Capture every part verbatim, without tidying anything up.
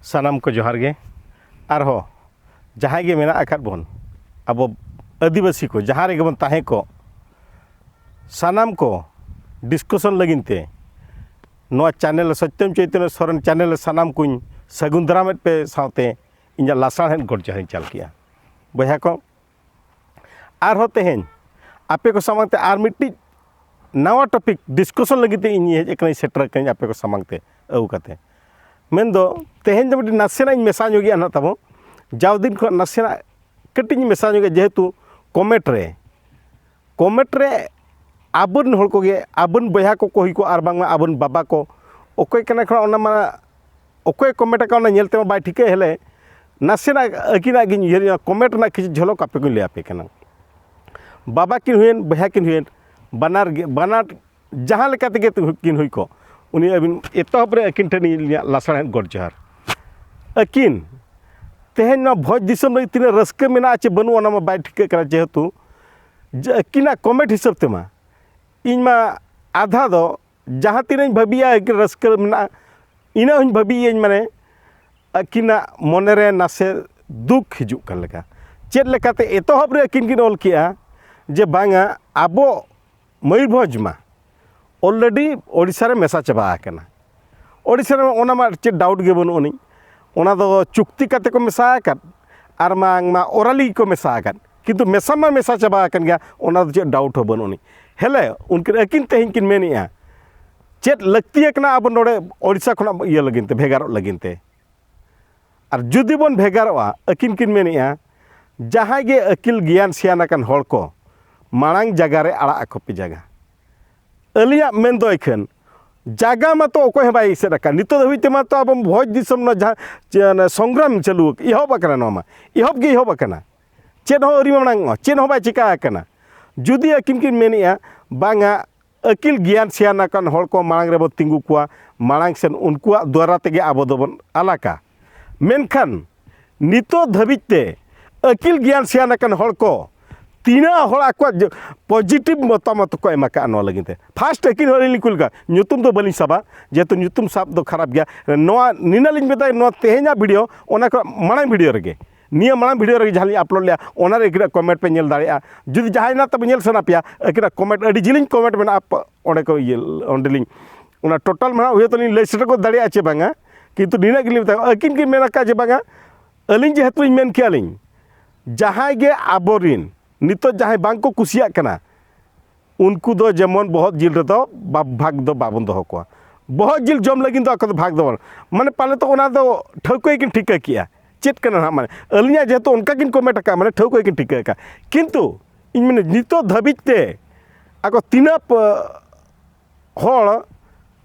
ᱥᱟᱱᱟᱢ ᱠᱚ ᱡᱚᱦᱟᱨ ᱜᱮ᱾ ᱟᱨᱦᱚᱸ ᱡᱟᱦᱟᱸᱭ ᱜᱮ ᱢᱮᱱᱟᱜ ᱟᱠᱟᱫ ᱵᱚᱱ, ᱟᱵᱚ ᱟᱹᱫᱤᱵᱟᱹᱥᱤ ᱠᱚ ᱡᱟᱦᱟᱸ ᱨᱮᱜᱮ ᱵᱚᱱ ᱛᱟᱦᱮᱸ ᱠᱚᱜ, ᱥᱟᱱᱟᱢ ᱠᱚ ᱰᱤᱥᱠᱟᱥᱚᱱ ᱞᱟᱹᱜᱤᱫ ᱛᱮ ᱱᱚᱣᱟ ᱪᱮᱱᱮᱞ, ᱥᱚᱛᱭᱚᱢ ᱪᱳᱭᱛᱚᱱᱭᱚ ᱥᱚᱨᱮᱱ ᱪᱮᱱᱮᱞ ᱨᱮ ᱥᱟᱱᱟᱢ ᱠᱚᱧ ᱥᱟᱹᱜᱩᱱ ᱫᱟᱨᱟᱢᱮᱫ ᱯᱮ ᱥᱟᱶᱛᱮ ᱤᱧᱟᱹᱜ ᱞᱟᱥᱟᱲᱦᱮᱫ ᱜᱚᱰ ᱡᱚᱦᱟᱨᱤᱧ ᱪᱟᱞ ᱠᱮᱜᱼᱟ᱾ ᱵᱚᱭᱦᱟ ᱠᱚ, ᱟᱨᱦᱚᱸ ᱛᱮᱦᱮᱧ ᱟᱯᱮ ᱠᱚ ᱥᱟᱢᱟᱝ ᱛᱮ ᱟᱨ ᱢᱤᱫᱴᱤᱡ ᱱᱟᱣᱟ ᱴᱚᱯᱤᱠ ᱰᱤᱥᱠᱟᱥᱚᱱ ᱞᱟᱹᱜᱤᱫ ᱛᱮ ᱤᱧ ᱦᱮᱡ ᱟᱠᱟᱱᱟᱹᱧ, ᱥᱮᱴᱮᱨ ᱟᱠᱟᱱᱟᱹᱧ ᱟᱯᱮ ᱠᱚ ᱥᱟᱢᱟᱝ ᱛᱮ ᱟᱹᱜᱩ ᱠᱟᱛᱮ᱾ ᱢᱮᱱᱫᱚ ᱛᱮᱦᱮᱧ ᱫᱚ ᱢᱤᱫᱴᱤᱡ ᱱᱟᱥᱮᱱᱟᱜ ᱤᱧ ᱢᱮᱥᱟ ᱧᱚᱜᱮᱜᱼᱟ ᱱᱟᱜ ᱛᱟᱵᱚ, ᱡᱟᱣ ᱫᱤᱱ ᱠᱷᱚᱱ ᱱᱟᱥᱮᱱᱟᱜ ᱠᱟᱹᱴᱤᱡ ᱤᱧ ᱢᱮᱥᱟ ᱧᱚᱜᱮᱜᱼᱟ, ᱡᱮᱦᱮᱛᱩ ᱠᱚᱢᱮᱱᱴ ᱨᱮ, ᱠᱚᱢᱮᱱᱴ ᱨᱮ ᱟᱵᱚᱨᱮᱱ ᱦᱚᱲ ᱠᱚᱜᱮ, ᱟᱵᱚᱨᱮᱱ ᱵᱚᱭᱦᱟ ᱠᱚᱠᱚ ᱦᱩᱭ ᱠᱚᱜ, ᱟᱨ ᱵᱟᱝᱢᱟ ᱟᱵᱚᱨᱮᱱ ᱵᱟᱵᱟ ᱠᱚ, ᱚᱠᱚᱭ ᱠᱟᱱᱟ ᱠᱷᱚᱱᱟᱜ ᱚᱱᱟ ᱢᱟ ᱚᱠᱚᱭ ᱠᱚᱢᱮᱱᱴ ᱟᱠᱟᱫ ᱚᱱᱟ ᱧᱮᱞ ᱛᱮᱢᱟ ᱵᱟᱭ ᱴᱷᱤᱠᱟᱹᱭ᱾ ᱦᱮᱞᱮ ᱱᱟᱥᱮᱱᱟᱜ ᱟᱹᱠᱤᱱᱟᱜ ᱜᱤᱧ ᱩᱭᱦᱟᱹᱨ ᱧᱚᱜ, ᱠᱚᱢᱮᱱᱴ ᱨᱮᱱᱟᱜ ᱠᱤᱪᱷᱩ ᱡᱷᱚᱞᱚᱠ ᱟᱯᱮ ᱠᱚᱧ ᱞᱟᱹᱭ ᱟᱯᱮ ᱠᱟᱱᱟ᱾ ᱵᱟᱵᱟ ᱠᱤᱱ ᱦᱩᱭᱮᱱ, ᱵᱚᱭᱦᱟ ᱠᱤᱱ ᱦᱩᱭᱮᱱ, ᱵᱟᱱᱟᱨ ᱜᱮ, ᱵᱟᱱᱟᱨ ᱡᱟᱦᱟᱸ ᱞᱮᱠᱟ ᱛᱮᱜᱮ ᱠᱤᱱ ᱦᱩᱭ ᱠᱚᱜ, ᱩᱱᱤ ᱟᱹᱵᱤᱱ ᱮᱛᱚᱦᱚᱵ ᱨᱮ ᱟᱹᱠᱤᱱ ᱴᱷᱮᱱ ᱤᱧᱟᱹᱜ ᱞᱟᱥᱟᱲᱦᱮᱫ ᱜᱚᱰ ᱡᱚᱦᱟᱨ᱾ ᱟᱹᱠᱤᱱ ᱛᱮᱦᱮᱧ ᱱᱚᱣᱟ ᱵᱷᱚᱸᱡᱽ ᱫᱤᱥᱚᱢ ᱨᱮ ᱛᱤᱱᱟᱹᱜ ᱨᱟᱹᱥᱠᱟᱹ ᱢᱮᱱᱟᱜᱼᱟ ᱪᱮ ᱵᱟᱹᱱᱩᱜᱼᱟ, ᱚᱱᱟ ᱢᱟ ᱵᱟᱭ ᱴᱷᱤᱠᱟᱹᱜ ᱠᱟᱱᱟ, ᱡᱮᱦᱮᱛᱩ ᱡᱮ ᱟᱹᱠᱤᱱᱟᱜ ᱠᱚᱢᱮᱱᱴ ᱦᱤᱥᱟᱹᱵ ᱛᱮᱢᱟ ᱤᱧ ᱢᱟ ᱟᱫᱷᱟ ᱫᱚ ᱡᱟᱦᱟᱸ ᱛᱤᱱᱟᱹᱜ ᱤᱧ ᱵᱷᱟᱹᱵᱤᱭᱟ ᱟᱹᱠᱤᱱ ᱨᱟᱹᱥᱠᱟᱹ ᱢᱮᱱᱟᱜᱼᱟ, ᱤᱱᱟᱹᱜ ᱦᱚᱸᱧ ᱵᱷᱟᱹᱵᱤᱭᱟᱹᱧ, ᱢᱟᱱᱮ ᱟᱹᱠᱤᱱᱟᱜ ᱢᱚᱱᱮ ᱨᱮ ᱱᱟᱥᱮ ᱫᱩᱠ ᱦᱤᱡᱩᱜ ᱠᱟᱱ ᱞᱮᱠᱟ᱾ ᱪᱮᱫ ᱞᱮᱠᱟᱛᱮ ᱮᱛᱚᱦᱚᱵ ᱨᱮ ᱟᱹᱠᱤᱱ ᱠᱤᱱ ᱚᱞ ᱠᱮᱜᱼᱟ ᱡᱮ ᱵᱟᱝᱟ ᱟᱵᱚ ᱢᱚᱭᱩᱨᱵᱷᱚᱸᱡᱽ ᱢᱟ ᱚᱞᱨᱮᱰᱤ ᱳᱰᱤᱥᱟ ᱨᱮ ᱢᱮᱥᱟ ᱪᱟᱵᱟ ᱟᱠᱟᱱᱟ᱾ ᱳᱰᱤᱥᱟ ᱨᱮ ᱚᱱᱟ ᱢᱟ ᱪᱮᱫ ᱰᱟᱣᱩᱴ ᱜᱮ ᱵᱟᱹᱱᱩᱜ ᱟᱹᱱᱤᱡ, ᱚᱱᱟ ᱫᱚ ᱪᱩᱠᱛᱤ ᱠᱟᱛᱮ ᱠᱚ ᱢᱮᱥᱟ ᱟᱠᱟᱫ, ᱟᱨ ᱵᱟᱝᱢᱟ ᱚᱨᱟᱞᱤ ᱠᱚ ᱢᱮᱥᱟ ᱟᱠᱟᱫ, ᱠᱤᱱᱛᱩ ᱢᱮᱥᱟ ᱢᱟ ᱢᱮᱥᱟ ᱪᱟᱵᱟ ᱟᱠᱟᱱ ᱜᱮᱭᱟ, ᱚᱱᱟ ᱫᱚ ᱪᱮᱫ ᱰᱟᱣᱩᱴ ᱦᱚᱸ ᱵᱟᱹᱱᱩᱜ ᱟᱹᱱᱤᱡ᱾ ᱦᱮᱞᱮ ᱩᱱᱠᱤᱱ ᱟᱹᱠᱤᱱ ᱛᱮᱦᱮᱧ ᱠᱤᱱ ᱢᱮᱱᱮᱜᱼᱟ, ᱪᱮᱫ ᱞᱟᱹᱠᱛᱤ ᱟᱠᱟᱱᱟ ᱟᱵᱚ ᱱᱚᱰᱮ ᱳᱰᱤᱥᱟ ᱠᱷᱚᱱᱟᱜ ᱤᱭᱟᱹ ᱞᱟᱹᱜᱤᱫ ᱛᱮ, ᱵᱷᱮᱜᱟᱨᱚᱜ ᱞᱟᱹᱜᱤᱫ ᱛᱮ? ᱟᱨ ᱡᱩᱫᱤ ᱵᱚᱱ ᱵᱷᱮᱜᱟᱨᱚᱜᱼᱟ, ᱟᱹᱠᱤᱱ ᱠᱤᱱ ᱢᱮᱱᱮᱜᱼᱟ, ᱡᱟᱦᱟᱸᱭ ᱜᱮ ᱟᱹᱠᱤᱞ ᱜᱮᱭᱟᱱ ᱥᱮᱭᱟᱱ ᱟᱠᱟᱱ ᱦᱚᱲ ᱠᱚ, ᱢᱟᱲᱟᱝ ᱡᱟᱭᱜᱟ ᱨᱮ ᱟᱲᱟᱜ ᱟᱠᱚ ᱯᱮ ᱡᱟᱭᱜᱟ᱾ ᱟᱹᱞᱤᱧᱟᱜ ᱢᱮᱱ ᱫᱚ ᱮᱠᱷᱟᱹᱱ ᱡᱟᱭᱜᱟ ᱢᱟᱛᱚ ᱚᱠᱚᱭ ᱦᱚᱸ ᱵᱟᱭ ᱮᱥᱮᱫ ᱟᱠᱟᱫ᱾ ᱱᱤᱛᱚᱜ ᱫᱷᱟᱹᱵᱤᱡ ᱛᱮᱢᱟ ᱛᱚ ᱟᱵᱚ ᱵᱷᱚᱸᱡᱽ ᱫᱤᱥᱚᱢ ᱨᱮᱱᱟᱜ ᱡᱟᱦᱟᱸ ᱪᱮ-, ᱚᱱᱮ ᱥᱚᱝᱜᱨᱟᱢ ᱪᱟᱹᱞᱩ ᱮᱦᱚᱵ ᱟᱠᱟᱱᱟ, ᱱᱚᱣᱟ ᱢᱟ ᱮᱦᱚᱵ ᱜᱮ ᱮᱦᱚᱵ ᱟᱠᱟᱱᱟ᱾ ᱪᱮᱫ ᱦᱚᱸ ᱟᱹᱣᱨᱤ ᱢᱟᱲᱟᱝ ᱚᱜᱼᱟ, ᱪᱮᱫ ᱦᱚᱸ ᱵᱟᱭ ᱪᱤᱠᱟ ᱟᱠᱟᱱᱟ᱾ ᱡᱩᱫᱤ ᱟᱹᱠᱤᱱ ᱠᱤᱱ ᱢᱮᱱᱮᱜᱼᱟ, ᱵᱟᱝᱟ ᱟᱹᱠᱤᱞ ᱜᱮᱭᱟᱱ ᱥᱮᱭᱟᱱ ᱟᱠᱟᱱ ᱦᱚᱲ ᱠᱚ ᱢᱟᱲᱟᱝ ᱨᱮᱵᱚ ᱛᱤᱸᱜᱩ ᱠᱚᱣᱟ, ᱢᱟᱲᱟᱝ ᱥᱮᱱ ᱩᱱᱠᱩᱣᱟᱜ ᱫᱩᱣᱟᱨᱟ ᱛᱮᱜᱮ ᱟᱵᱚ ᱫᱚᱵᱚᱱ ᱟᱞᱟᱠᱟ᱾ ᱢᱮᱱᱠᱷᱟᱱ ᱱᱤᱛᱚᱜ ᱫᱷᱟᱹᱵᱤᱡ ᱛᱮ ᱟᱹᱠᱤᱞ ᱜᱮᱭᱟᱱ ᱥᱮᱭᱟᱱ ᱟᱠᱟᱱ ᱦᱚᱲ ᱠᱚ ᱛᱤᱱᱟᱹᱜ ᱦᱚᱲ ᱟᱠᱚᱣᱟᱜ ᱡᱚ-, positive ᱢᱚᱛᱟᱢᱚᱛ ᱠᱚ ᱮᱢ ᱟᱠᱟᱫᱼᱟ ᱱᱚᱣᱟ ᱞᱟᱹᱜᱤᱫ ᱛᱮ᱾ First ᱟᱹᱠᱤᱱ ᱦᱚᱸ ᱟᱹᱞᱤᱧ ᱞᱤᱧ ᱠᱩᱞ ᱠᱟᱜᱼᱟ, ᱧᱩᱛᱩᱢ ᱫᱚ ᱵᱟᱹᱞᱤᱧ ᱥᱟᱵᱟ, ᱡᱮᱦᱮᱛᱩ ᱧᱩᱛᱩᱢ ᱥᱟᱵ ᱫᱚ ᱠᱷᱟᱨᱟᱯ ᱜᱮᱭᱟ᱾ ᱱᱚᱣᱟ ᱱᱤᱱᱟᱹᱜ ᱞᱤᱧ ᱢᱮᱛᱟᱭ, ᱱᱚᱣᱟ ᱛᱮᱦᱮᱧᱟᱜ video, ᱚᱱᱟ ᱠᱷᱚᱱ ᱢᱟᱲᱟᱝ video ᱨᱮᱜᱮ, ᱱᱤᱭᱟᱹ ᱢᱟᱲᱟᱝ video ᱨᱮᱜᱮ ᱡᱟᱦᱟᱸ ᱞᱤᱧ upload ᱞᱮᱜᱼᱟ, ᱚᱱᱟ ᱨᱮ ᱟᱹᱠᱤᱱᱟᱜ comment ᱯᱮ ᱧᱮᱞ ᱫᱟᱲᱮᱭᱟᱜᱼᱟ᱾ ᱡᱩᱫᱤ ᱡᱟᱦᱟᱸᱭ ᱱᱟᱜ ᱛᱟᱵᱚ ᱧᱮᱞ ᱥᱟᱱᱟ ᱯᱮᱭᱟ, ᱟᱹᱠᱤᱱᱟᱜ comment, ᱟᱹᱰᱤ ᱡᱤᱞᱤᱧ comment ᱢᱮᱱᱟᱜᱼᱟ, ᱯ-, ᱚᱸᱰᱮ ᱠᱚ ᱤᱭᱟᱹ, ᱚᱸᱰᱮᱞᱤᱧ, ᱚᱱᱟ total ᱢᱟ ᱦᱟᱸᱜ ᱦᱩᱭ ᱛᱟᱹᱞᱤᱧ ᱞᱟᱹᱭ ᱥᱮᱴᱮᱨ ᱜᱚᱫ ᱫᱟᱲᱮᱭᱟᱜᱼᱟ ᱪᱮ ᱵᱟᱝᱟ, ᱠᱤᱱᱛᱩ ᱱᱤᱱᱟᱹᱜ ᱜᱮᱞᱤᱧ ᱢᱮᱛᱟ ᱠᱚᱣᱟ, ᱟᱹᱠᱤᱱ ᱠᱤᱱ ᱢᱮᱱ ᱟᱠᱟᱫ ᱡᱮ ᱵᱟᱝᱟ, ᱟᱹᱞᱤᱧ ᱡᱮᱦᱮᱛᱩ ᱞᱤᱧ ᱢᱮᱱ ᱠᱮᱜᱼᱟ ᱞᱤᱧ, ᱡᱟᱦᱟᱸᱭ ᱜᱮ ᱟᱵᱚᱨᱤᱱ ᱱᱤᱛᱚᱜ ᱡᱟᱦᱟᱸᱭ ᱵᱟᱝ ᱠᱚ ᱠᱩᱥᱤᱭᱟᱜ ᱠᱟᱱᱟ, ᱩᱱᱠᱩ ᱫᱚ ᱡᱮᱢᱚᱱ ᱵᱚᱦᱚᱜ ᱡᱤᱞ ᱨᱮᱫᱚ ᱵᱟ-, ᱵᱷᱟᱜᱽ ᱫᱚ ᱵᱟᱵᱚᱱ ᱫᱚᱦᱚ ᱠᱚᱣᱟ᱾ ᱵᱚᱦᱚᱜ ᱡᱤᱞ ᱡᱚᱢ ᱞᱟᱹᱜᱤᱫ ᱫᱚ ᱟᱠᱚ ᱫᱚ ᱵᱷᱟᱜᱽ ᱫᱚ ᱵᱟᱝ, ᱢᱟᱱᱮ, ᱯᱟᱞᱮ ᱛᱚ ᱚᱱᱟ ᱫᱚ ᱴᱷᱟᱹᱣᱠᱟᱹ ᱜᱮᱠᱤᱱ ᱴᱷᱤᱠᱟᱹ ᱠᱮᱜᱼᱟ ᱪᱮᱫ ᱠᱟᱱᱟ ᱱᱟᱦᱟᱜ, ᱢᱟᱱᱮ, ᱟᱹᱞᱤᱧᱟᱜ ᱡᱮᱦᱮᱛᱩ ᱚᱱᱠᱟ ᱠᱤᱱ comment ᱟᱠᱟᱫᱼᱟ, ᱢᱟᱱᱮ, ᱴᱷᱟᱹᱣᱠᱟᱹ ᱜᱮᱠᱤᱱ ᱴᱷᱤᱠᱟᱹ ᱟᱠᱟᱫᱼᱟ᱾ ᱠᱤᱱᱛᱩ ᱤᱧ ᱢᱮᱱᱟ, ᱱᱤᱛᱚᱜ ᱫᱷᱟᱹᱵᱤᱡ ᱛᱮ ᱟᱠᱚ ᱛᱤᱱᱟᱹᱜ ᱯ-, ᱦᱚᱲ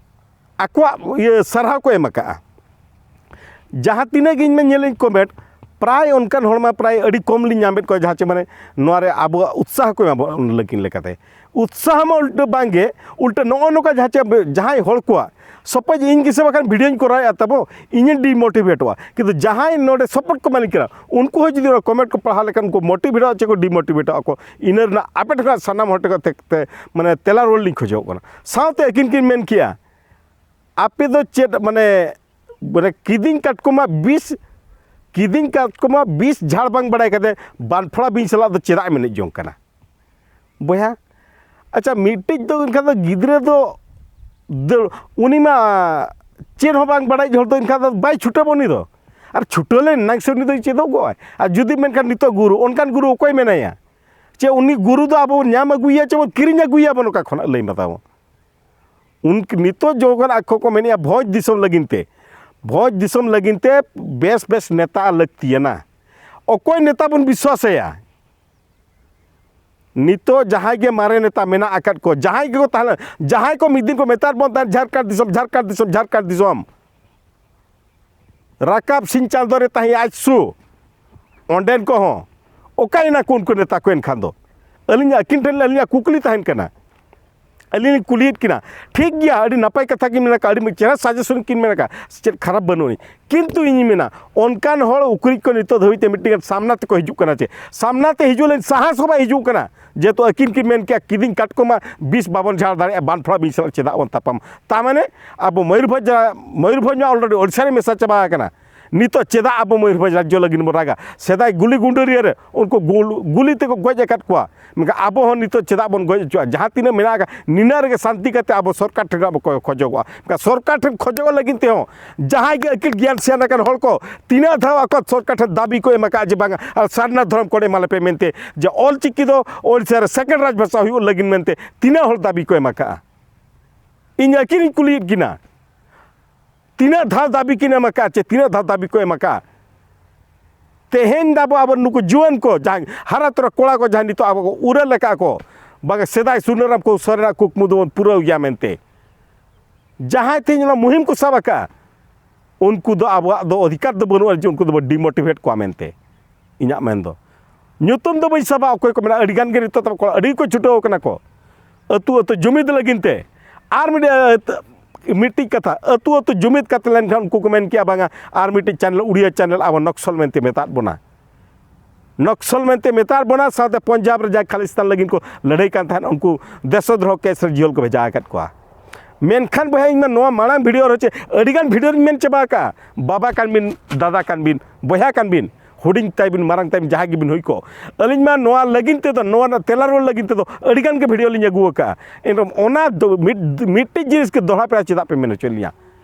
ᱟᱠᱚᱣᱟᱜ ᱤᱭᱟᱹ ᱥᱟᱨᱦᱟᱣ ᱠᱚ ᱮᱢ ᱟᱠᱟᱫᱼᱟ᱾ ᱡᱟᱦᱟᱸ ᱛᱤᱱᱟᱹᱜ ᱜᱮ ᱤᱧ ᱢᱟ ᱧᱮᱞᱟᱹᱧ comment, ᱯᱨᱟᱭ ᱚᱱᱠᱟᱱ ᱦᱚᱲ ᱢᱟ ᱯᱨᱟᱭ ᱟᱹᱰᱤ ᱠᱚᱢ ᱞᱤᱧ ᱧᱟᱢᱮᱫ ᱠᱚᱣᱟ, ᱡᱟᱦᱟᱸ ᱪᱮ, ᱢᱟᱱᱮ, ᱱᱚᱣᱟ ᱨᱮ ᱟᱵᱚᱣᱟᱜ ᱩᱛᱥᱟᱦᱚ ᱠᱚ ᱮᱢᱟ ᱵᱚᱱ ᱞᱟᱹᱜᱤᱫ ᱞᱮᱠᱟᱛᱮ᱾ ᱩᱛᱥᱟᱦᱚ ᱢᱟ ᱩᱞᱴᱟᱹ ᱵᱟᱝᱜᱮ, ᱩᱞᱴᱟᱹ ᱱᱚᱜᱼᱚ ᱱᱚᱝᱠᱟ ᱡᱟᱦᱟᱸ ᱪᱮ ᱡᱟᱦᱟᱸᱭ ᱦᱚᱲ ᱠᱚᱣᱟᱜ, suppose ᱤᱧ ᱜᱮᱥᱮ ᱵᱟᱠᱷᱟᱱ videoᱧ ᱠᱚᱨᱟᱣᱮᱫᱼᱟ ᱛᱟᱵᱚ, ᱤᱧᱤᱧ demotivateᱚᱜᱼᱟ, ᱠᱤᱱᱛᱩ ᱡᱟᱦᱟᱸᱭ ᱱᱚᱰᱮ support ᱠᱚ ᱮᱢᱟᱞᱤᱧ ᱠᱟᱱᱟ, ᱩᱱᱠᱩ ᱦᱚᱸ ᱡᱩᱫᱤ ᱚᱱᱟ comment ᱠᱚ ᱯᱟᱲᱦᱟᱣ ᱞᱮᱠᱷᱟᱱ ᱩᱱᱠᱩ motivateᱚᱜᱼᱟ ᱪᱮ ᱠᱚ demotivateᱚᱜᱼᱟ ᱠᱚ, ᱤᱱᱟᱹ ᱨᱮᱱᱟᱜ ᱟᱯᱮ ᱴᱷᱮᱱ ᱠᱷᱚᱱᱟᱜ ᱥᱟᱱᱟᱢ ᱦᱚᱲ ᱴᱷᱮᱱ ᱠᱷᱚᱱ ᱛᱮ, ᱛᱮ, ᱢᱟᱱᱮ, ᱛᱮᱞᱟ ᱨᱩᱣᱟᱹᱲ ᱞᱤᱧ ᱠᱷᱚᱡᱚᱜ ᱠᱟᱱᱟ᱾ ᱥᱟᱶᱛᱮ ᱟᱹᱠᱤᱱ ᱠᱤᱱ ᱢᱮᱱ ᱠᱮᱜᱼᱟ, ᱟᱯᱮ ᱫᱚ ᱪᱮᱫ, ᱢᱟᱱᱮ, ᱢᱟᱱᱮ, ᱠᱤᱫᱤᱧ ᱠᱟᱴᱠᱚᱢᱟ ᱵᱤᱥ, ᱠᱤᱫᱤᱧ ᱠᱟᱴᱠᱚᱢᱟ ᱵᱤᱥ ᱡᱷᱟᱲ ᱵᱟᱝ ᱵᱟᱲᱟᱭ ᱠᱟᱛᱮ ᱵᱟᱱᱯᱷᱲᱟ ᱵᱤᱧ ᱥᱟᱞᱟᱜ ᱫᱚ ᱪᱮᱫᱟᱜ ᱮᱢ ᱮᱱᱮᱡ ᱡᱚᱝ ᱠᱟᱱᱟ ᱵᱚᱭᱦᱟ? ᱟᱪᱪᱷᱟ, ᱢᱤᱫᱴᱤᱡ ᱫᱚ ᱮᱱᱠᱷᱟᱱ ᱫᱚ ᱜᱤᱫᱽᱨᱟᱹ ᱫᱚ ᱫᱟᱹᱲ, ᱩᱱᱤ ᱢᱟ ᱪᱮᱫ ᱦᱚᱸ ᱵᱟᱝ ᱵᱟᱲᱟᱭ ᱦᱚᱲ ᱫᱚ ᱮᱱᱠᱷᱟᱱ ᱫᱚ ᱵᱟᱭ ᱪᱷᱩᱴᱟᱹᱣ ᱩᱱᱤ ᱫᱚ᱾ ᱟᱨ ᱪᱷᱩᱴᱟᱹᱣ ᱞᱮᱱ ᱮᱱᱟᱝ ᱥᱮ ᱩᱱᱤ ᱫᱚᱭ ᱪᱮᱫᱚᱜᱚᱜᱼᱟᱭ᱾ ᱟᱨ ᱡᱩᱫᱤ ᱢᱮᱱᱠᱷᱟᱱ ᱱᱤᱛᱚᱜ ᱜᱩᱨᱩ, ᱚᱱᱠᱟᱱ ᱜᱩᱨᱩ ᱚᱠᱚᱭ ᱢᱮᱱᱟᱭᱟ? ᱪᱮ ᱩᱱᱤ ᱜᱩᱨᱩ ᱫᱚ ᱟᱵᱚ ᱵᱚᱱ ᱧᱟᱢ ᱟᱹᱜᱩᱭᱮᱭᱟ ᱪᱮ ᱵᱚᱱ ᱠᱤᱨᱤᱧ ᱟᱹᱜᱩᱭᱮᱭᱟ ᱵᱚᱱ ᱚᱠᱟ ᱠᱷᱚᱱᱟᱜ? ᱞᱟᱹᱭ ᱢᱮ ᱛᱟᱵᱚᱱ᱾ ᱩᱱ, ᱱᱤᱛᱚᱜ ᱡᱚᱠᱷᱚᱱ ᱟᱠᱚ ᱠᱚ ᱢᱮᱱᱮᱫᱼᱟ ᱵᱷᱚᱸᱡᱽ ᱫᱤᱥᱚᱢ ᱞᱟᱹᱜᱤᱫ ᱛᱮ, ᱵᱷᱚᱸᱡᱽ ᱫᱤᱥᱚᱢ ᱞᱟᱹᱜᱤᱫ ᱛᱮ ᱵᱮᱥ ᱵᱮᱥ ᱱᱮᱛᱟ ᱞᱟᱹᱠᱛᱤᱭᱟᱱᱟ᱾ ᱚᱠᱚᱭ ᱱᱮᱛᱟ ᱵᱚᱱ ᱵᱤᱥᱣᱟᱥ ᱟᱭᱟ? ᱱᱤᱛᱚᱜ ᱡᱟᱦᱟᱸᱭ ᱜᱮ ᱢᱟᱨᱮ ᱱᱮᱛᱟ ᱢᱮᱱᱟᱜ ᱟᱠᱟᱫ ᱠᱚ, ᱡᱟᱦᱟᱸᱭ ᱜᱮᱠᱚ ᱛᱟᱦᱮᱸ ᱞᱮᱱ, ᱡᱟᱦᱟᱸᱭ ᱠᱚ ᱢᱤᱫ ᱫᱤᱱ ᱠᱚ ᱢᱮᱛᱟᱫ ᱵᱚᱱ ᱛᱟᱦᱮᱸᱫ, "ᱡᱷᱟᱨᱠᱷᱚᱸᱰ ᱫᱤᱥᱚᱢ, ᱡᱷᱟᱨᱠᱷᱚᱸᱰ ᱫᱤᱥᱚᱢ, ᱡᱷᱟᱨᱠᱷᱚᱸᱰ ᱫᱤᱥᱚᱢ", ᱨᱟᱠᱟᱵ ᱥᱤᱧ ᱪᱟᱸᱫᱚ ᱨᱮ ᱛᱟᱦᱮᱸ ᱟᱡᱥᱩ, ᱚᱸᱰᱮᱱ ᱠᱚᱦᱚᱸ ᱚᱠᱟᱭᱮᱱᱟ ᱠᱚ ᱩᱱᱠᱩ ᱱᱮᱛᱟ ᱠᱚ? ᱮᱱᱠᱷᱟᱱ ᱫᱚ ᱟᱹᱞᱤᱧ, ᱟᱹᱠᱤᱱ ᱴᱷᱮᱱ ᱟᱹᱞᱤᱧᱟᱜ ᱠᱩᱠᱞᱤ ᱛᱟᱦᱮᱱ ᱠᱟᱱᱟ, ᱟᱹᱞᱤᱧ ᱞᱤᱧ ᱠᱩᱞᱤᱭᱮᱫ ᱠᱤᱱᱟ᱾ ᱴᱷᱤᱠ ᱜᱮᱭᱟ, ᱟᱹᱰᱤ ᱱᱟᱯᱟᱭ ᱠᱟᱛᱷᱟ ᱠᱤᱱ ᱢᱮᱱ ᱟᱠᱟᱫ, ᱟᱹᱰᱤ ᱪᱮᱦᱨᱟ ᱥᱟᱡᱮᱥᱚᱱ ᱠᱤᱱ ᱢᱮᱱ ᱟᱠᱟᱫ, ᱪᱮᱫ ᱠᱷᱟᱨᱟᱯ ᱵᱟᱹᱱᱩᱜ ᱟᱹᱱᱤᱡ᱾ ᱠᱤᱱᱛᱩ ᱤᱧᱤᱧ ᱢᱮᱱᱟ, ᱚᱱᱠᱟᱱ ᱦᱚᱲ ᱩᱠᱨᱤᱡ ᱠᱚ ᱱᱤᱛᱚᱜ ᱫᱷᱟᱹᱵᱤᱡ ᱛᱮ ᱢᱤᱫᱴᱮᱱ ᱥᱟᱢᱱᱟ ᱛᱮᱠᱚ ᱦᱤᱡᱩᱜ ᱠᱟᱱᱟ ᱪᱮ? ᱥᱟᱢᱱᱟ ᱛᱮ ᱦᱤᱡᱩᱜ ᱞᱟᱹᱜᱤᱫ ᱥᱟᱦᱟᱥ ᱦᱚᱸ ᱵᱟᱭ ᱦᱤᱡᱩᱜ ᱠᱟᱱᱟ᱾ ᱡᱮᱦᱮᱛᱩ ᱟᱹᱠᱤᱱ ᱠᱤᱱ ᱢᱮᱱ ᱠᱮᱭᱟ, "ᱠᱤᱫᱤᱧ ᱠᱟᱴᱠᱚᱢᱟ ᱵᱤᱥ ᱵᱟᱵᱚᱱ ᱡᱷᱟᱲ ᱫᱟᱲᱮᱭᱟᱜᱼᱟ, ᱵᱟᱱ ᱯᱷᱚᱲᱟ ᱵᱤᱧ ᱥᱟᱞᱟᱜ ᱪᱮᱫᱟᱜ ᱵᱚᱱ ᱛᱟᱯᱟᱢ?" ᱛᱟ ᱢᱟᱱᱮ ᱟᱵᱚ ᱢᱚᱭᱩᱨᱵᱷᱚᱸᱡᱽ ᱡᱮᱞᱟ, ᱢᱚᱭᱩᱨᱵᱷᱚᱸᱡᱽ ᱢᱟ already ᱳᱰᱤᱥᱟ ᱨᱮ ᱢᱮᱥᱟ ᱪᱟᱵᱟ ᱟᱠᱟᱱᱟ᱾ ᱱᱤᱛᱚᱜ ᱪᱮᱫᱟᱜ ᱟᱵᱚ ᱢᱚᱭᱩᱨᱵᱷᱚᱸᱡᱽ ᱨᱟᱡᱽᱡᱚ ᱞᱟᱹᱜᱤᱫ ᱵᱚᱱ ᱨᱟᱜᱟ? ᱥᱮᱫᱟᱭ ᱜᱩᱞᱤ ᱜᱩᱸᱰᱟᱹᱨᱤᱭᱟᱹ ᱨᱮ ᱩᱱᱠᱩ ᱜᱩᱞ-, ᱜᱩᱞᱤ ᱛᱮᱠᱚ ᱜᱚᱡ ᱟᱠᱟᱫ ᱠᱚᱣᱟ, ᱢᱮᱱᱠᱷᱟᱱ ᱟᱵᱚ ᱦᱚᱸ ᱱᱤᱛᱚᱜ ᱪᱮᱫᱟᱜ ᱵᱚᱱ ᱜᱚᱡ ᱦᱚᱪᱚᱜᱼᱟ? ᱡᱟᱦᱟᱸ ᱛᱤᱱᱟᱹᱜ ᱢᱮᱱᱟᱜ ᱟᱠᱟᱫ, ᱱᱤᱱᱟᱹᱜ ᱨᱮᱜᱮ ᱥᱟᱱᱛᱤ ᱠᱟᱛᱮ ᱟᱵᱚ ᱥᱚᱨᱠᱟᱨ ᱴᱷᱮᱱ ᱟᱵᱚ ᱠᱚ ᱠᱷᱚᱡᱚᱜᱚᱜᱼᱟ᱾ ᱢᱮᱱᱠᱷᱟᱱ ᱥᱚᱨᱠᱟᱨ ᱴᱷᱮᱱ ᱠᱷᱚᱡᱚᱜ ᱞᱟᱹᱜᱤᱫ ᱛᱮᱦᱚᱸ ᱡᱟᱦᱟᱸᱭ ᱜᱮ ᱟᱹᱠᱤᱞ ᱜᱮᱭᱟᱱ ᱥᱮᱭᱟᱱ ᱟᱠᱟᱱ ᱦᱚᱲ ᱠᱚ ᱛᱤᱱᱟᱹᱜ ᱫᱷᱟᱣ ᱟᱠᱚ ᱥᱚᱨᱠᱟᱨ ᱴᱷᱮᱱ ᱫᱟᱹᱵᱤ ᱠᱚ ᱮᱢ ᱟᱠᱟᱫᱼᱟ ᱡᱮ ᱵᱟᱝᱟ, ᱟᱨ ᱥᱟᱨᱱᱟ ᱫᱷᱚᱨᱚᱢ ᱠᱳᱰ ᱮᱢᱟ ᱞᱮᱯᱮ ᱢᱮᱱᱛᱮ, ᱡᱮ ᱚᱞ ᱪᱤᱠᱤ ᱫᱚ ᱳᱰᱤᱥᱟ ᱨᱮ ᱥᱮᱠᱮᱱᱰ ᱨᱟᱡᱽ ᱵᱷᱟᱥᱟ ᱦᱩᱭᱩᱜ ᱞᱟᱹᱜᱤᱫ ᱢᱮᱱᱛᱮ ᱛᱤᱱᱟᱹᱜ ᱦᱚᱲ ᱫᱟᱹᱵᱤ ᱠᱚ ᱮᱢ ᱟᱠᱟᱫᱼᱟ? ᱤᱧ ᱟᱹᱠᱤᱱᱤᱧ ᱠᱩᱞᱤᱭᱮᱫ ᱠᱤᱱᱟ, ᱛᱤᱱᱟᱹᱜ ᱫᱷᱟᱣ ᱫᱟᱹᱵᱤ ᱠᱤᱱ ᱮᱢ ᱟᱠᱟᱫᱼᱟ ᱪᱮ ᱛᱤᱱᱟᱹᱜ ᱫᱷᱟᱣ ᱫᱟᱹᱵᱤ ᱠᱚ ᱮᱢ ᱟᱠᱟᱫᱼᱟ? ᱛᱮᱦᱮᱧ ᱫᱚ ᱟᱵᱚ, ᱟᱵᱚ ᱱᱩᱠᱩ ᱡᱩᱣᱟᱹᱱ ᱠᱚ, ᱡᱟᱦᱟᱸᱭ ᱦᱟᱨᱟ ᱛᱚᱨᱟ ᱠᱚᱲᱟ ᱠᱚ, ᱡᱟᱦᱟᱸᱭ ᱱᱤᱛᱚᱜ ᱟᱵᱚ ᱠᱚ ᱩᱨᱟᱹᱞ ᱟᱠᱟᱫ ᱠᱚ, ᱵᱟᱝᱟ ᱥᱮᱫᱟᱭ ᱥᱩᱱᱟᱹᱨᱟᱢ ᱠᱚ ᱥᱚᱨᱮᱱᱟᱜ ᱠᱩᱠᱢᱩ ᱫᱚᱵᱚᱱ ᱯᱩᱨᱟᱹᱣ ᱜᱮᱭᱟ ᱢᱮᱱᱛᱮ, ᱡᱟᱦᱟᱸᱭ ᱛᱮᱦᱮᱧ ᱚᱱᱟ ᱢᱩᱦᱤᱢ ᱠᱚ ᱥᱟᱵ ᱟᱠᱟᱫᱼᱟ, ᱩᱱᱠᱩ ᱫᱚ ᱟᱵᱚᱣᱟᱜ ᱫᱚ ᱚᱫᱷᱤᱠᱟᱨ ᱫᱚ ᱵᱟᱹᱱᱩᱜᱼᱟ ᱡᱮ ᱩᱱᱠᱩ ᱫᱚᱵᱚ demotivate ᱠᱚᱣᱟ ᱢᱮᱱᱛᱮ᱾ ᱤᱧᱟᱹᱜ ᱢᱮᱱ ᱫᱚ, ᱧᱩᱛᱩᱢ ᱫᱚ ᱵᱟᱹᱧ ᱥᱟᱵᱟ, ᱚᱠᱚᱭ ᱠᱚ ᱢᱮᱱᱟᱜᱼᱟ, ᱟᱹᱰᱤ ᱜᱟᱱ ᱜᱮ ᱱᱤᱛᱚᱜ ᱛᱟᱵᱚ ᱠᱚᱲᱟ ᱟᱹᱰᱤ ᱠᱚ ᱪᱷᱩᱴᱟᱹᱣ ᱠᱟᱱᱟ ᱠᱚ ᱟᱹᱛᱩ ᱟᱹᱛᱩ ᱡᱩᱢᱤᱫ ᱞᱟᱹᱜᱤᱫ ᱛᱮ᱾ ᱟᱨ ᱢᱤᱫ-, ᱢᱤᱫᱴᱤᱡ ᱠᱟᱛᱷᱟ, ᱟᱹᱛᱩ ᱟᱹᱛᱩ ᱡᱩᱢᱤᱫ ᱠᱟᱛᱮ ᱞᱮᱱᱠᱷᱟᱱ ᱩᱱᱠᱩ ᱠᱚ ᱢᱮᱱ ᱠᱮᱭᱟ, "ᱵᱟᱝᱟ, ᱟᱨ ᱢᱤᱫᱴᱤᱡ ᱪᱮᱱᱮᱞ, ᱩᱲᱤᱭᱟ ᱪᱮᱱᱮᱞ ᱟᱵᱚ ᱱᱚᱠᱥᱚᱞ ᱢᱮᱱᱛᱮ ᱢᱮᱛᱟᱫ ᱵᱚᱱᱟ, ᱱᱚᱠᱥᱚᱞ ᱢᱮᱱᱛᱮ ᱢᱮᱛᱟᱫ ᱵᱚᱱᱟ", ᱥᱟᱶᱛᱮ ᱯᱚᱧᱡᱟᱵᱽ ᱨᱮ ᱡᱟᱦᱟᱸᱭ ᱠᱷᱟᱞᱤᱥᱛᱟᱱ ᱞᱟᱹᱜᱤᱫ ᱠᱚ ᱞᱟᱹᱲᱦᱟᱹᱭ ᱠᱟᱱ ᱛᱟᱦᱮᱸᱫ, ᱩᱱᱠᱩ ᱫᱮᱥᱚᱫᱨᱳᱦᱚ ᱠᱮᱥ ᱨᱮ ᱡᱤᱦᱚᱞ ᱠᱚ ᱵᱷᱮᱡᱟ ᱟᱠᱟᱫ ᱠᱚᱣᱟ᱾ ᱢᱮᱱᱠᱷᱟᱱ ᱵᱚᱭᱦᱟ, ᱤᱧ ᱢᱟ ᱱᱚᱣᱟ ᱢᱟᱲᱟᱝ ᱵᱷᱤᱰᱤᱭᱳ ᱨᱮ ᱪᱮ ᱟᱹᱰᱤᱜᱟᱱ ᱵᱷᱤᱰᱤᱭᱳ ᱨᱤᱧ ᱢᱮᱱ ᱪᱟᱵᱟ ᱟᱠᱟᱫᱼᱟ, ᱵᱟᱵᱟ ᱠᱟᱱ ᱵᱤᱱ, ᱫᱟᱫᱟ ᱠᱟᱱ ᱵᱤᱱ, ᱵᱚᱭᱦᱟ ᱠᱟᱱ ᱵᱤᱱ, ᱦᱩᱰᱤᱧ ᱛᱟᱭ ᱵᱤᱱ, ᱢᱟᱨᱟᱝ ᱛᱟᱭ ᱵᱤᱱ, ᱡᱟᱦᱟᱸᱭ ᱜᱮᱵᱤᱱ ᱦᱩᱭ ᱠᱚᱜ, ᱟᱹᱞᱤᱧ ᱢᱟ ᱱᱚᱣᱟ ᱞᱟᱹᱜᱤᱫ ᱛᱮᱫᱚ, ᱱᱚᱣᱟ ᱨᱮᱱᱟᱜ ᱛᱮᱞᱟ ᱨᱩᱣᱟᱹᱲ ᱞᱟᱹᱜᱤᱫ ᱛᱮᱫᱚ ᱟᱹᱰᱤᱜᱟᱱ ᱜᱮ ᱵᱷᱤᱰᱤᱭᱳ ᱞᱤᱧ ᱟᱹᱜᱩ ᱟᱠᱟᱫᱼᱟ᱾ ᱮᱱᱨᱮᱦᱚᱸ ᱚᱱᱟ ᱫᱚ ᱢᱤᱫ, ᱢᱤᱫᱴᱤᱡ ᱡᱤᱱᱤᱥ ᱜᱮ ᱫᱚᱦᱲᱟ ᱯᱮᱲᱟ ᱪᱮᱫᱟᱜ ᱯᱮ ᱢᱮᱱ ᱦᱚᱪᱚᱭᱮᱫ ᱞᱤᱧᱟ?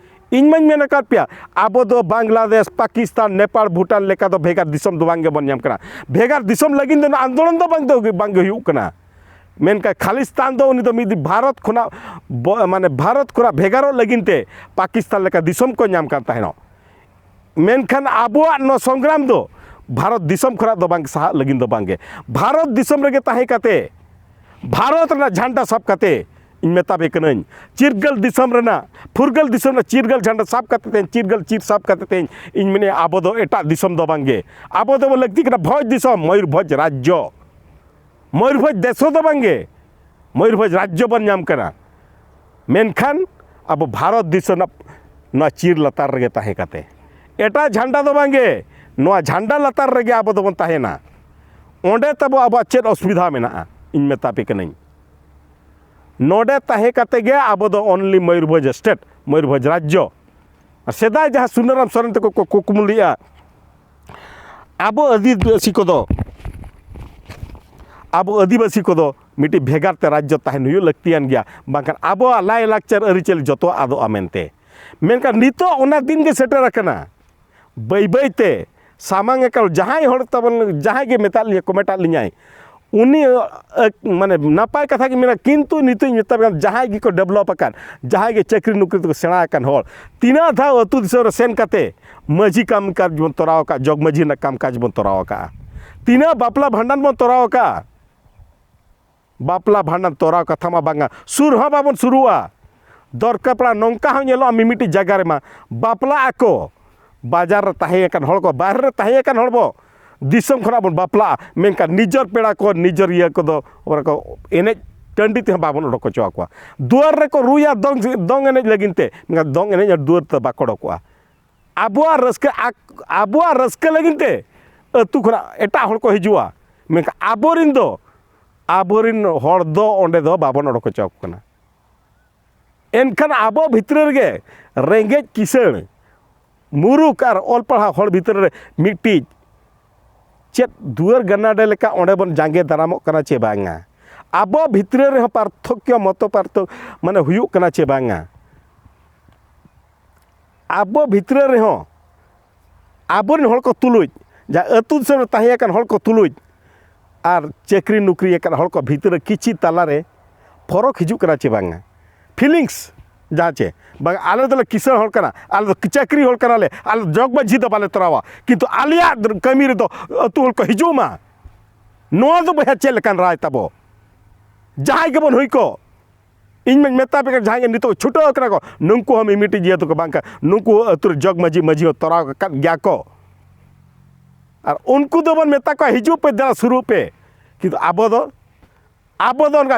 ᱤᱧ ᱢᱟᱧ ᱢᱮᱱ ᱟᱠᱟᱫ ᱯᱮᱭᱟ, ᱟᱵᱚ ᱫᱚ ᱵᱟᱝᱞᱟᱫᱮᱥ, ᱯᱟᱠᱤᱥᱛᱟᱱ, ᱱᱮᱯᱟᱲ, ᱵᱷᱩᱴᱟᱱ ᱞᱮᱠᱟ ᱫᱚ ᱵᱷᱮᱜᱟᱨ ᱫᱤᱥᱚᱢ ᱫᱚ ᱵᱟᱝ ᱜᱮᱵᱚᱱ ᱧᱟᱢ ᱠᱟᱱᱟ᱾ ᱵᱷᱮᱜᱟᱨ ᱫᱤᱥᱚᱢ ᱞᱟᱹᱜᱤᱫ ᱫᱚ ᱟᱱᱫᱳᱞᱚᱱ ᱫᱚ ᱵᱟᱝ ᱫᱚ, ᱵᱟᱝ ᱜᱮ ᱦᱩᱭᱩᱜ ᱠᱟᱱᱟ᱾ ᱢᱮᱱᱠᱷᱟᱱ ᱠᱷᱟᱞᱤᱥᱛᱟᱱ ᱫᱚ ᱩᱱᱤ ᱫᱚ ᱢᱤᱫ ᱵᱷᱟᱨᱚᱛ ᱠᱷᱚᱱᱟᱜ ᱵᱚ-, ᱢᱟᱱᱮ ᱵᱷᱟᱨᱚᱛ ᱠᱷᱚᱱᱟᱜ ᱵᱷᱮᱜᱟᱨᱚᱜ ᱞᱟᱹᱜᱤᱫ ᱛᱮ ᱯᱟᱠᱤᱥᱛᱟᱱ ᱞᱮᱠᱟ ᱫᱤᱥᱚᱢ ᱠᱚ ᱧᱟᱢ ᱠᱟᱱ ᱛᱟᱦᱮᱱᱚᱜ᱾ ᱢᱮᱱᱠᱷᱟᱱ ᱟᱵᱚᱣᱟᱜ ᱱᱚᱣᱟ ᱥᱚᱝᱜᱨᱟᱢ ᱫᱚ ᱵᱷᱟᱨᱚᱛ ᱫᱤᱥᱚᱢ ᱠᱷᱚᱱᱟᱜ ᱫᱚ ᱵᱟᱝ ᱥᱟᱦᱟᱜ ᱞᱟᱹᱜᱤᱫ ᱫᱚ ᱵᱟᱝᱜᱮ, ᱵᱷᱟᱨᱚᱛ ᱫᱤᱥᱚᱢ ᱨᱮᱜᱮ ᱛᱟᱦᱮᱸ ᱠᱟᱛᱮ, ᱵᱷᱟᱨᱚᱛ ᱨᱮᱱᱟᱜ ᱡᱷᱟᱱᱰᱟ ᱥᱟᱵ ᱠᱟᱛᱮ ᱤᱧ ᱢᱮᱛᱟ ᱯᱮ ᱠᱟᱹᱱᱟᱹᱧ, ᱪᱤᱨᱜᱟᱹᱞ ᱫᱤᱥᱚᱢ ᱨᱮᱱᱟᱜ, ᱯᱷᱩᱨᱜᱟᱹᱞ ᱫᱤᱥᱚᱢ ᱨᱮᱱᱟᱜ ᱪᱤᱨᱜᱟᱹᱞ ᱡᱷᱟᱱᱰᱟ ᱥᱟᱵ ᱠᱟᱛᱮ ᱛᱮᱦᱮᱧ ᱪᱤᱨᱜᱟᱹᱞ ᱪᱤᱨ ᱥᱟᱵ ᱠᱟᱛᱮ ᱛᱮᱦᱮᱧ ᱤᱧ ᱢᱮᱱᱮᱫᱼᱟ, ᱟᱵᱚ ᱫᱚ ᱮᱴᱟᱜ ᱫᱤᱥᱚᱢ ᱫᱚ ᱵᱟᱝᱜᱮ, ᱟᱵᱚ ᱫᱚᱵᱚ ᱞᱟᱹᱠᱛᱤ ᱠᱟᱱᱟ ᱵᱷᱚᱸᱡᱽ ᱫᱤᱥᱚᱢ, ᱢᱚᱭᱩᱨᱵᱷᱚᱸᱡᱽ ᱨᱟᱡᱽᱡᱚ, ᱢᱚᱭᱩᱨᱵᱷᱚᱸᱡᱽ ᱫᱮᱥᱚ ᱫᱚ ᱵᱟᱝᱜᱮ᱾ ᱢᱚᱭᱩᱨᱵᱷᱚᱸᱡᱽ ᱨᱟᱡᱽᱡᱚ ᱵᱚᱱ ᱧᱟᱢ ᱠᱟᱱᱟ, ᱢᱮᱱᱠᱷᱟᱱ ᱟᱵᱚ ᱵᱷᱟᱨᱚᱛ ᱫᱤᱥᱚᱢ ᱨᱮᱱᱟᱜ ᱱᱚᱣᱟ ᱪᱤᱨ ᱞᱟᱛᱟᱨ ᱨᱮᱜᱮ ᱛᱟᱦᱮᱸ ᱠᱟᱛᱮ, ᱮᱴᱟᱜ ᱡᱷᱟᱱᱰᱟ ᱫᱚ ᱵᱟᱝᱜᱮ, ᱱᱚᱣᱟ ᱡᱷᱟᱱᱰᱟ ᱞᱟᱛᱟᱨ ᱨᱮᱜᱮ ᱟᱵᱚ ᱫᱚᱵᱚᱱ ᱛᱟᱦᱮᱱᱟ᱾ ᱚᱸᱰᱮ ᱛᱟᱵᱚ ᱟᱵᱚᱣᱟᱜ ᱪᱮᱫ ᱚᱥᱩᱵᱤᱫᱷᱟ ᱢᱮᱱᱟᱜᱼᱟ? ᱤᱧ ᱢᱮᱛᱟ ᱯᱮ ᱠᱟᱹᱱᱟᱹᱧ, ᱱᱚᱰᱮ ᱛᱟᱦᱮᱸ ᱠᱟᱛᱮ ᱜᱮ ᱟᱵᱚ ᱫᱚ only ᱢᱚᱭᱩᱨᱵᱷᱚᱸᱡᱽ ᱥᱴᱮᱴ, ᱢᱚᱭᱩᱨᱵᱷᱚᱸᱡᱽ ᱨᱟᱡᱽᱡᱚ᱾ ᱟᱨ ᱥᱮᱫᱟᱭ ᱡᱟᱦᱟᱸ ᱥᱩᱱᱟᱨᱟᱢ ᱥᱚᱨᱮᱱ ᱛᱟᱠᱚ ᱠᱚ ᱠᱩᱠᱢᱩ ᱞᱮᱫᱼᱟ, ᱟᱵᱚ ᱟᱹᱫᱤᱵᱟᱹᱥᱤ ᱠᱚᱫᱚ, ᱟᱵᱚ ᱟᱹᱫᱤᱵᱟᱹᱥᱤ ᱠᱚᱫᱚ ᱢᱤᱫᱴᱤᱡ ᱵᱷᱮᱜᱟᱨ ᱛᱮ ᱨᱟᱡᱽᱡᱚ ᱛᱟᱦᱮᱱ ᱦᱩᱭᱩᱜ ᱞᱟᱹᱠᱛᱤᱭᱟᱱ ᱜᱮᱭᱟ, ᱵᱟᱝᱠᱷᱟᱱ ᱟᱵᱚᱣᱟᱜ ᱞᱟᱭᱼᱞᱟᱠᱪᱟᱨ ᱟᱹᱨᱤᱪᱟᱹᱞᱤ ᱡᱚᱛᱚ ᱟᱫᱚᱜᱼᱟ ᱢᱮᱱᱛᱮ᱾ ᱢᱮᱱᱠᱷᱟᱱ ᱱᱤᱛᱚᱜ ᱚᱱᱟ ᱫᱤᱱ ᱜᱮ ᱥᱮᱴᱮᱨ ᱟᱠᱟᱱᱟ᱾ ᱵᱟᱹᱭ ᱵᱟᱹᱭ ᱛᱮ ᱥᱟᱢᱟᱝ ᱟᱠᱟᱱ ᱡᱟᱦᱟᱸᱭ ᱦᱚᱲ ᱛᱟᱵᱚᱱ, ᱡᱟᱦᱟᱸᱭ ᱜᱮ ᱢᱮᱛᱟᱫ ᱞᱤᱧᱟ, ᱠᱚᱢᱮᱱᱴᱟᱫ ᱞᱤᱧᱟᱭ, ᱩᱱᱤ, ᱟᱹ, ᱢᱟᱱᱮ ᱱᱟᱯᱟᱭ ᱠᱟᱛᱷᱟ ᱜᱮ ᱢᱮᱱᱟ, ᱠᱤᱱᱛᱩ ᱱᱤᱛᱚᱜ ᱤᱧ ᱢᱮᱛᱟ ᱯᱮ ᱠᱟᱱᱟ, ᱡᱟᱦᱟᱸᱭ ᱜᱮᱠᱚ ᱰᱮᱵᱷᱞᱚᱯ ᱟᱠᱟᱱ, ᱡᱟᱦᱟᱸᱭ ᱜᱮ ᱪᱟᱹᱠᱨᱤ ᱱᱚᱠᱨᱤ ᱛᱮᱠᱚ ᱥᱮᱬᱟ ᱟᱠᱟᱱ ᱦᱚᱲ, ᱛᱤᱱᱟᱹᱜ ᱫᱷᱟᱣ ᱟᱹᱛᱩ ᱫᱤᱥᱚᱢ ᱨᱮ ᱥᱮᱱ ᱠᱟᱛᱮ ᱢᱟᱹᱡᱷᱤ ᱠᱟᱢ ᱠᱟᱡᱽ ᱵᱚᱱ ᱛᱚᱨᱟᱣ ᱟᱠᱟᱫ, ᱡᱚᱜᱽ ᱢᱟᱹᱡᱷᱤ ᱨᱮᱱᱟᱜ ᱠᱟᱢ ᱠᱟᱡᱽ ᱵᱚᱱ ᱛᱚᱨᱟᱣ ᱟᱠᱟᱫᱼᱟ, ᱛᱤᱱᱟᱹᱜ ᱵᱟᱯᱞᱟ ᱵᱷᱟᱸᱰᱟᱱ ᱵᱚᱱ ᱛᱚᱨᱟᱣ ᱟᱠᱟᱫᱼᱟ, ᱵᱟᱯᱞᱟ ᱵᱷᱟᱸᱰᱟᱱ ᱛᱚᱨᱟᱣ ᱠᱟᱛᱷᱟ ᱢᱟ ᱵᱟᱝᱟ, ᱥᱩᱨ ᱦᱚᱸ ᱵᱟᱵᱚᱱ ᱥᱩᱨᱩᱜᱼᱟ᱾ ᱫᱚᱨᱠᱟᱨ ᱯᱟᱲᱟ ᱱᱚᱝᱠᱟ ᱦᱚᱸ ᱧᱮᱞᱚᱜᱼᱟ, ᱢᱤᱢᱤᱫᱴᱤᱡ ᱡᱟᱭᱜᱟ ᱨᱮᱢᱟ ᱵᱟᱯᱞᱟᱜ ᱟᱠᱚ, ᱵᱟᱡᱟᱨ ᱨᱮ ᱛᱟᱦᱮᱸ ᱟᱠᱟᱱ ᱦᱚᱲ ᱠᱚ, ᱵᱟᱦᱨᱮ ᱨᱮ ᱛᱟᱦᱮᱸ ᱟᱠᱟᱱ ᱦᱚᱲ ᱵᱚ, ᱫᱤᱥᱚᱢ ᱠᱷᱚᱱᱟᱜ ᱵᱚᱱ ᱵᱟᱯᱞᱟᱜᱼᱟ, ᱢᱮᱱᱠᱷᱟᱱ ᱱᱤᱡᱚᱨ ᱯᱮᱲᱟ ᱠᱚ, ᱱᱤᱡᱚᱨ ᱤᱭᱟᱹ ᱠᱚᱫᱚ ᱚᱱᱟ ᱠᱚ ᱮᱱᱮᱡ ᱴᱟᱺᱰᱤ ᱛᱮᱦᱚᱸ ᱵᱟᱵᱚᱱ ᱚᱰᱚᱠ ᱦᱚᱪᱚ ᱟᱠᱚᱣᱟ᱾ ᱫᱩᱣᱟᱹᱨ ᱨᱮᱠᱚ ᱨᱩᱭᱟ ᱫᱚᱝ, ᱫᱚᱝ ᱮᱱᱮᱡ ᱞᱟᱹᱜᱤᱫ ᱛᱮ, ᱢᱮᱱᱠᱷᱟᱱ ᱫᱚᱝ ᱮᱱᱮᱡ ᱟᱨ ᱫᱩᱣᱟᱹᱨ ᱛᱮ ᱵᱟᱠᱚ ᱚᱰᱚᱠᱚᱜᱼᱟ᱾ ᱟᱵᱚᱣᱟᱜ ᱨᱟᱹᱥᱠᱟᱹ, ᱟᱠ-, ᱟᱵᱚᱣᱟᱜ ᱨᱟᱹᱥᱠᱟᱹ ᱞᱟᱹᱜᱤᱫ ᱛᱮ ᱟᱹᱛᱩ ᱠᱷᱚᱱᱟᱜ ᱮᱴᱟᱜ ᱦᱚᱲ ᱠᱚ ᱦᱤᱡᱩᱜᱼᱟ, ᱢᱮᱱᱠᱷᱟᱱ ᱟᱵᱚᱨᱮᱱ ᱫᱚ, ᱟᱵᱚᱨᱮᱱ ᱦᱚᱲ ᱫᱚ ᱚᱸᱰᱮ ᱫᱚ ᱵᱟᱵᱚᱱ ᱚᱰᱚᱠ ᱦᱚᱪᱚ ᱟᱠᱚ ᱠᱟᱱᱟ᱾ ᱮᱱᱠᱷᱟᱱ ᱟᱵᱚ ᱵᱷᱤᱛᱨᱤ ᱨᱮᱜᱮ ᱨᱮᱸᱜᱮᱡ ᱠᱤᱥᱟᱹᱬ, ᱢᱩᱨᱩᱠᱷ ᱟᱨ ᱚᱞ ᱯᱟᱲᱦᱟᱣ ᱦᱚᱲ ᱵᱷᱤᱛᱨᱤ ᱨᱮ ᱢᱤᱫᱴᱤᱡ ᱪᱮᱫ ᱫᱩᱣᱟᱹᱨ ᱜᱟᱱᱟᱰᱮ ᱞᱮᱠᱟ ᱚᱸᱰᱮ ᱵᱚᱱ ᱡᱟᱸᱜᱮ ᱫᱟᱨᱟᱢᱚᱜ ᱠᱟᱱᱟ ᱪᱮ ᱵᱟᱝᱟ? ᱟᱵᱚ ᱵᱷᱤᱛᱨᱤ ᱨᱮᱦᱚᱸ ᱯᱟᱨᱛᱷᱚᱠᱠᱚ, ᱢᱚᱛᱚ ᱯᱟᱨᱛᱷᱚᱠ ᱢᱟᱱᱮ ᱦᱩᱭᱩᱜ ᱠᱟᱱᱟ ᱪᱮ ᱵᱟᱝᱟ? ᱟᱵᱚ ᱵᱷᱤᱛᱨᱤ ᱨᱮᱦᱚᱸ ᱟᱵᱚᱨᱮᱱ ᱦᱚᱲ ᱠᱚ ᱛᱩᱞᱩᱡ, ᱡᱟᱦᱟᱸ ᱟᱹᱛᱩ ᱫᱤᱥᱚᱢ ᱨᱮ ᱛᱟᱦᱮᱸ ᱟᱠᱟᱱ ᱦᱚᱲ ᱠᱚ ᱛᱩᱞᱩᱡ ᱟᱨ ᱪᱟᱹᱠᱨᱤ ᱱᱚᱠᱨᱤ ᱟᱠᱟᱱ ᱦᱚᱲ ᱠᱚ ᱵᱷᱤᱛᱨᱤ ᱨᱮ ᱠᱤᱪᱷᱤ ᱛᱟᱞᱟᱨᱮ ᱯᱷᱚᱨᱚᱠ ᱦᱤᱡᱩᱜ ᱠᱟᱱᱟ ᱪᱮ ᱵᱟᱝᱟ? ᱯᱷᱤᱞᱤᱝᱥ ᱡᱟᱦᱟᱸ ᱪᱮ ᱵᱟᱝ, ᱟᱞᱮ ᱫᱚᱞᱮ ᱠᱤᱥᱟᱹᱬ ᱦᱚᱲ ᱠᱟᱱᱟ, ᱟᱞᱮ ᱫᱚ ᱪᱟᱹᱠᱨᱤ ᱦᱚᱲ ᱠᱟᱱᱟᱞᱮ, ᱟᱞᱮ ᱫᱚ ᱡᱚᱜᱽ ᱢᱟᱹᱡᱷᱤ ᱫᱚ ᱵᱟᱞᱮ ᱛᱚᱨᱟᱣᱟ, ᱠᱤᱱᱛᱩ ᱟᱞᱮᱭᱟᱜ ᱠᱟᱹᱢᱤ ᱨᱮᱫᱚ ᱟᱹᱛᱩ ᱦᱚᱲ ᱠᱚ ᱦᱤᱡᱩᱜ ᱢᱟ᱾ ᱱᱚᱣᱟ ᱫᱚ ᱵᱚᱭᱦᱟ ᱪᱮᱫ ᱞᱮᱠᱟᱱ ᱨᱟᱭ ᱛᱟᱵᱚ? ᱡᱟᱦᱟᱸᱭ ᱜᱮᱵᱚᱱ ᱦᱩᱭ ᱠᱚᱜ, ᱤᱧ ᱢᱟᱧ ᱢᱮᱛᱟ ᱯᱮ ᱠᱟᱱᱟ, ᱡᱟᱦᱟᱸᱭ ᱜᱮ ᱱᱤᱛᱚᱜ ᱪᱷᱩᱴᱟᱹᱣ ᱠᱟᱱᱟ ᱠᱚ, ᱱᱩᱠᱩ ᱦᱚᱸ ᱢᱤᱢᱤᱫᱴᱤᱡ ᱤᱭᱟᱹ ᱫᱚᱠᱚ ᱵᱟᱝ ᱠᱟᱱᱟ, ᱱᱩᱠᱩ ᱦᱚᱸ ᱟᱹᱛᱩ ᱨᱮ ᱡᱚᱜᱽ ᱢᱟᱹᱡᱷᱤ, ᱢᱟᱹᱡᱷᱤ ᱦᱚᱸ ᱛᱚᱨᱟᱣ ᱟᱠᱟᱫ ᱜᱮᱭᱟ ᱠᱚ᱾ ᱟᱨ ᱩᱱᱠᱩ ᱫᱚᱵᱚᱱ ᱢᱮᱛᱟ ᱠᱚᱣᱟ, "ᱦᱤᱡᱩᱜ ᱯᱮ, ᱫᱮᱞᱟ ᱥᱩᱨᱩᱜ ᱯᱮ", ᱠᱤᱱᱛᱩ ᱟᱵᱚ ᱫᱚ ᱟᱵᱚ ᱫᱚ ᱚᱱᱠᱟ,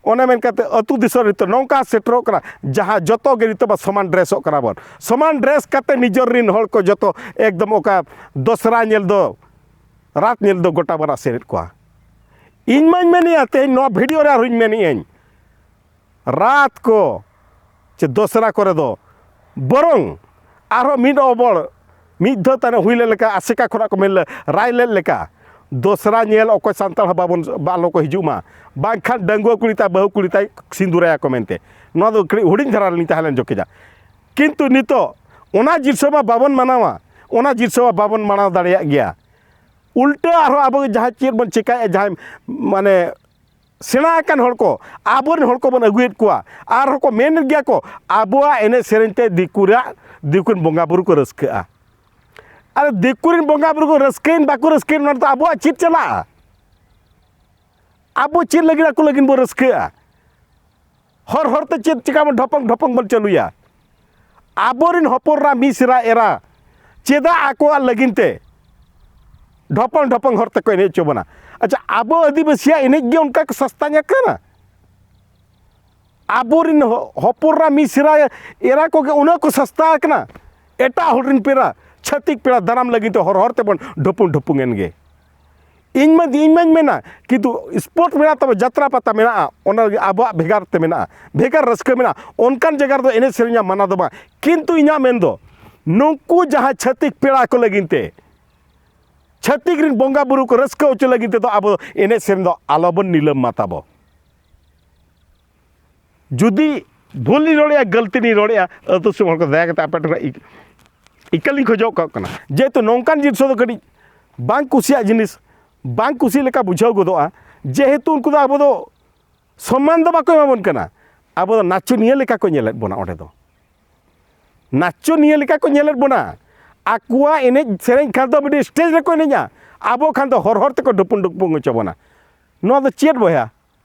ᱚᱱᱮ ᱢᱮᱱ ᱠᱟᱛᱮ ᱟᱹᱛᱩ ᱫᱤᱥᱚᱢ ᱱᱤᱛᱚᱜ ᱱᱚᱝᱠᱟ ᱥᱮᱴᱮᱨᱚᱜ ᱠᱟᱱᱟ, ᱡᱟᱦᱟᱸ ᱡᱚᱛᱚ ᱜᱮ ᱱᱤᱛᱚᱜ ᱢᱟ ᱥᱚᱢᱟᱱ ᱰᱨᱮᱥᱚᱜ ᱠᱟᱱᱟ ᱵᱚᱱ, ᱥᱚᱢᱟᱱ ᱰᱨᱮᱥ ᱠᱟᱛᱮ ᱱᱤᱡᱮᱨ ᱨᱤᱱ ᱦᱚᱲ ᱠᱚ ᱡᱚᱛᱚ ᱮᱠᱫᱚᱢ ᱚᱠᱟ ᱫᱚᱥᱨᱟ ᱧᱮᱞ ᱫᱚ, ᱨᱟᱛ ᱧᱮᱞ ᱫᱚ ᱜᱚᱴᱟ ᱵᱚᱱ ᱟᱥᱮᱱᱮᱫ ᱠᱚᱣᱟ᱾ ᱤᱧ ᱢᱟᱧ ᱢᱮᱱᱮᱫᱼᱟ, ᱛᱮᱦᱮᱧ ᱱᱚᱣᱟ ᱵᱷᱤᱰᱤᱭᱳ ᱨᱮ ᱟᱨᱦᱚᱸᱧ ᱢᱮᱱᱮᱫᱼᱟᱹᱧ, ᱨᱟᱛ ᱠᱚ ᱪᱮ ᱫᱚᱥᱨᱟ ᱠᱚᱨᱮ ᱫᱚ ᱵᱚᱨᱚᱝ ᱟᱨᱦᱚᱸ ᱢᱤᱫ ᱚᱵᱚᱲ, ᱢᱤᱫ ᱫᱷᱟᱣ ᱛᱟᱭᱱᱚᱢ ᱦᱩᱭ ᱞᱮᱱ ᱞᱮᱠᱟ, ᱟᱥᱮᱠᱟ ᱠᱷᱚᱱᱟᱜ ᱠᱚ ᱢᱮᱱ ᱞᱮ, ᱨᱟᱭ ᱞᱮᱫ ᱞᱮᱠᱟ, ᱫᱚᱥᱨᱟ ᱧᱮᱞ ᱚᱠᱚᱭ ᱥᱟᱱᱛᱟᱲ ᱦᱚᱸ ᱵᱟᱵᱚᱱ, ᱵᱟ ᱟᱞᱚ ᱠᱚ ᱦᱤᱡᱩᱜ ᱢᱟ, ᱵᱟᱝᱠᱷᱟᱱ ᱰᱟᱺᱜᱩᱣᱟᱹ ᱠᱩᱲᱤ ᱛᱟᱭ ᱵᱟᱹᱦᱩ ᱠᱩᱲᱤ ᱛᱟᱭ ᱥᱤᱸᱫᱩᱨᱟᱭᱟ ᱠᱚ ᱢᱮᱱᱛᱮ᱾ ᱱᱚᱣᱟ ᱫᱚ ᱠᱟᱹᱴᱤᱡ ᱦᱩᱰᱤᱧ ᱫᱷᱟᱨᱟ ᱨᱮᱞᱤᱧ ᱛᱟᱦᱮᱸ ᱞᱮᱱ ᱡᱚᱠᱷᱮᱡᱟ᱾ ᱠᱤᱱᱛᱩ ᱱᱤᱛᱚᱜ ᱚᱱᱟ ᱡᱤᱱᱤᱥ ᱢᱟ ᱵᱟᱵᱚᱱ ᱢᱟᱱᱟᱣᱟ, ᱚᱱᱟ ᱡᱤᱱᱤᱥ ᱢᱟ ᱵᱟᱵᱚᱱ ᱢᱟᱱᱟᱣ ᱫᱟᱲᱮᱭᱟᱜ ᱜᱮᱭᱟ᱾ ᱩᱞᱴᱟᱹ ᱟᱨᱦᱚᱸ ᱟᱵᱚ ᱡᱟᱦᱟᱸ ᱪᱮᱫ ᱵᱚᱱ ᱪᱮᱠᱟᱭᱮᱫᱼᱟ, ᱡᱟᱦᱟᱸᱭ ᱢᱟᱱᱮ ᱥᱮᱬᱟ ᱟᱠᱟᱱ ᱦᱚᱲ ᱠᱚ, ᱟᱵᱚᱨᱮᱱ ᱦᱚᱲ ᱠᱚᱵᱚᱱ ᱟᱹᱜᱩᱭᱮᱫ ᱠᱚᱣᱟ, ᱟᱨᱦᱚᱸ ᱠᱚ ᱢᱮᱱᱮᱫ ᱜᱮᱭᱟ ᱠᱚ, "ᱟᱵᱚᱣᱟᱜ ᱮᱱᱮᱡ ᱥᱮᱨᱮᱧ ᱛᱮ ᱫᱤᱠᱩ ᱨᱮᱭᱟᱜ, ᱫᱤᱠᱩ ᱨᱮᱱ ᱵᱚᱸᱜᱟ ᱵᱩᱨᱩ ᱠᱚ ᱨᱟᱹᱥᱠᱟᱹᱜᱼᱟ᱾" ᱟᱨ ᱫᱤᱠᱩ ᱨᱮᱱ ᱵᱚᱸᱜᱟ ᱵᱩᱨᱩ ᱠᱚ ᱨᱟᱹᱥᱠᱟᱹᱭᱮᱱ ᱵᱟᱠᱚ ᱨᱟᱹᱥᱠᱟᱹᱭᱮᱱ, ᱚᱱᱟ ᱫᱚ ᱟᱵᱚᱣᱟᱜ ᱪᱮᱫ ᱪᱟᱞᱟᱜᱼᱟ? ᱟᱵᱚ ᱪᱮᱫ ᱞᱟᱹᱜᱤᱫ ᱟᱠᱚ ᱞᱟᱹᱜᱤᱫ ᱵᱚᱱ ᱨᱟᱹᱥᱠᱟᱹᱜᱼᱟ? ᱦᱚᱨ ᱦᱚᱨᱛᱮ ᱪᱮᱫ ᱪᱤᱠᱟ ᱵᱚᱱ ᱰᱷᱚᱯᱚᱝ ᱰᱷᱚᱯᱚᱝ ᱵᱚᱱ ᱪᱟᱹᱞᱩᱭᱟ? ᱟᱵᱚᱨᱮᱱ ᱦᱚᱯᱚᱱ ᱮᱨᱟ, ᱢᱤᱥᱨᱟ ᱮᱨᱟ ᱪᱮᱫᱟᱜ ᱟᱠᱚᱣᱟᱜ ᱞᱟᱹᱜᱤᱫ ᱛᱮ ᱰᱷᱚᱯᱚᱝ ᱰᱷᱚᱯᱚᱝ ᱦᱚᱨ ᱛᱮᱠᱚ ᱮᱱᱮᱡ ᱦᱚᱪᱚ ᱵᱚᱱᱟ? ᱟᱪᱪᱷᱟ, ᱟᱵᱚ ᱟᱹᱫᱤᱵᱟᱹᱥᱤᱭᱟᱜ ᱮᱱᱮᱡ ᱜᱮ ᱚᱱᱠᱟ ᱠᱚ ᱥᱟᱥᱛᱟᱧ ᱟᱠᱟᱱᱟ? ᱟᱵᱚᱨᱮᱱ ᱦᱚ-, ᱦᱚᱯᱚᱱ ᱮᱨᱟ, ᱢᱤᱥᱨᱟ ᱮᱨᱟ ᱠᱚᱜᱮ ᱩᱱᱟᱹᱜ ᱠᱚ ᱥᱟᱥᱛᱟ ᱟᱠᱟᱱᱟ? ᱮᱴᱟᱜ ᱦᱚᱲ ᱨᱮᱱ ᱯᱮᱲᱟ, ᱪᱷᱟᱹᱛᱤᱠ ᱯᱮᱲᱟ ᱫᱟᱨᱟᱢ ᱞᱟᱹᱜᱤᱫ ᱛᱮ ᱦᱚᱨ ᱦᱚᱨ ᱛᱮᱵᱚᱱ ᱰᱷᱚᱯᱚᱝ ᱰᱷᱚᱯᱚᱝ ᱮᱱ ᱜᱮ᱾ ᱤᱧ ᱢᱟ, ᱤᱧ ᱢᱟᱧ ᱢᱮᱱᱟ, ᱠᱤᱱᱛᱩ ᱥᱯᱳᱨᱴ ᱢᱮᱱᱟᱜ ᱛᱟᱵᱚ, ᱡᱟᱛᱨᱟ ᱯᱟᱛᱟ ᱢᱮᱱᱟᱜᱼᱟ, ᱚᱱᱟ ᱞᱟᱹᱜᱤᱫ ᱟᱵᱚᱣᱟᱜ ᱵᱷᱮᱜᱟᱨ ᱛᱮ ᱢᱮᱱᱟᱜᱼᱟ, ᱵᱷᱮᱜᱟᱨ ᱨᱟᱹᱥᱠᱟᱹ ᱢᱮᱱᱟᱜᱼᱟ, ᱚᱱᱠᱟᱱ ᱡᱟᱭᱜᱟ ᱨᱮᱫᱚ ᱮᱱᱮᱡ ᱥᱮᱨᱮᱧ ᱢᱟᱱᱟ ᱫᱚ ᱵᱟᱝ᱾ ᱠᱤᱱᱛᱩ ᱤᱧᱟᱹᱜ ᱢᱮᱱ ᱫᱚ, ᱱᱩᱠᱩ ᱡᱟᱦᱟᱸ ᱪᱷᱟᱹᱛᱤᱠ ᱯᱮᱲᱟ ᱠᱚ ᱞᱟᱹᱜᱤᱫ ᱛᱮ, ᱪᱷᱟᱹᱛᱤᱠ ᱨᱮᱱ ᱵᱚᱸᱜᱟ ᱵᱩᱨᱩ ᱠᱚ ᱨᱟᱹᱥᱠᱟᱹ ᱦᱚᱪᱚ ᱞᱟᱹᱜᱤᱫ ᱛᱮᱫᱚ ᱟᱵᱚ ᱮᱱᱮᱡ ᱥᱮᱨᱮᱧ ᱫᱚ ᱟᱞᱚᱵᱚᱱ ᱱᱤᱞᱟᱹᱢ ᱢᱟ ᱛᱟᱵᱚ᱾ ᱡᱩᱫᱤ ᱵᱷᱩᱞ ᱞᱤᱧ ᱨᱚᱲᱮᱫᱼᱟ, ᱜᱟᱹᱞᱛᱤ ᱞᱤᱧ ᱨᱚᱲᱮᱫᱼᱟ, ᱟᱹᱛᱩ ᱫᱤᱥᱚᱢ ᱦᱚᱲ ᱠᱚ ᱫᱟᱭᱟ ᱠᱟᱛᱮ ᱟᱯᱮ ᱴᱷᱮᱱ ᱠᱷᱚᱱ ᱤᱠ-, ᱤᱠᱟᱹ ᱞᱤᱧ ᱠᱷᱚᱡᱚᱜ ᱠᱟᱜ ᱠᱟᱱᱟ᱾ ᱡᱮᱦᱮᱛᱩ ᱱᱚᱝᱠᱟᱱ ᱡᱤᱱᱤᱥ ᱫᱚ ᱠᱟᱹᱴᱤᱡ ᱵᱟᱝ ᱠᱩᱥᱤᱭᱟᱜ ᱡᱤᱱᱤᱥ, ᱵᱟᱝ ᱠᱩᱥᱤ ᱞᱮᱠᱟ ᱵᱩᱡᱷᱟᱹᱣ ᱜᱚᱫᱚᱜᱼᱟ᱾ ᱡᱮᱦᱮᱛᱩ ᱩᱱᱠᱩ ᱫᱚ ᱟᱵᱚ ᱫᱚ ᱥᱚᱢᱢᱟᱱ ᱫᱚ ᱵᱟᱠᱚ ᱮᱢᱟ ᱵᱚᱱ ᱠᱟᱱᱟ, ᱟᱵᱚ ᱫᱚ ᱱᱟᱪᱚᱱᱤᱭᱟᱹ ᱞᱮᱠᱟ ᱠᱚ ᱧᱮᱞᱮᱫ ᱵᱚᱱᱟ᱾ ᱚᱸᱰᱮ ᱫᱚ ᱱᱟᱪᱚᱱᱤᱭᱟᱹ ᱞᱮᱠᱟ ᱠᱚ ᱧᱮᱞᱮᱫ ᱵᱚᱱᱟ᱾ ᱟᱠᱚᱣᱟᱜ ᱮᱱᱮᱡ ᱥᱮᱨᱮᱧ ᱠᱷᱟᱱ ᱫᱚ ᱢᱤᱫᱴᱤᱡ ᱥᱴᱮᱡᱽ ᱨᱮᱠᱚ ᱮᱱᱮᱡᱟ, ᱟᱵᱚ ᱠᱷᱟᱱ ᱫᱚ ᱦᱚᱨ ᱦᱚᱨ ᱛᱮᱠᱚ ᱰᱷᱩᱯᱩᱝ ᱰᱷᱩᱯᱩᱝ ᱦᱚᱪᱚ ᱵᱚᱱᱟ᱾ ᱱᱚᱣᱟ ᱫᱚ ᱪᱮᱫ ᱵᱚᱭᱦᱟ?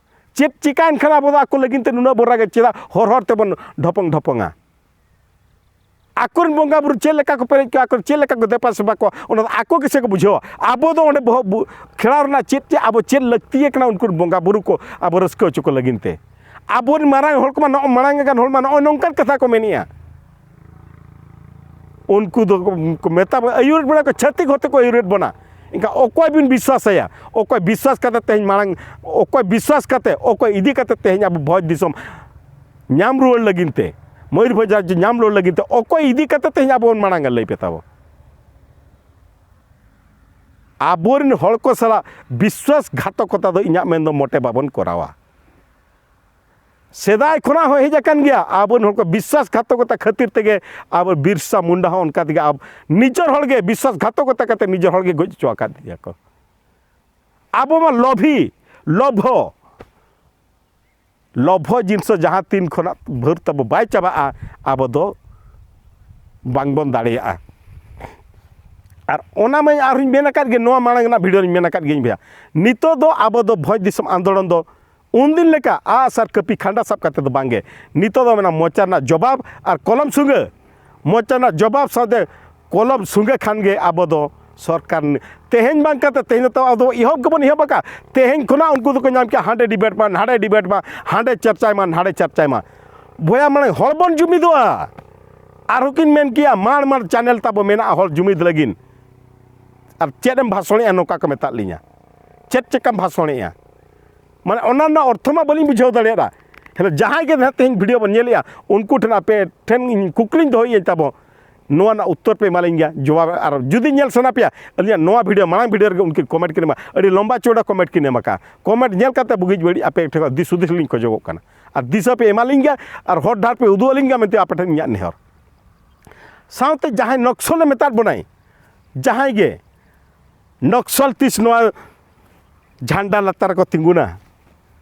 ᱪᱮᱫ ᱪᱤᱠᱟᱹᱭᱮᱱ ᱠᱷᱟᱱ ᱟᱵᱚ ᱫᱚ ᱟᱠᱚ ᱞᱟᱹᱜᱤᱫ ᱛᱮ ᱱᱩᱱᱟᱹᱜ ᱵᱚᱱ ᱨᱟᱜᱟ, ᱪᱮᱫᱟᱜ ᱦᱚᱨ ᱦᱚᱨ ᱛᱮᱵᱚᱱ ᱰᱷᱚᱯᱚᱝ ᱰᱷᱚᱯᱚᱝᱟ? ᱟᱠᱚᱨᱮᱱ ᱵᱚᱸᱜᱟ ᱵᱩᱨᱩ ᱪᱮᱫ ᱞᱮᱠᱟ ᱠᱚ ᱯᱮᱨᱮᱡ ᱠᱚᱣᱟ, ᱟᱠᱚ ᱪᱮᱫ ᱞᱮᱠᱟ ᱠᱚ ᱫᱮᱵᱟ ᱥᱮᱵᱟ ᱠᱚᱣᱟ, ᱚᱱᱟ ᱫᱚ ᱟᱠᱚ ᱜᱮᱥᱮ ᱠᱚ ᱵᱩᱡᱷᱟᱹᱣᱟ᱾ ᱟᱵᱚ ᱫᱚ ᱚᱸᱰᱮ ᱵᱚᱦᱚᱜ ᱵᱩ-, ᱠᱷᱮᱲᱟᱣ ᱨᱮᱱᱟᱜ ᱪᱮᱫ, ᱪᱮᱫ ᱟᱵᱚ ᱪᱮᱫ ᱞᱟᱹᱠᱛᱤᱭᱟ ᱠᱟᱱᱟ ᱩᱱᱠᱩ ᱵᱚᱸᱜᱟ ᱵᱩᱨᱩ ᱠᱚ ᱟᱵᱚ ᱨᱟᱹᱥᱠᱟᱹ ᱦᱚᱪᱚ ᱠᱚ ᱞᱟᱹᱜᱤᱫ ᱛᱮ? ᱟᱵᱚᱨᱮᱱ ᱢᱟᱨᱟᱝ ᱦᱚᱲ ᱠᱚᱢᱟ, ᱱᱚᱜᱼᱚ ᱢᱟᱨᱟᱝ ᱟᱠᱟᱱ ᱦᱚᱲ ᱢᱟ ᱱᱚᱜᱼᱚᱭ ᱱᱚᱝᱠᱟᱱ ᱠᱟᱛᱷᱟ ᱠᱚ ᱢᱮᱱᱮᱜᱼᱟ᱾ ᱩᱱᱠᱩ ᱫᱚ ᱠᱚ ᱢᱮᱛᱟ ᱵᱚᱱᱟ, ᱟᱹᱭᱩᱨᱮᱫ ᱵᱚᱱᱟ ᱠᱚ, ᱪᱷᱟᱹᱛᱤᱠ ᱦᱚᱛᱮ ᱠᱚ ᱟᱹᱭᱩᱨᱮᱫ ᱵᱚᱱᱟ᱾ ᱮᱱᱠᱷᱟᱱ ᱚᱠᱚᱭ ᱵᱤᱱ ᱵᱤᱥᱣᱟᱥ ᱟᱭᱟ? ᱚᱠᱚᱭ ᱵᱤᱥᱣᱟᱥ ᱠᱟᱛᱮ ᱛᱮᱦᱮᱧ ᱢᱟᱲᱟᱝ, ᱚᱠᱚᱭ ᱵᱤᱥᱣᱟᱥ ᱠᱟᱛᱮ, ᱚᱠᱚᱭ ᱤᱫᱤ ᱠᱟᱛᱮ ᱛᱮᱦᱮᱧ ᱟᱵᱚ ᱵᱷᱚᱸᱡᱽ ᱫᱤᱥᱚᱢ ᱧᱟᱢ ᱨᱩᱣᱟᱹᱲ ᱞᱟᱹᱜᱤᱫ ᱛᱮ, ᱢᱚᱭᱩᱨᱵᱷᱚᱸᱡᱽ ᱨᱟᱡᱽᱡᱚ ᱧᱟᱢ ᱨᱩᱣᱟᱹᱲ ᱞᱟᱹᱜᱤᱫ ᱛᱮ ᱚᱠᱚᱭ ᱤᱫᱤ ᱠᱟᱛᱮ ᱛᱮᱦᱮᱧ ᱟᱵᱚ ᱵᱚᱱ ᱢᱟᱲᱟᱝᱟ, ᱞᱟᱹᱭ ᱯᱮ ᱛᱟᱵᱚ? ᱟᱵᱚᱨᱮᱱ ᱦᱚᱲ ᱠᱚ ᱥᱟᱞᱟᱜ ᱵᱤᱥᱣᱟᱥ ᱜᱷᱟᱛᱚᱠᱚᱛᱟ ᱫᱚ ᱤᱧᱟᱹᱜ ᱢᱮᱱ ᱫᱚ ᱢᱚᱴᱮ ᱵᱟᱵᱚᱱ ᱠᱚᱨᱟᱣᱟ᱾ ᱥᱮᱫᱟᱭ ᱠᱷᱚᱱᱟᱜ ᱦᱚᱸ ᱦᱮᱡ ᱟᱠᱟᱱ ᱜᱮᱭᱟ᱾ ᱟᱵᱚᱨᱮᱱ ᱦᱚᱲ ᱠᱚ ᱵᱤᱥᱣᱟᱥ ᱜᱷᱟᱛᱚᱠᱚᱛᱟ ᱠᱷᱟᱹᱛᱤᱨ ᱛᱮᱜᱮ ᱟᱵᱚ ᱵᱤᱨᱥᱟ ᱢᱩᱱᱰᱟ ᱦᱚᱸ ᱚᱱᱠᱟ ᱛᱮᱜᱮ ᱟᱵ-, ᱱᱤᱡᱮᱨ ᱦᱚᱲ ᱜᱮ ᱵᱤᱥᱣᱟᱥ ᱜᱷᱟᱛᱚᱠᱚᱛᱟ ᱠᱟᱛᱮ ᱱᱤᱡᱮᱨ ᱦᱚᱲ ᱜᱮ ᱜᱚᱡ ᱦᱚᱪᱚ ᱟᱠᱟᱫ ᱜᱮᱭᱟ ᱠᱚ᱾ ᱟᱵᱚ ᱢᱟ ᱞᱚᱵᱷᱤ, ᱞᱚᱵᱷᱚ, ᱞᱚᱵᱷᱚ ᱡᱤᱱᱤᱥ ᱡᱟᱦᱟᱸ ᱛᱤᱱ ᱠᱷᱚᱱᱟᱜ ᱵᱷᱳᱨ ᱛᱟᱵᱚ ᱵᱟᱭ ᱪᱟᱵᱟᱜᱼᱟ, ᱟᱵᱚ ᱫᱚ ᱵᱟᱝᱵᱚᱱ ᱫᱟᱲᱮᱭᱟᱜᱼᱟ᱾ ᱟᱨ ᱚᱱᱟ ᱢᱟᱧ ᱟᱨᱦᱚᱸᱧ ᱢᱮᱱ ᱟᱠᱟᱫ ᱜᱮ, ᱱᱚᱣᱟ ᱢᱟᱲᱟᱝ ᱨᱮᱱᱟᱜ ᱵᱷᱤᱰᱤᱭᱳ ᱨᱤᱧ ᱢᱮᱱ ᱟᱠᱟᱫ ᱜᱤᱭᱟᱹᱧ ᱵᱚᱭᱦᱟ, ᱱᱤᱛᱚᱜ ᱫᱚ ᱟᱵᱚ ᱫᱚ ᱵᱷᱚᱸᱡᱽ ᱫᱤᱥᱚᱢ ᱟᱱᱫᱳᱞᱚᱱ ᱫᱚ ᱩᱱᱫᱤᱱ ᱞᱮᱠᱟ ᱟᱜ ᱥᱟᱨ ᱠᱟᱹᱯᱤ ᱠᱷᱟᱱᱰᱟ ᱥᱟᱵ ᱠᱟᱛᱮ ᱫᱚ ᱵᱟᱝᱜᱮ᱾ ᱱᱤᱛᱚᱜ ᱫᱚ ᱢᱮᱱᱟ ᱢᱚᱪᱟ ᱨᱮᱱᱟᱜ ᱡᱚᱵᱟᱵ ᱟᱨ ᱠᱚᱞᱚᱢ ᱥᱩᱸᱜᱟᱹ, ᱢᱚᱪᱟ ᱨᱮᱱᱟᱜ ᱡᱚᱵᱟᱵ ᱥᱟᱶᱛᱮ ᱠᱚᱞᱚᱢ ᱥᱩᱸᱜᱟᱹ ᱠᱷᱟᱱ ᱜᱮ ᱟᱵᱚ ᱫᱚ ᱥᱚᱨᱠᱟᱨ ᱱᱤ-, ᱛᱮᱦᱮᱧ ᱵᱟᱝ ᱠᱟᱛᱮ ᱛᱮᱦᱮᱧ ᱫᱚ ᱟᱵᱚ ᱫᱚ ᱮᱦᱚᱵ ᱜᱮᱵᱚᱱ ᱮᱦᱚᱵ ᱟᱠᱟᱫ᱾ ᱛᱮᱦᱮᱧ ᱠᱷᱚᱱᱟᱜ ᱩᱱᱠᱩ ᱫᱚᱠᱚ ᱧᱟᱢ ᱠᱮᱜᱼᱟ, ᱦᱟᱸᱰᱮ ᱰᱤᱵᱮᱴ ᱢᱟ, ᱱᱟᱰᱮ ᱰᱤᱵᱮᱴ ᱢᱟ, ᱦᱟᱸᱰᱮ ᱪᱟᱨᱪᱟᱭ ᱢᱟ, ᱱᱟᱰᱮ ᱪᱟᱨᱪᱟᱭ ᱢᱟ᱾ ᱵᱚᱭᱦᱟ ᱢᱟᱲᱟᱝ ᱦᱚᱲ ᱵᱚᱱ ᱡᱩᱢᱤᱫᱚᱜᱼᱟ᱾ ᱟᱨᱦᱚᱸ ᱠᱤᱱ ᱢᱮᱱ ᱠᱮᱭᱟ, ᱢᱟᱲ ᱢᱟᱲ ᱪᱮᱱᱮᱞ ᱛᱟᱵᱚ ᱢᱮᱱᱟᱜᱼᱟ ᱦᱚᱲ ᱡᱩᱢᱤᱫ ᱞᱟᱹᱜᱤᱫ᱾ ᱟᱨ ᱪᱮᱫ ᱮᱢ ᱵᱷᱟᱥᱚᱬᱮᱜᱼᱟ, ᱱᱚᱝᱠᱟ ᱠᱚ ᱢᱮᱛᱟᱫ ᱞᱤᱧᱟ᱾ ᱪᱮᱫ ᱪᱮᱠᱟᱢ ᱵᱷᱟᱥᱚᱬᱮᱜᱼᱟ? ᱢᱟᱱᱮ ᱚᱱᱟ ᱨᱮᱱᱟᱜ ᱚᱨᱛᱷᱚ ᱢᱟ ᱵᱟᱹᱞᱤᱧ ᱵᱩᱡᱷᱟᱹᱣ ᱫᱟᱲᱮᱭᱟᱜᱼᱟ᱾ ᱦᱮᱸ, ᱡᱟᱦᱟᱸᱭ ᱜᱮ ᱱᱟᱦᱟᱜ ᱛᱮᱦᱮᱧ ᱵᱷᱤᱰᱤᱭᱳ ᱵᱚᱱ ᱧᱮᱞᱮᱜᱼᱟ, ᱩᱱᱠᱩ ᱴᱷᱮᱱ ᱟᱯᱮ ᱴᱷᱮᱱ ᱤᱧ ᱠᱩᱠᱞᱤᱧ ᱫᱚᱦᱚᱭᱮᱫᱼᱟᱹᱧ ᱛᱟᱵᱚ, ᱱᱚᱣᱟ ᱨᱮᱱᱟᱜ ᱩᱛᱛᱚᱨ ᱯᱮ ᱮᱢᱟᱞᱤᱧ ᱜᱮᱭᱟ, ᱡᱚᱵᱟᱵ᱾ ᱟᱨ ᱡᱩᱫᱤ ᱧᱮᱞ ᱥᱟᱱᱟ ᱯᱮᱭᱟ, ᱟᱹᱞᱤᱧᱟᱜ ᱱᱚᱣᱟ ᱵᱷᱤᱰᱤᱭᱳ, ᱢᱟᱲᱟᱝ ᱵᱷᱤᱰᱤᱭᱳ ᱨᱮᱜᱮ ᱩᱱᱠᱤᱱ ᱠᱚᱢᱮᱱᱴ ᱠᱤᱱ ᱮᱢᱟ, ᱟᱹᱰᱤ ᱞᱚᱢᱵᱟ ᱪᱚᱣᱲᱟ ᱠᱚᱢᱮᱱᱴ ᱠᱤᱱ ᱮᱢ ᱟᱠᱟᱫᱼᱟ᱾ ᱠᱚᱢᱮᱱᱴ ᱧᱮᱞ ᱠᱟᱛᱮ ᱵᱩᱜᱤᱡ ᱵᱟᱹᱲᱤᱡ ᱟᱯᱮ ᱴᱷᱮᱱ ᱠᱷᱚᱱ ᱫᱤᱥ ᱦᱩᱫᱤᱥ ᱞᱤᱧ ᱠᱷᱚᱡᱚᱜᱚᱜ ᱠᱟᱱᱟ᱾ ᱟᱨ ᱫᱤᱥᱟᱹ ᱯᱮ ᱮᱢᱟᱞᱤᱧ ᱜᱮᱭᱟ, ᱟᱨ ᱦᱚᱨ ᱰᱟᱦᱟᱨ ᱯᱮ ᱩᱫᱩᱜ ᱟᱹᱞᱤᱧ ᱜᱮᱭᱟ ᱢᱮᱱᱛᱮ ᱟᱯᱮ ᱴᱷᱮᱱ ᱤᱧᱟᱹᱜ ᱱᱮᱦᱚᱨ᱾ ᱥᱟᱶᱛᱮ ᱡᱟᱦᱟᱸᱭ ᱱᱚᱠᱥᱚᱞᱮ ᱢᱮᱛᱟᱫ ᱵᱚᱱᱟᱭ, ᱡᱟᱦᱟᱸᱭ ᱜᱮ ᱱᱚᱠᱥᱚᱞ ᱛᱤᱥ ᱱᱚᱣᱟ ᱡᱷᱟᱱᱰᱟ ᱞᱟᱛᱟᱨ ᱨᱮᱠᱚ ᱛᱤᱸᱜᱩᱱᱟ?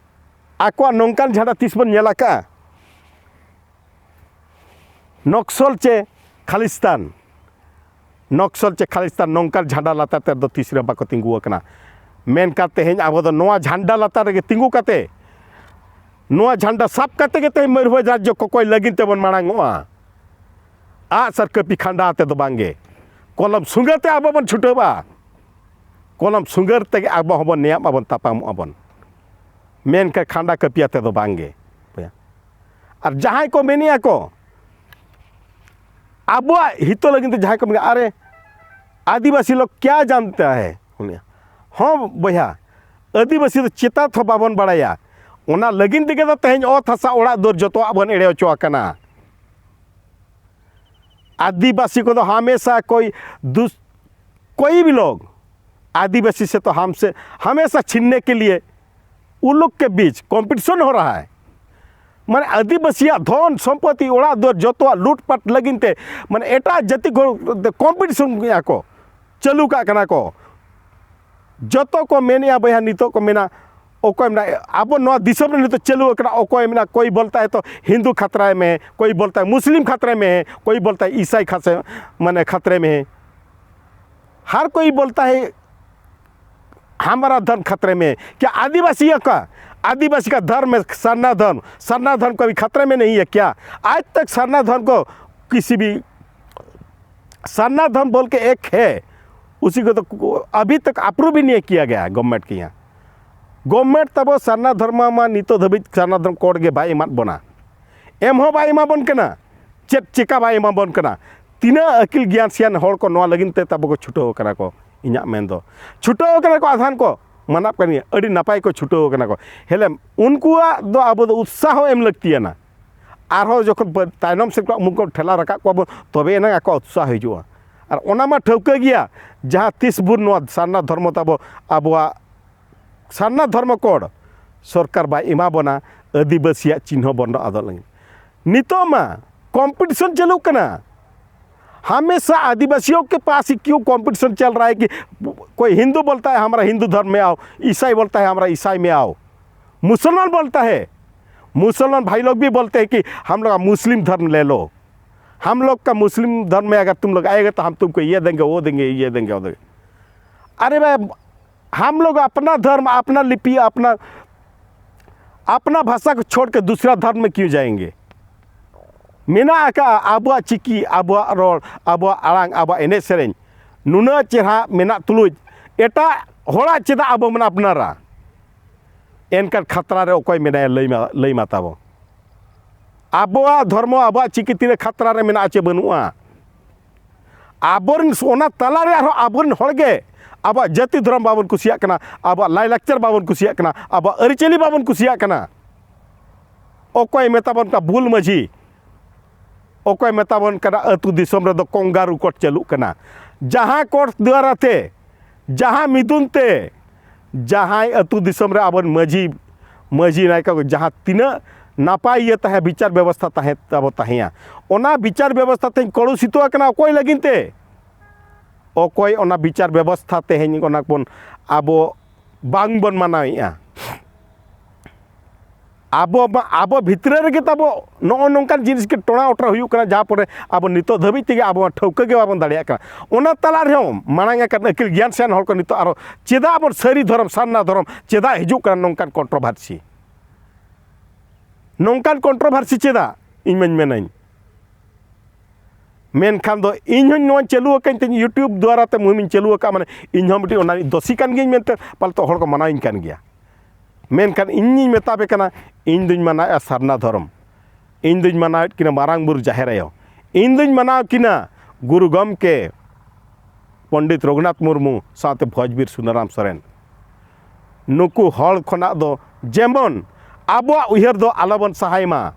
ᱟᱠᱚᱣᱟᱜ ᱱᱚᱝᱠᱟᱱ ᱡᱷᱟᱱᱰᱟ ᱛᱤᱥ ᱵᱚᱱ ᱧᱮᱞ ᱟᱠᱟᱫᱼᱟ? ᱱᱚᱠᱥᱚᱞ ᱪᱮ ᱠᱷᱟᱞᱤᱥᱛᱟᱱ, ᱱᱚᱠᱥᱚᱞ ᱪᱮ ᱠᱷᱟᱞᱤᱥᱛᱟᱱ ᱱᱚᱝᱠᱟᱱ ᱡᱷᱟᱱᱰᱟ ᱞᱟᱛᱟᱨ ᱛᱮ ᱫᱚ ᱛᱤᱥ ᱨᱮ ᱵᱟᱠᱚ ᱛᱤᱸᱜᱩ ᱟᱠᱟᱱᱟ᱾ ᱢᱮᱱᱠᱷᱟᱱ ᱛᱮᱦᱮᱧ ᱟᱵᱚ ᱫᱚ ᱱᱚᱣᱟ ᱡᱷᱟᱱᱰᱟ ᱞᱟᱛᱟᱨ ᱨᱮᱜᱮ ᱛᱤᱸᱜᱩ ᱠᱟᱛᱮ, ᱱᱚᱣᱟ ᱡᱷᱟᱱᱰᱟ ᱥᱟᱵ ᱠᱟᱛᱮ ᱜᱮ ᱛᱮᱦᱮᱧ ᱢᱚᱭᱩᱨᱵᱷᱚᱸᱡᱽ ᱨᱟᱡᱽᱡᱚ ᱠᱚᱠᱚᱭ ᱞᱟᱹᱜᱤᱫ ᱛᱮᱵᱚᱱ ᱢᱟᱲᱟᱝ ᱚᱜᱼᱟ᱾ ᱟᱜᱼᱥᱟᱨ ᱠᱟᱹᱯᱤ ᱠᱷᱟᱸᱰᱟ ᱟᱛᱮ ᱫᱚ ᱵᱟᱝᱜᱮ᱾ ᱠᱚᱞᱚᱢ ᱥᱩᱸᱜᱟᱹᱨ ᱛᱮ ᱟᱵᱚ ᱵᱚᱱ ᱪᱷᱩᱴᱟᱹᱣᱟ᱾ ᱠᱚᱞᱚᱢ ᱥᱩᱸᱜᱟᱹᱨ ᱛᱮᱜᱮ ᱟᱵᱚ ᱦᱚᱸᱵᱚᱱ ᱱᱮᱭᱟᱢ ᱟᱵᱚᱱ, ᱛᱟᱯᱟᱢᱚᱜ ᱟᱵᱚᱱ᱾ ᱢᱮᱱᱠᱷᱟᱱ ᱠᱷᱟᱸᱰᱟ ᱠᱟᱹᱯᱤ ᱟᱛᱮ ᱫᱚ ᱵᱟᱝᱜᱮ᱾ ᱟᱨ ᱡᱟᱦᱟᱸᱭ ᱠᱚ ᱢᱮᱱᱮᱜᱼᱟ ᱠᱚ, ᱟᱵᱚᱣᱟᱜ ᱦᱤᱛᱚᱜ ᱞᱟᱹᱜᱤᱫ ᱛᱮ ᱡᱟᱦᱟᱸᱭ ᱠᱚ ᱢᱮᱱᱟ, "ᱟᱨᱮ, ᱟᱹᱫᱤᱵᱟᱹᱥᱤ ᱞᱳᱜ ᱠᱭᱟ ᱡᱟᱱᱛᱟ ᱦᱮ?" ᱩᱱᱤ, ᱦᱚᱸ ᱵᱚᱭᱦᱟ, ᱟᱹᱫᱤᱵᱟᱹᱥᱤ ᱫᱚ ᱪᱮᱛᱟᱛ ᱦᱚᱸ ᱵᱟᱵᱚᱱ ᱵᱟᱲᱟᱭᱟ᱾ ᱚᱱᱟ ᱞᱟᱹᱜᱤᱫ ᱛᱮᱜᱮ ᱫᱚ ᱛᱮᱦᱮᱧ ᱚᱛ ᱦᱟᱥᱟ ᱚᱲᱟᱜ ᱫᱩᱣᱟᱹᱨ ᱡᱚᱛᱚᱣᱟᱜ ᱵᱚᱱ ᱮᱲᱮ ᱦᱚᱪᱚ ᱟᱠᱟᱱᱟ᱾ ᱟᱹᱫᱤᱵᱟᱹᱥᱤ ᱠᱚᱫᱚ ᱦᱟᱢᱮᱥᱟ ᱠᱚᱭ ᱫᱩᱥ-, ᱠᱚᱭ ᱵᱷᱤ ᱞᱳᱜ ᱟᱹᱫᱤᱵᱟᱹᱥᱤ ᱥᱮ ᱛᱚ ᱦᱟᱢᱥᱮ ᱦᱟᱢᱮᱥᱟ ᱪᱷᱤᱱᱱᱮ ᱠᱮ ᱞᱤᱭᱮ ᱩᱱ ᱞᱳᱜ ᱠᱮ ᱵᱤᱪ ᱠᱚᱢᱯᱤᱴᱤᱥᱚᱱ ᱦᱚ ᱨᱟᱦᱟ ᱦᱟᱭ᱾ ᱢᱟᱱᱮ ᱟᱹᱫᱤᱵᱟᱹᱥᱤᱭᱟᱜ ᱫᱷᱚᱱ ᱥᱚᱢᱯᱚᱛᱤ ᱚᱲᱟᱜ ᱫᱩᱣᱟᱹᱨ ᱡᱚᱛᱚᱣᱟᱜ ᱞᱩᱴᱯᱟᱴ ᱞᱟᱹᱜᱤᱫ ᱛᱮ ᱢᱟᱱᱮ ᱮᱴᱟᱜ ᱡᱟᱹᱛᱤ ᱠᱚ ᱠᱚᱢᱯᱤᱴᱤᱥᱚᱱ ᱮᱫᱟ ᱠᱚ, ᱪᱟᱹᱞᱩ ᱠᱟᱜ ᱠᱟᱱᱟ ᱠᱚ᱾ ᱡᱚᱛᱚ ᱠᱚ ᱢᱮᱱᱮᱜᱼᱟ ᱵᱚᱭᱦᱟ, ᱱᱤᱛᱚᱜ ᱠᱚ ᱢᱮᱱᱟ ᱚᱠᱚᱭ ᱢᱮᱱᱟ ᱟᱵᱚ ᱱᱚᱣᱟ ᱫᱤᱥᱚᱢ ᱨᱮ ᱱᱤᱛᱚᱜ ᱪᱟᱹᱞᱩ ᱟᱠᱟᱱᱟ, ᱚᱠᱚᱭ ᱢᱮᱱᱟ ᱠᱚᱭ ᱵᱚᱞᱛᱟ ᱦᱮ ᱛᱚ ᱦᱤᱱᱫᱩ ᱠᱷᱟᱛᱨᱟ ᱢᱮ, ᱠᱚᱭ ᱵᱚᱞᱛᱟ ᱦᱮ ᱢᱩᱥᱞᱤᱢ ᱠᱷᱟᱛᱨᱟ ᱢᱮ, ᱠᱚᱭ ᱵᱚᱞᱛᱟ ᱦᱮ ᱤᱥᱟᱭ ᱠᱷᱟᱛᱨᱟ ᱢᱟᱱᱮ ᱠᱷᱟᱛᱨᱟ ᱢᱮ, ᱦᱟᱨ ᱠᱚᱭ ᱵᱚᱞᱛᱟ ᱦᱮ ᱦᱟᱢᱟᱨᱟ ᱫᱷᱚᱨᱢ ᱠᱷᱟᱛᱨᱮ ᱢᱮ, ᱠᱭᱟ ᱟᱹᱫᱤᱵᱟᱹᱥᱤ ᱠᱟ ᱟᱹᱫᱤᱵᱟᱹᱥᱤ ᱠᱟ ᱫᱷᱚᱨᱢ ᱦᱮ ᱥᱟᱨᱱᱟ ᱫᱷᱚᱨᱢ, ᱥᱟᱨᱱᱟ ᱫᱷᱚᱨᱢ ᱠᱟ ᱵᱷᱤ ᱠᱷᱟᱛᱨᱮ ᱢᱮ ᱱᱟᱦᱤ ᱦᱮ ᱠᱭᱟ? ᱟᱡᱽ ᱛᱟᱠ ᱥᱟᱨᱱᱟ ᱫᱷᱚᱨᱢ ᱠᱚ ᱠᱤᱥᱤ ᱵᱷᱤ ᱥᱟᱨᱱᱟ ᱫᱷᱚᱨᱢ ᱵᱚᱞ ᱠᱮ ᱮᱠ ᱦᱮ, ᱩᱥᱤ ᱠᱚ ᱛᱚ ᱟᱵᱷᱤ ᱛᱟᱠ ᱟᱯᱨᱩᱵᱷ ᱵᱷᱤ ᱱᱟᱦᱤ ᱠᱤᱭᱟ ᱜᱟᱭᱟ ᱜᱚᱵᱷᱢᱮᱱᱴ ᱠᱮ ᱭᱟᱦᱟᱸ᱾ ᱜᱚᱵᱷᱢᱮᱱᱴ ᱛᱟᱵᱚ ᱥᱟᱨᱱᱟ ᱫᱷᱚᱨᱢᱟ ᱢᱟ ᱱᱤᱛᱚᱜ ᱫᱷᱟᱹᱵᱤᱡ ᱥᱟᱨᱱᱟ ᱫᱷᱚᱨᱢ ᱠᱳᱰ ᱜᱮ ᱵᱟᱭ ᱮᱢᱟᱫ ᱵᱚᱱᱟ, ᱮᱢ ᱦᱚᱸ ᱵᱟᱭ ᱮᱢᱟ ᱵᱚᱱ ᱠᱟᱱᱟ᱾ ᱪᱮᱫ ᱪᱮᱠᱟ ᱵᱟᱭ ᱮᱢᱟ ᱵᱚᱱ ᱠᱟᱱᱟ? ᱛᱤᱱᱟᱹᱜ ᱟᱹᱠᱤᱞ ᱜᱮᱭᱟᱱ ᱥᱮᱭᱟᱱ ᱦᱚᱲ ᱠᱚ ᱱᱚᱣᱟ ᱞᱟᱹᱜᱤᱫ ᱛᱮ ᱛᱟᱵᱚ ᱠᱚ ᱪᱷᱩᱴᱟᱹᱣ ᱠᱟᱱᱟ ᱠᱚ, ᱤᱧᱟᱹᱜ ᱢᱮᱱ ᱫᱚ ᱪᱷᱩᱴᱟᱹᱣ ᱠᱟᱱᱟ ᱠᱚ᱾ ᱟᱫᱷᱟᱱ ᱠᱚ ᱢᱟᱱᱟᱜ ᱠᱟᱱ ᱜᱮᱭᱟ, ᱟᱹᱰᱤ ᱱᱟᱯᱟᱭ ᱠᱚ ᱪᱷᱩᱴᱟᱹᱣ ᱠᱟᱱᱟ ᱠᱚ᱾ ᱦᱮᱞᱮ ᱩᱱᱠᱩᱣᱟᱜ ᱫᱚ ᱟᱵᱚ ᱫᱚ ᱩᱛᱥᱟᱦᱚ ᱮᱢ ᱞᱟᱹᱠᱛᱤᱭᱟᱱᱟ᱾ ᱟᱨᱦᱚᱸ ᱡᱚᱠᱷᱚᱱ ᱵᱟᱹ-, ᱛᱟᱭᱱᱚᱢ ᱥᱮᱫ ᱠᱷᱚᱱ ᱩᱱᱠᱩ ᱴᱷᱮᱞᱟᱣ ᱨᱟᱠᱟᱵ ᱠᱚᱣᱟ ᱵᱚᱱ, ᱛᱚᱵᱮ ᱮᱱᱟᱝ ᱟᱠᱚᱣᱟᱜ ᱩᱛᱥᱟᱦᱚ ᱦᱤᱡᱩᱜᱼᱟ᱾ ᱟᱨ ᱚᱱᱟ ᱢᱟ ᱴᱷᱟᱹᱣᱠᱟᱹ ᱜᱮᱭᱟ, ᱡᱟᱦᱟᱸ ᱛᱤᱥ ᱵᱷᱳᱨ ᱱᱚᱣᱟ ᱥᱟᱨᱱᱟ ᱫᱷᱚᱨᱢᱚ ᱛᱟᱵᱚ, ᱟᱵᱚᱣᱟᱜ ᱥᱟᱨᱱᱟ ᱫᱷᱚᱨᱢᱚ ᱠᱳᱰ ᱥᱚᱨᱠᱟᱨ ᱵᱟᱭ ᱮᱢᱟ ᱵᱚᱱᱟ, ᱟᱹᱫᱤᱵᱟᱹᱥᱤᱭᱟᱜ ᱪᱤᱱᱦᱟᱹ ᱵᱚᱱ ᱟᱫᱚᱜ ᱞᱟᱹᱜᱤᱫ᱾ ᱱᱤᱛᱚᱜ ᱢᱟ ᱠᱚᱢᱯᱤᱴᱤᱥᱚᱱ ᱪᱟᱹᱞᱩᱜ ᱠᱟᱱᱟ᱾ हमेशा आदिवासियों के पास ही क्यों कंपटीशन चल रहा है कि कोई हिंदू बोलता है हमारा हिंदू धर्म में आओ, ईसाई बोलता है हमारा ईसाई में आओ, मुसलमान बोलता है, मुसलमान भाई लोग भी बोलते हैं कि हम लोग का मुस्लिम धर्म ले लो, हम लोग का मुस्लिम धर्म में अगर तुम लोग आएगा तो हम तुमको ये देंगे, वो देंगे, ये देंगे, वो देंगे। अरे भाई, हम लोग अपना धर्म, अपना लिपि, अपना अपना भाषा को छोड़ के दूसरा धर्म में क्यों जाएंगे? ᱢᱮᱱᱟᱜ ᱟᱠᱟᱫᱼᱟ ᱟᱵᱚᱣᱟᱜ ᱪᱤᱠᱤ, ᱟᱵᱚᱣᱟᱜ ᱨᱚᱲ, ᱟᱵᱚᱣᱟᱜ ᱟᱲᱟᱝ, ᱟᱵᱚᱣᱟᱜ ᱮᱱᱮᱡ ᱥᱮᱨᱮᱧ ᱱᱩᱱᱟᱹᱜ ᱪᱮᱦᱨᱟ ᱢᱮᱱᱟᱜ ᱛᱩᱞᱩᱡ ᱮᱴᱟᱜ ᱦᱚᱲᱟᱜ ᱪᱮᱫᱟᱜ ᱟᱵᱚ ᱵᱚᱱ ᱟᱯᱱᱟᱨᱟ? ᱮᱱᱠᱷᱟᱱ ᱠᱷᱟᱛᱨᱟ ᱨᱮ ᱚᱠᱚᱭ ᱢᱮᱱᱟᱭᱟ? ᱞᱟᱹᱭ ᱢᱟ, ᱞᱟᱹᱭ ᱢᱟ ᱛᱟᱵᱚ᱾ ᱟᱵᱚᱣᱟᱜ ᱫᱷᱚᱨᱢᱚ, ᱟᱵᱚᱣᱟᱜ ᱪᱤᱠᱤ ᱛᱤᱱᱟᱹᱜ ᱠᱷᱟᱛᱨᱟ ᱨᱮ ᱢᱮᱱᱟᱜᱼᱟ ᱪᱮ ᱵᱟᱹᱱᱩᱜᱼᱟ? ᱟᱵᱚᱨᱮᱱ, ᱚᱱᱟ ᱛᱟᱞᱟᱨᱮ ᱟᱨᱦᱚᱸ ᱟᱵᱚᱨᱮᱱ ᱦᱚᱲᱜᱮ ᱟᱵᱚᱣᱟᱜ ᱡᱟᱹᱛᱤ ᱫᱷᱚᱨᱚᱢ ᱵᱟᱵᱚᱱ ᱠᱩᱥᱤᱭᱟᱜ ᱠᱟᱱᱟ, ᱟᱵᱚᱣᱟᱜ ᱞᱟᱭᱼᱞᱟᱠᱪᱟᱨ ᱵᱟᱵᱚᱱ ᱠᱩᱥᱤᱭᱟᱜ ᱠᱟᱱᱟ, ᱟᱵᱚᱣᱟᱜ ᱟᱹᱨᱤᱪᱟᱹᱞᱤ ᱵᱟᱵᱚᱱ ᱠᱩᱥᱤᱭᱟᱜ ᱠᱟᱱᱟ᱾ ᱚᱠᱚᱭ ᱢᱮᱛᱟᱵᱚᱱ ᱠᱟᱱᱟ ᱵᱩᱞ ᱢᱟᱹᱡᱷᱤ? ᱚᱠᱚᱭ ᱢᱮᱛᱟᱵᱚᱱ ᱠᱟᱱᱟ ᱟᱹᱛᱩ ᱫᱤᱥᱚᱢ ᱨᱮᱫᱚ ᱠᱚᱝᱜᱟᱨᱩ ᱠᱳᱰ ᱪᱟᱹᱞᱩᱜ ᱠᱟᱱᱟ? ᱡᱟᱦᱟᱸ ᱠᱳᱰ ᱫᱩᱣᱟᱨᱟ ᱛᱮ, ᱡᱟᱦᱟᱸ ᱢᱤᱫᱩᱱ ᱛᱮ, ᱡᱟᱦᱟᱸᱭ ᱟᱹᱛᱩ ᱫᱤᱥᱚᱢ ᱨᱮ ᱟᱵᱚ ᱢᱟᱹᱡᱷᱤ, ᱢᱟᱹᱡᱷᱤ ᱱᱟᱭᱠᱮ ᱠᱚ ᱡᱟᱦᱟᱸ ᱛᱤᱱᱟᱹᱜ ᱱᱟᱯᱟᱭ ᱤᱭᱟᱹ ᱛᱟᱦᱮᱸ, ᱵᱤᱪᱟᱨ ᱵᱮᱵᱚᱥᱛᱷᱟ ᱛᱟᱦᱮᱸ ᱛᱟᱵᱚ ᱛᱟᱦᱮᱸᱭᱟ, ᱚᱱᱟ ᱵᱤᱪᱟᱨ ᱵᱮᱵᱚᱥᱛᱷᱟ ᱛᱮᱧ ᱠᱚᱞᱩᱥᱤᱛᱚ ᱟᱠᱟᱱᱟ᱾ ᱚᱠᱚᱭ ᱞᱟᱹᱜᱤᱫ ᱛᱮ? ᱚᱠᱚᱭ ᱚᱱᱟ ᱵᱤᱪᱟᱨ ᱵᱮᱵᱚᱥᱛᱷᱟ ᱛᱮᱦᱮᱧ ᱚᱱᱟ ᱵᱚᱱ, ᱟᱵᱚ ᱵᱟᱝ ᱵᱚᱱ ᱢᱟᱱᱟᱣᱮᱫᱼᱟ? ᱟᱵᱚ ᱢᱟ, ᱟᱵᱚ ᱵᱷᱤᱛᱨᱤ ᱨᱮᱜᱮ ᱛᱟᱵᱚ ᱱᱚᱜᱼᱚ ᱱᱚᱝᱠᱟᱱ ᱡᱤᱱᱤᱥ ᱜᱮ ᱴᱚᱲᱟ ᱚᱴᱨᱟ ᱦᱩᱭᱩᱜ ᱠᱟᱱᱟ, ᱡᱟᱦᱟᱸ ᱯᱚᱨᱮ ᱟᱵᱚ ᱱᱤᱛᱚᱜ ᱫᱷᱟᱹᱵᱤᱡ ᱛᱮᱜᱮ ᱟᱵᱚ ᱢᱟ ᱴᱷᱟᱹᱣᱠᱟᱹ ᱜᱮ ᱵᱟᱵᱚᱱ ᱫᱟᱲᱮᱭᱟᱜ ᱠᱟᱱᱟ᱾ ᱚᱱᱟ ᱛᱟᱞᱟ ᱨᱮᱦᱚᱸ ᱢᱟᱲᱟᱝ ᱟᱠᱟᱱ ᱟᱹᱠᱤᱞ ᱜᱮᱭᱟᱱ ᱥᱮᱭᱟᱱ ᱦᱚᱲ ᱠᱚ ᱱᱤᱛᱚᱜ ᱟᱨᱚ ᱪᱮᱫᱟᱜ ᱵᱚᱱ ᱥᱟᱹᱨᱤ ᱫᱷᱚᱨᱚᱢ, ᱥᱟᱨᱱᱟ ᱫᱷᱚᱨᱚᱢ ᱪᱮᱫᱟᱜ ᱦᱤᱡᱩᱜ ᱠᱟᱱᱟ ᱱᱚᱝᱠᱟᱱ ᱠᱚᱱᱴᱨᱳᱵᱷᱟᱨᱥᱤ? ᱱᱚᱝᱠᱟᱱ ᱠᱚᱱᱴᱨᱳᱵᱷᱟᱨᱥᱤ ᱪᱮᱫᱟᱜ? ᱤᱧ ᱢᱟᱧ ᱢᱮᱱᱟᱹᱧ, ᱢᱮᱱᱠᱷᱟᱱ ᱫᱚ ᱤᱧ ᱦᱚᱸᱧ ᱱᱚᱣᱟᱧ ᱪᱟᱹᱞᱩ ᱟᱠᱟᱫ ᱛᱤᱧ, YouTube ᱫᱩᱣᱟᱨᱟ ᱛᱮ ᱢᱩᱦᱤᱢᱤᱧ ᱪᱟᱹᱞᱩ ᱟᱠᱟᱫ, ᱢᱟᱱᱮ ᱤᱧ ᱦᱚᱸ ᱢᱤᱫᱴᱤᱡ ᱚᱱᱟ ᱨᱤᱱᱤᱡ ᱫᱳᱥᱤ ᱠᱟᱱ ᱜᱤᱭᱟᱹᱧ ᱢᱮᱱᱛᱮ ᱯᱟᱞᱮ ᱛᱚ ᱦᱚᱲ ᱠᱚ ᱢᱟᱱᱟᱣᱤᱧ ᱠᱟᱱ ᱜᱮᱭᱟ᱾ ᱢᱮᱱᱠᱷᱟᱱ ᱤᱧᱤᱧ ᱢᱮᱛᱟ ᱯᱮ ᱠᱟᱱᱟ, ᱤᱧ ᱫᱩᱧ ᱢᱟᱱᱟᱣᱮᱫᱼᱟ ᱥᱟᱨᱱᱟ ᱫᱷᱚᱨᱚᱢ, ᱤᱧ ᱫᱩᱧ ᱢᱟᱱᱟᱣᱮᱫ ᱠᱤᱱᱟ ᱢᱟᱨᱟᱝ ᱵᱩᱨᱩ ᱡᱟᱦᱮᱨ ᱟᱭᱳ, ᱤᱧ ᱫᱩᱧ ᱢᱟᱱᱟᱣ ᱠᱤᱱᱟ ᱜᱩᱨᱩ ᱜᱚᱢᱠᱮ ᱯᱚᱱᱰᱤᱛ ᱨᱚᱜᱷᱩᱱᱟᱛᱷ ᱢᱩᱨᱢᱩ ᱥᱟᱶᱛᱮ ᱵᱷᱚᱸᱡᱽᱵᱤᱨ ᱥᱩᱱᱟᱨᱟᱢ ᱥᱚᱨᱮᱱ᱾ ᱱᱩᱠᱩ ᱦᱚᱲ ᱠᱷᱚᱱᱟᱜ ᱫᱚ ᱡᱮᱢᱚᱱ ᱟᱵᱚᱣᱟᱜ ᱩᱭᱦᱟᱹᱨ ᱫᱚ ᱟᱞᱚᱵᱚᱱ ᱥᱟᱦᱟᱭ ᱢᱟ᱾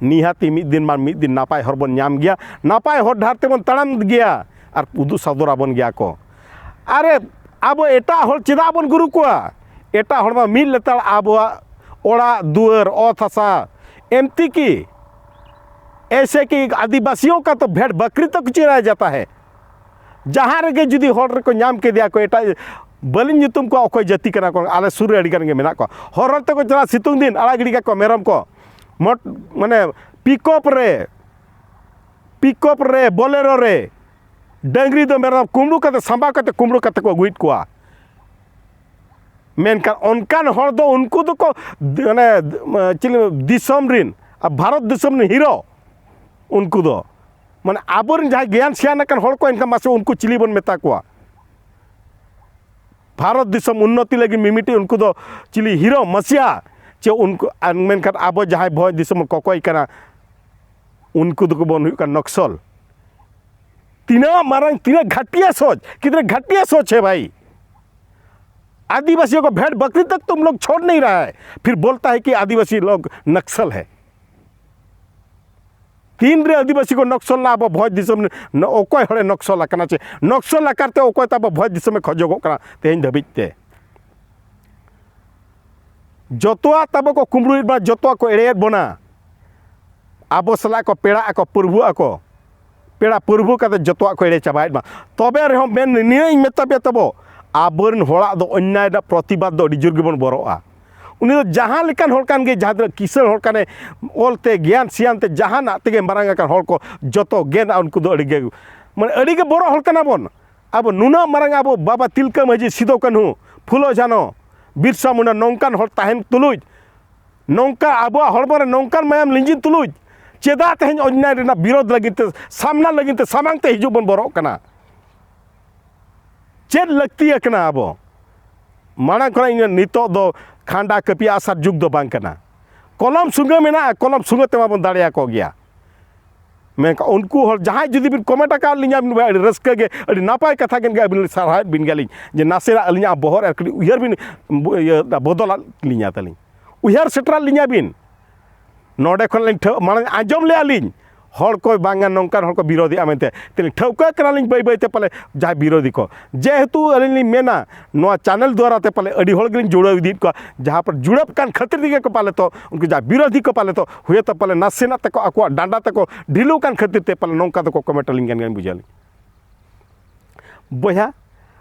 ᱱᱤᱦᱟᱹᱛᱤ ᱢᱤᱫ ᱫᱤᱱ ᱵᱟᱝ ᱢᱤᱫ ᱫᱤᱱ ᱱᱟᱯᱟᱭ ᱦᱚᱨ ᱵᱚᱱ ᱧᱟᱢ ᱜᱮᱭᱟ, ᱱᱟᱯᱟᱭ ᱦᱚᱨ ᱰᱟᱦᱟᱨ ᱛᱮᱵᱚᱱ ᱛᱟᱲᱟᱢ ᱜᱮᱭᱟ ᱟᱨ ᱩᱫᱩᱜ ᱥᱚᱫᱚᱨ ᱟᱵᱚᱱ ᱜᱮᱭᱟ ᱠᱚ᱾ ᱟᱨᱮ, ᱟᱵᱚ ᱮᱴᱟᱜ ᱦᱚᱲ ᱪᱮᱫᱟᱜ ᱵᱚᱱ ᱜᱩᱨᱩ ᱠᱚᱣᱟ? ᱮᱴᱟᱜ ᱦᱚᱲ ᱢᱟ ᱢᱤᱫ ᱞᱮᱛᱟᱲ ᱟᱵᱚᱣᱟᱜ ᱚᱲᱟᱜ ᱫᱩᱣᱟᱹᱨ, ᱚᱛ ᱦᱟᱥᱟ, ᱮᱢᱛᱤ ᱠᱤ ᱮᱭᱥᱮ ᱠᱤ ᱟᱹᱫᱤᱵᱟᱹᱥᱤᱭᱚᱸ ᱠᱟ ᱛᱚ ᱵᱷᱮᱲ ᱵᱟᱠᱨᱤ ᱛᱚ ᱠᱩᱪᱤᱨᱟᱭᱟ ᱡᱟᱛᱟ ᱦᱮ᱾ ᱡᱟᱦᱟᱸ ᱨᱮᱜᱮ ᱡᱩᱫᱤ ᱦᱚᱲ ᱨᱮᱠᱚ ᱧᱟᱢ ᱠᱮᱫᱮᱭᱟ ᱠᱚ, ᱮᱴᱟᱜ ᱵᱟᱹᱞᱤᱧ ᱧᱩᱛᱩᱢ ᱠᱚᱣᱟ, ᱚᱠᱚᱭ ᱡᱟᱹᱛᱤ ᱠᱟᱱᱟ ᱠᱚ, ᱟᱞᱮ ᱥᱩᱨ ᱨᱮ ᱟᱹᱰᱤ ᱜᱟᱱ ᱜᱮ ᱢᱮᱱᱟᱜ ᱠᱚᱣᱟ᱾ ᱦᱚᱨ ᱦᱚᱨ ᱛᱮᱠᱚ ᱪᱟᱞᱟᱜᱼᱟ, ᱥᱤᱛᱩᱝ ᱫᱤᱱ ᱟᱲᱟᱜ ᱜᱤᱰᱤ ᱠᱟᱠᱚ ᱢᱮᱨᱚᱢ ᱠᱚ, ᱢᱚᱴ-, ᱢᱟᱱᱮ ᱯᱤᱠᱚᱯ ᱨᱮ, ᱯᱤᱠᱚᱯ ᱨᱮ, ᱵᱚᱞᱮᱨᱳ ᱨᱮ ᱰᱟᱹᱝᱨᱤ ᱫᱚ ᱢᱮᱨᱚᱢ ᱠᱩᱢᱵᱽᱲᱩ ᱠᱟᱛᱮ, ᱥᱟᱢᱵᱟᱣ ᱠᱟᱛᱮ ᱠᱩᱢᱵᱽᱲᱩ ᱠᱟᱛᱮ ᱠᱚ ᱟᱹᱜᱩᱭᱮᱫ ᱠᱚᱣᱟ᱾ ᱢᱮᱱᱠᱷᱟᱱ ᱚᱱᱠᱟᱱ ᱦᱚᱲ ᱫᱚ ᱩᱱᱠᱩ ᱫᱚᱠᱚ ᱢᱟᱱᱮ ᱪᱮᱫ ᱞᱤᱧ, ᱫᱤᱥᱚᱢ ᱨᱤᱱ, ᱵᱷᱟᱨᱚᱛ ᱫᱤᱥᱚᱢ ᱨᱤᱱ ᱦᱤᱨᱳ, ᱩᱱᱠᱩ ᱫᱚ ᱢᱟᱱᱮ ᱟᱵᱚᱨᱮᱱ ᱡᱟᱦᱟᱸᱭ ᱜᱮᱭᱟᱱ ᱥᱮᱭᱟᱱ ᱟᱠᱟᱱ ᱦᱚᱲ ᱠᱚ, ᱮᱱᱠᱷᱟᱱ ᱢᱟᱥᱮ ᱩᱱᱠᱩ ᱪᱤᱞᱤ ᱵᱚᱱ ᱢᱮᱛᱟ ᱠᱚᱣᱟ? ᱵᱷᱟᱨᱚᱛ ᱫᱤᱥᱚᱢ ᱩᱱᱱᱚᱛᱤ ᱞᱟᱹᱜᱤᱫ ᱢᱤᱢᱤᱫᱴᱤᱡ ᱩᱱᱠᱩ ᱫᱚ ᱪᱤᱞᱤ ᱦᱤᱨᱳ ᱢᱟᱥᱤᱭᱟ ᱪᱮ ᱩᱱᱠᱩ, ᱟᱨ ᱢᱮᱱᱠᱷᱟᱱ ᱟᱵᱚ ᱡᱟᱦᱟᱸᱭ ᱵᱷᱚᱸᱡᱽ ᱫᱤᱥᱚᱢ ᱠᱚᱠᱚᱭ ᱠᱟᱱᱟ, ᱩᱱᱠᱩ ᱫᱚᱠᱚ ᱵᱚᱱ ᱦᱩᱭᱩᱜ ᱠᱟᱱᱟ ᱱᱚᱠᱥᱚᱞ᱾ ᱛᱤᱱᱟᱹᱜ ᱢᱟᱨᱟᱝ, ᱛᱤᱱᱟᱹᱜ ᱜᱷᱟᱹᱴᱤᱭᱟ ᱥᱳᱪ, कितने घटिया सोच है भाई। आदिवासियों को भेड़ बकरी तक तुम लोग छोड़ नहीं रहा है, फिर बोलता है कि आदिवासी लोग नक्सल है। ᱛᱤᱱᱨᱮ ᱟᱹᱫᱤᱵᱟᱹᱥᱤ ᱠᱚ ᱱᱚᱠᱥᱚᱞ ᱱᱟ ᱟᱵᱚ ᱵᱷᱚᱸᱡᱽ ᱫᱤᱥᱚᱢ ᱨᱮ? ᱱᱚ-, ᱚᱠᱚᱭ ᱦᱚᱲᱮ ᱱᱚᱠᱥᱚᱞ ᱟᱠᱟᱱᱟ ᱪᱮ ᱱᱚᱠᱥᱚᱞ ᱟᱠᱟᱨ ᱛᱮ ᱚᱠᱚᱭ ᱛᱟᱵᱚ ᱵᱷᱚᱸᱡᱽ ᱫᱤᱥᱚᱢᱮ ᱠᱷᱚᱡᱚᱜᱚᱜ ᱠᱟᱱᱟ ᱛᱮᱦᱮᱧ ᱫᱷᱟᱹᱵᱤᱡ ᱛᱮ? ᱡᱚᱛᱚᱣᱟᱜ ᱛᱟᱵᱚ ᱠᱚ ᱠᱩᱢᱵᱽᱲᱩᱭᱮᱫ ᱵᱚᱱᱟ, ᱡᱚᱛᱚᱣᱟᱜ ᱠᱚ ᱮᱲᱮᱭᱮᱫ ᱵᱚᱱᱟ᱾ ᱟᱵᱚ ᱥᱟᱞᱟᱜ ᱠᱚ ᱯᱮᱲᱟᱜ ᱟᱠᱚ, ᱯᱟᱹᱨᱵᱷᱩᱜ ᱟᱠᱚ, ᱯᱮᱲᱟ ᱯᱟᱹᱨᱵᱷᱩ ᱠᱟᱛᱮ ᱡᱚᱛᱚᱣᱟᱜ ᱠᱚ ᱮᱲᱮ ᱪᱟᱵᱟᱭᱮᱫ ᱵᱚᱱᱟ᱾ ᱛᱚᱵᱮ ᱨᱮᱦᱚᱸ ᱢᱮᱱ ᱱᱤᱭᱟᱹᱧ ᱢᱮᱛᱟ ᱯᱮᱭᱟ ᱛᱟᱵᱚ, ᱟᱵᱚᱨᱮᱱ ᱦᱚᱲᱟᱜ ᱫᱚ ᱚᱱᱱᱟᱭ ᱨᱮᱱᱟᱜ ᱯᱨᱚᱛᱤᱵᱟᱫ ᱫᱚ ᱟᱹᱰᱤ ᱡᱳᱨ ᱜᱮᱵᱚᱱ ᱵᱚᱨᱚᱜᱼᱟ᱾ ᱩᱱᱤ ᱫᱚ ᱡᱟᱦᱟᱸ ᱞᱮᱠᱟᱱ ᱦᱚᱲ ᱠᱟᱱ ᱜᱮ, ᱡᱟᱦᱟᱸ ᱛᱤᱱᱟᱹᱜ ᱠᱤᱥᱟᱹᱬ ᱦᱚᱲ ᱠᱟᱱᱮ, ᱚᱞ ᱛᱮ, ᱜᱮᱭᱟᱱ ᱥᱮᱭᱟᱱ ᱛᱮ, ᱡᱟᱦᱟᱱᱟᱜ ᱛᱮᱜᱮ ᱢᱟᱨᱟᱝ ᱟᱠᱟᱱ ᱦᱚᱲ ᱠᱚ ᱡᱚᱛᱚ ᱜᱮ ᱱᱟ-, ᱩᱱᱠᱩ ᱫᱚ ᱟᱹᱰᱤ ᱜᱮ, ᱢᱟᱱᱮ ᱟᱹᱰᱤ ᱜᱮ ᱵᱚᱨᱚᱜ ᱦᱚᱲ ᱠᱟᱱᱟ ᱵᱚᱱ᱾ ᱟᱵᱚ ᱱᱩᱱᱟᱹᱜ ᱢᱟᱨᱟᱝ ᱟᱵᱚ ᱵᱟᱵᱟ ᱛᱤᱞᱠᱟᱹ ᱢᱟᱹᱡᱷᱤ, ᱥᱤᱫᱩ ᱠᱟᱹᱱᱦᱩ, ᱯᱷᱩᱞᱳ ᱡᱷᱟᱱᱚ, ᱵᱤᱨᱥᱟ ᱢᱩᱱᱰᱟ ᱱᱚᱝᱠᱟᱱ ᱦᱚᱲ ᱛᱟᱦᱮᱱ ᱛᱩᱞᱩᱡ, ᱱᱚᱝᱠᱟ ᱟᱵᱚᱣᱟᱜ ᱦᱚᱲᱢᱚ ᱨᱮ ᱱᱚᱝᱠᱟᱱ ᱢᱟᱭᱟᱢ ᱞᱤᱸᱡᱤᱱ ᱛᱩᱞᱩᱡ, ᱪᱮᱫᱟᱜ ᱛᱮᱦᱮᱧ ᱚᱱᱱᱭᱟᱭ ᱨᱮᱱᱟᱜ ᱵᱤᱨᱳᱫᱷ ᱞᱟᱹᱜᱤᱫ ᱛᱮ, ᱥᱟᱢᱱᱟ ᱞᱟᱹᱜᱤᱫ ᱛᱮ, ᱥᱟᱢᱟᱝ ᱛᱮ ᱦᱤᱡᱩᱜ ᱵᱚᱱ ᱵᱚᱨᱚᱜ ᱠᱟᱱᱟ? ᱪᱮᱫ ᱞᱟᱹᱠᱛᱤ ᱟᱠᱟᱱᱟ ᱟᱵᱚ? ᱢᱟᱲᱟᱝ ᱠᱷᱚᱱᱟᱜ ᱤᱧ ᱱᱤᱛᱚᱜ ᱫᱚ ᱠᱷᱟᱸᱰᱟ ᱠᱟᱹᱯᱤ ᱟᱜᱼᱥᱟᱨ ᱡᱩᱜᱽ ᱫᱚ ᱵᱟᱝ ᱠᱟᱱᱟ᱾ ᱠᱚᱞᱚᱢ ᱥᱩᱸᱜᱟᱹ ᱢᱮᱱᱟᱜᱼᱟ, ᱠᱚᱞᱚᱢ ᱥᱩᱸᱜᱟᱹ ᱛᱮᱢᱟ ᱵᱚᱱ ᱫᱟᱲᱮᱭᱟᱠᱚ ᱜᱮᱭᱟ᱾ ᱢᱮᱱᱠᱷᱟᱱ ᱩᱱᱠᱩ ᱦᱚᱲ ᱡᱟᱦᱟᱸᱭ ᱡᱩᱫᱤ ᱵᱤᱱ comment ᱟᱠᱟᱫ ᱞᱤᱧᱟ, ᱟᱹᱰᱤ ᱨᱟᱹᱥᱠᱟᱹ ᱜᱮ, ᱟᱹᱰᱤ ᱱᱟᱯᱟᱭ ᱠᱟᱛᱷᱟ ᱠᱟᱱ ᱜᱮᱭᱟ, ᱟᱹᱵᱤᱱ ᱥᱟᱨᱦᱟᱣᱮᱫ ᱵᱤᱱ ᱜᱮᱭᱟᱞᱤᱧ ᱡᱮ ᱱᱟᱥᱮᱱᱟᱜ ᱟᱹᱞᱤᱧᱟᱜ ᱵᱚᱦᱚᱜ ᱨᱮ ᱠᱟᱹᱴᱤᱡ ᱩᱭᱦᱟᱹᱨ ᱵᱤᱱ ᱵᱚ-, ᱤᱭᱟᱹ, ᱵᱚᱫᱚᱞᱟᱫ ᱞᱤᱧᱟ ᱛᱟᱹᱞᱤᱧ, ᱩᱭᱦᱟᱹᱨ ᱥᱮᱴᱮᱨᱟᱫ ᱞᱤᱧᱟ ᱵᱤᱱ᱾ ᱱᱚᱰᱮ ᱠᱷᱚᱱ ᱞᱤᱧ ᱴᱷᱟᱹ-, ᱢᱟᱲᱟᱝ ᱟᱸᱡᱚᱢ ᱞᱮᱜᱼᱟ ᱞᱤᱧ, ᱦᱚᱲ ᱠᱚ ᱵᱟᱝᱟ ᱱᱚᱝᱠᱟᱱ ᱦᱚᱲ ᱠᱚ ᱵᱤᱨᱳᱫᱷᱤᱜᱼᱟ ᱢᱮᱱᱛᱮ᱾ ᱛᱮᱞᱤᱧ ᱴᱷᱟᱹᱣᱠᱟᱹ ᱠᱟᱱᱟᱞᱤᱧ ᱵᱟᱹᱭ ᱵᱟᱹᱭ ᱛᱮ ᱯᱟᱞᱮ ᱡᱟᱦᱟᱸᱭ ᱵᱤᱨᱳᱫᱷᱤ ᱠᱚ, ᱡᱮᱦᱮᱛᱩ ᱟᱹᱞᱤᱧ ᱞᱤᱧ ᱢᱮᱱᱟ, ᱱᱚᱣᱟ channel ᱫᱣᱟᱨᱟ ᱛᱮ ᱯᱟᱞᱮ ᱟᱹᱰᱤ ᱦᱚᱲ ᱜᱮᱞᱤᱧ ᱡᱩᱲᱟᱹᱣ ᱤᱫᱤᱭᱮᱫ ᱠᱚᱣᱟ, ᱡᱟᱦᱟᱸ ᱯᱟᱞᱮ ᱡᱩᱲᱟᱹᱯ ᱠᱟᱱ ᱠᱷᱟᱹᱛᱤᱨ ᱛᱮᱜᱮ ᱠᱚ ᱯᱟᱞᱮ ᱛᱚ ᱩᱱᱠᱩ ᱡᱟᱦᱟᱸᱭ ᱵᱤᱨᱳᱫᱷᱤ ᱠᱚ ᱯᱟᱞᱮ ᱛᱚ ᱦᱩᱭᱮᱛᱚ ᱯᱟᱞᱮ ᱱᱟᱥᱮᱱᱟᱜ ᱛᱮᱠᱚ ᱟᱠᱚᱣᱟᱜ ᱰᱟᱸᱰᱟ ᱛᱮᱠᱚ ᱰᱷᱤᱞᱩᱜ ᱠᱟᱱ ᱠᱷᱟᱹᱛᱤᱨ ᱛᱮ ᱯᱟᱞᱮ ᱱᱚᱝᱠᱟ ᱫᱚᱠᱚ comment ᱟᱹᱞᱤᱧ ᱠᱟᱱ ᱜᱮᱭᱟ, ᱵᱩᱡᱷᱟᱹᱣ ᱞᱤᱧ᱾ ᱵᱚᱭᱦᱟ,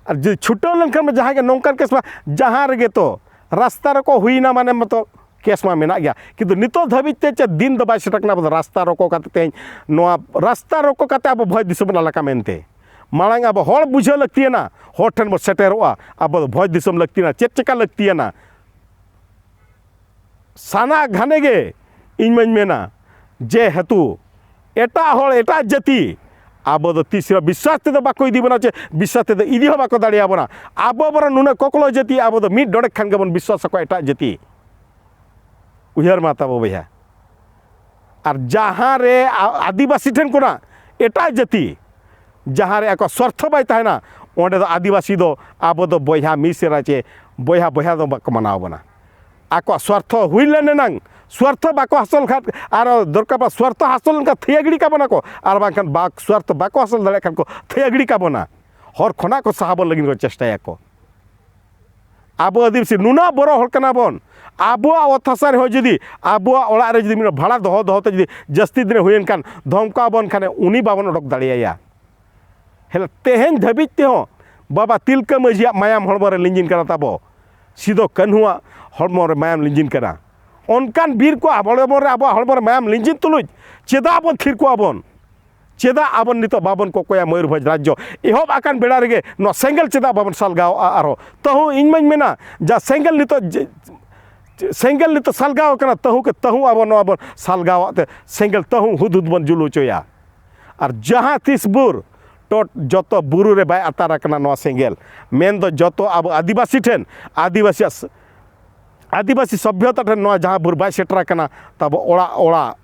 ᱟᱨ ᱡᱩᱫᱤ ᱪᱷᱩᱴᱟᱹᱣ ᱞᱮᱱᱠᱷᱟᱱ ᱢᱟ ᱡᱟᱦᱟᱸᱭ ᱜᱮ ᱱᱚᱝᱠᱟᱱ case ᱢᱟ ᱡᱟᱦᱟᱸ ᱨᱮᱜᱮ ᱛᱚ ᱨᱟᱥᱛᱟ ᱨᱳᱠᱳ ᱦᱩᱭᱱᱟ ᱢᱟᱱᱮ ᱢᱟᱛᱚ case ᱢᱟ ᱢᱮᱱᱟᱜ ᱜᱮᱭᱟ, ᱠᱤᱱᱛᱩ ᱱᱤᱛᱚᱜ ᱫᱷᱟᱹᱵᱤᱡ ᱛᱮ ᱪᱮᱫ ᱫᱤᱱ ᱫᱚ ᱵᱟᱭ ᱥᱮᱴᱮᱨ ᱠᱟᱱᱟ ᱟᱵᱚ ᱫᱚ ᱨᱟᱥᱛᱟ ᱨᱳᱠᱳ ᱠᱟᱛᱮ ᱛᱮᱦᱮᱧ ᱱᱚᱣᱟ ᱨᱟᱥᱛᱟ ᱨᱳᱠᱳ ᱠᱟᱛᱮ ᱟᱵᱚ ᱵᱷᱚᱸᱡᱽ ᱫᱤᱥᱚᱢ ᱵᱚᱱ ᱟᱞᱟᱜᱟ ᱢᱮᱱᱛᱮ᱾ ᱢᱟᱲᱟᱝ ᱟᱵᱚ ᱦᱚᱲ ᱵᱩᱡᱷᱟᱹᱣ ᱞᱟᱹᱠᱛᱤᱭᱟᱱᱟ, ᱦᱚᱲ ᱴᱷᱮᱱ ᱵᱚᱱ ᱥᱮᱴᱮᱨᱚᱜᱼᱟ, ᱟᱵᱚ ᱫᱚ ᱵᱷᱚᱸᱡᱽ ᱫᱤᱥᱚᱢ ᱞᱟᱹᱠᱛᱤᱭᱟᱱᱟ, ᱪᱮᱫ ᱪᱮᱠᱟ ᱞᱟᱹᱠᱛᱤᱭᱟᱱᱟ᱾ ᱥᱟᱱᱟ ᱜᱷᱟᱱᱮ ᱜᱮ ᱤᱧ ᱢᱟᱧ ᱢᱮᱱᱟ, ᱡᱮᱦᱮᱛᱩ ᱮᱴᱟᱜ ᱦᱚᱲ, ᱮᱴᱟᱜ ᱡᱟᱹᱛᱤ ᱟᱵᱚ ᱫᱚ ᱛᱤᱥ ᱨᱮᱦᱚᱸ ᱵᱤᱥᱣᱟᱥ ᱛᱮᱫᱚ ᱵᱟᱠᱚ ᱤᱫᱤ ᱵᱚᱱᱟ, ᱪᱮ ᱵᱤᱥᱣᱟᱥ ᱛᱮᱫᱚ ᱤᱫᱤ ᱦᱚᱸ ᱵᱟᱠᱚ ᱫᱟᱲᱮᱭᱟᱵᱚᱱᱟ᱾ ᱟᱵᱚ ᱵᱚᱨᱚᱝ ᱱᱩᱱᱟᱹᱜ ᱠᱚᱠᱞᱚ ᱡᱟᱹᱛᱤ, ᱟᱵᱚ ᱫᱚ ᱢᱤᱫ ᱰᱚᱸᱰᱮᱠ ᱠᱷᱟᱱ ᱜᱮᱵᱚᱱ ᱵᱤᱥᱣᱟᱥ ᱟᱠᱚᱣᱟ ᱮᱴᱟᱜ ᱡᱟᱹᱛᱤ᱾ ᱩᱭᱦᱟᱹᱨ ᱢᱟ ᱛᱟᱵᱚ ᱵᱚᱭᱦᱟ, ᱟᱨ ᱡᱟᱦᱟᱸ ᱨᱮ ᱟ-, ᱟᱹᱫᱤᱵᱟᱹᱥᱤ ᱴᱷᱮᱱ ᱠᱷᱚᱱᱟᱜ ᱮᱴᱟᱜ ᱡᱟᱹᱛᱤ, ᱡᱟᱦᱟᱸ ᱨᱮ ᱟᱠᱚᱣᱟᱜ ᱥᱣᱟᱨᱛᱷᱚ ᱵᱟᱭ ᱛᱟᱦᱮᱱᱟ, ᱚᱸᱰᱮ ᱫᱚ ᱟᱹᱫᱤᱵᱟᱹᱥᱤ ᱫᱚ ᱟᱵᱚ ᱫᱚ ᱵᱚᱭᱦᱟ ᱢᱤᱥᱮᱨᱟ ᱪᱮ ᱵᱚᱭᱦᱟ ᱵᱚᱭᱦᱟ ᱫᱚ ᱵᱟᱠᱚ ᱢᱟᱱᱟᱣ ᱵᱚᱱᱟ᱾ ᱟᱠᱚᱣᱟᱜ ᱥᱣᱟᱨᱛᱷᱚ ᱦᱩᱭ ᱞᱮᱱ ᱮᱱᱟᱝ, ᱥᱣᱟᱨᱛᱷᱚ ᱵᱟᱠᱚ ᱦᱟᱥᱚᱞ ᱠᱷᱟᱱ, ᱟᱨ ᱫᱚᱨᱠᱟᱨ ᱯᱟᱲᱟ ᱥᱣᱟᱨᱛᱷᱚ ᱦᱟᱥᱚᱞ ᱞᱮᱱᱠᱷᱟᱱ ᱛᱷᱟᱹᱭᱟᱹ ᱜᱤᱰᱤ ᱠᱟᱵᱚᱱᱟ ᱠᱚ, ᱟᱨ ᱵᱟᱝᱠᱷᱟᱱ ᱵᱟᱠ-, ᱥᱣᱟᱨᱛᱷᱚ ᱵᱟᱠᱚ ᱦᱟᱥᱚᱞ ᱫᱟᱲᱮᱭᱟᱜ ᱠᱷᱟᱱ ᱠᱚ ᱛᱷᱟᱹᱭᱟᱹ ᱜᱤᱰᱤ ᱠᱟᱵᱚᱱᱟ, ᱦᱚᱨ ᱠᱷᱚᱱᱟᱜ ᱠᱚ ᱥᱟᱦᱟ ᱵᱚᱱ ᱞᱟᱹᱜᱤᱫ ᱠᱚ ᱪᱮᱥᱴᱟᱭᱟᱠᱚ᱾ ᱟᱵᱚ ᱟᱹᱫᱤᱵᱟᱹᱥᱤ ᱱᱩᱱᱟᱹᱜ ᱵᱚᱨᱚ ᱦᱚᱲ ᱠᱟᱱᱟ ᱵᱚᱱ, ᱟᱵᱚᱣᱟᱜ ᱚᱛ ᱦᱟᱥᱟ ᱨᱮᱦᱚᱸ ᱡᱩᱫᱤ ᱟᱵᱚᱣᱟᱜ ᱚᱲᱟᱜ ᱨᱮ ᱡᱩᱫᱤ ᱢᱤᱫ ᱵᱷᱟᱲᱟ ᱫᱚᱦᱚ ᱫᱚᱦᱚ ᱛᱮ ᱡᱩᱫᱤ ᱡᱟᱹᱥᱛᱤ ᱫᱤᱱᱮ ᱦᱩᱭᱮᱱ ᱠᱷᱟᱱ ᱫᱷᱚᱢᱠᱟᱣ ᱵᱚᱱ ᱠᱷᱟᱱᱮ ᱩᱱᱤ ᱵᱟᱵᱚᱱ ᱚᱰᱚᱠ ᱫᱟᱲᱮᱭᱟᱭᱟ᱾ ᱦᱮᱸ, ᱛᱮᱦᱮᱧ ᱫᱷᱟᱹᱵᱤᱡ ᱛᱮᱦᱚᱸ ᱵᱟᱵᱟ ᱛᱤᱞᱠᱟᱹ ᱢᱟᱹᱡᱷᱤᱭᱟᱜ ᱢᱟᱭᱟᱢ ᱦᱚᱲᱢᱚ ᱨᱮ ᱞᱤᱸᱡᱤᱱ ᱠᱟᱱᱟ ᱛᱟᱵᱚ, ᱥᱤᱫᱚ ᱠᱟᱹᱱᱦᱩᱣᱟᱜ ᱦᱚᱲᱢᱚ ᱨᱮ ᱢᱟᱭᱟᱢ ᱞᱤᱸᱡᱤᱱ ᱠᱟᱱᱟ᱾ ᱚᱱᱠᱟᱱ ᱵᱤᱨ ᱠᱚ ᱟᱵᱚ ᱦᱚᱲᱢᱚ ᱨᱮ, ᱟᱵᱚᱣᱟᱜ ᱦᱚᱲᱢᱚ ᱨᱮ ᱢᱟᱭᱟᱢ ᱞᱤᱸᱡᱤᱱ ᱛᱩᱞᱩᱡ ᱪᱮᱫᱟᱜ ᱵᱚᱱ ᱛᱷᱤᱨ ᱠᱚᱜᱼᱟ ᱵᱚᱱ? ᱪᱮᱫᱟᱜ ᱟᱵᱚ ᱱᱤᱛᱚᱜ ᱵᱟᱵᱚᱱ ᱠᱚᱠᱚᱭᱟ ᱢᱚᱭᱩᱨᱵᱷᱚᱸᱡᱽ ᱨᱟᱡᱽᱡᱚ? ᱮᱦᱚᱵ ᱟᱠᱟᱱ ᱵᱮᱲᱟ ᱨᱮᱜᱮ ᱱᱚᱣᱟ ᱥᱮᱸᱜᱮᱞ ᱪᱮᱫᱟᱜ ᱵᱟᱵᱚᱱ ᱥᱟᱞᱜᱟᱣᱜᱼᱟ? ᱟᱨᱦᱚᱸ ᱛᱟᱹᱦᱩ ᱤᱧ ᱢᱟᱧ ᱢᱮᱱᱟ, ᱡᱟ ᱥᱮᱸᱜᱮᱞ ᱱᱤᱛᱚᱜ ᱡᱮ-, ᱥᱮᱸᱜᱮᱞ ᱱᱤᱛᱚᱜ ᱥᱟᱞᱜᱟᱣ ᱟᱠᱟᱱᱟ, ᱛᱟᱹᱦᱩ ᱠᱮ ᱛᱟᱹᱦᱩ ᱟᱵᱚ ᱱᱚᱣᱟ ᱵᱚᱱ ᱥᱟᱞᱜᱟᱣᱟᱜ ᱛᱮ ᱥᱮᱸᱜᱮᱞ ᱛᱟᱹᱦᱩ ᱦᱩᱫ ᱦᱩᱫ ᱵᱚᱱ ᱡᱩᱞ ᱦᱚᱪᱚᱭᱟ᱾ ᱟᱨ ᱡᱟᱦᱟᱸ ᱛᱤᱥ ᱵᱷᱳᱨ ᱴᱚᱴ ᱡᱚᱛᱚ ᱵᱩᱨᱩ ᱨᱮ ᱵᱟᱭ ᱟᱛᱟᱨ ᱟᱠᱟᱱᱟ ᱱᱚᱣᱟ ᱥᱮᱸᱜᱮᱞ, ᱢᱮᱱᱫᱚ ᱡᱚᱛᱚ ᱟᱵᱚ ᱟᱹᱫᱤᱵᱟᱹᱥᱤ ᱴᱷᱮᱱ, ᱟᱹᱫᱤᱵᱟᱹᱥᱤᱭᱟᱜ ᱥᱮ-, ᱟᱹᱫᱤᱵᱟᱹᱥᱤ ᱥᱚᱵᱷᱭᱚᱛᱟ ᱴᱷᱮᱱ ᱱᱚᱣᱟ ᱡᱟᱦᱟᱸ ᱵᱷᱳᱨ ᱵᱟᱭ ᱥᱮᱴᱮᱨ ᱟᱠᱟᱱᱟ, ᱛᱟᱵᱚ ᱚᱲᱟᱜ ᱚᱲᱟᱜ,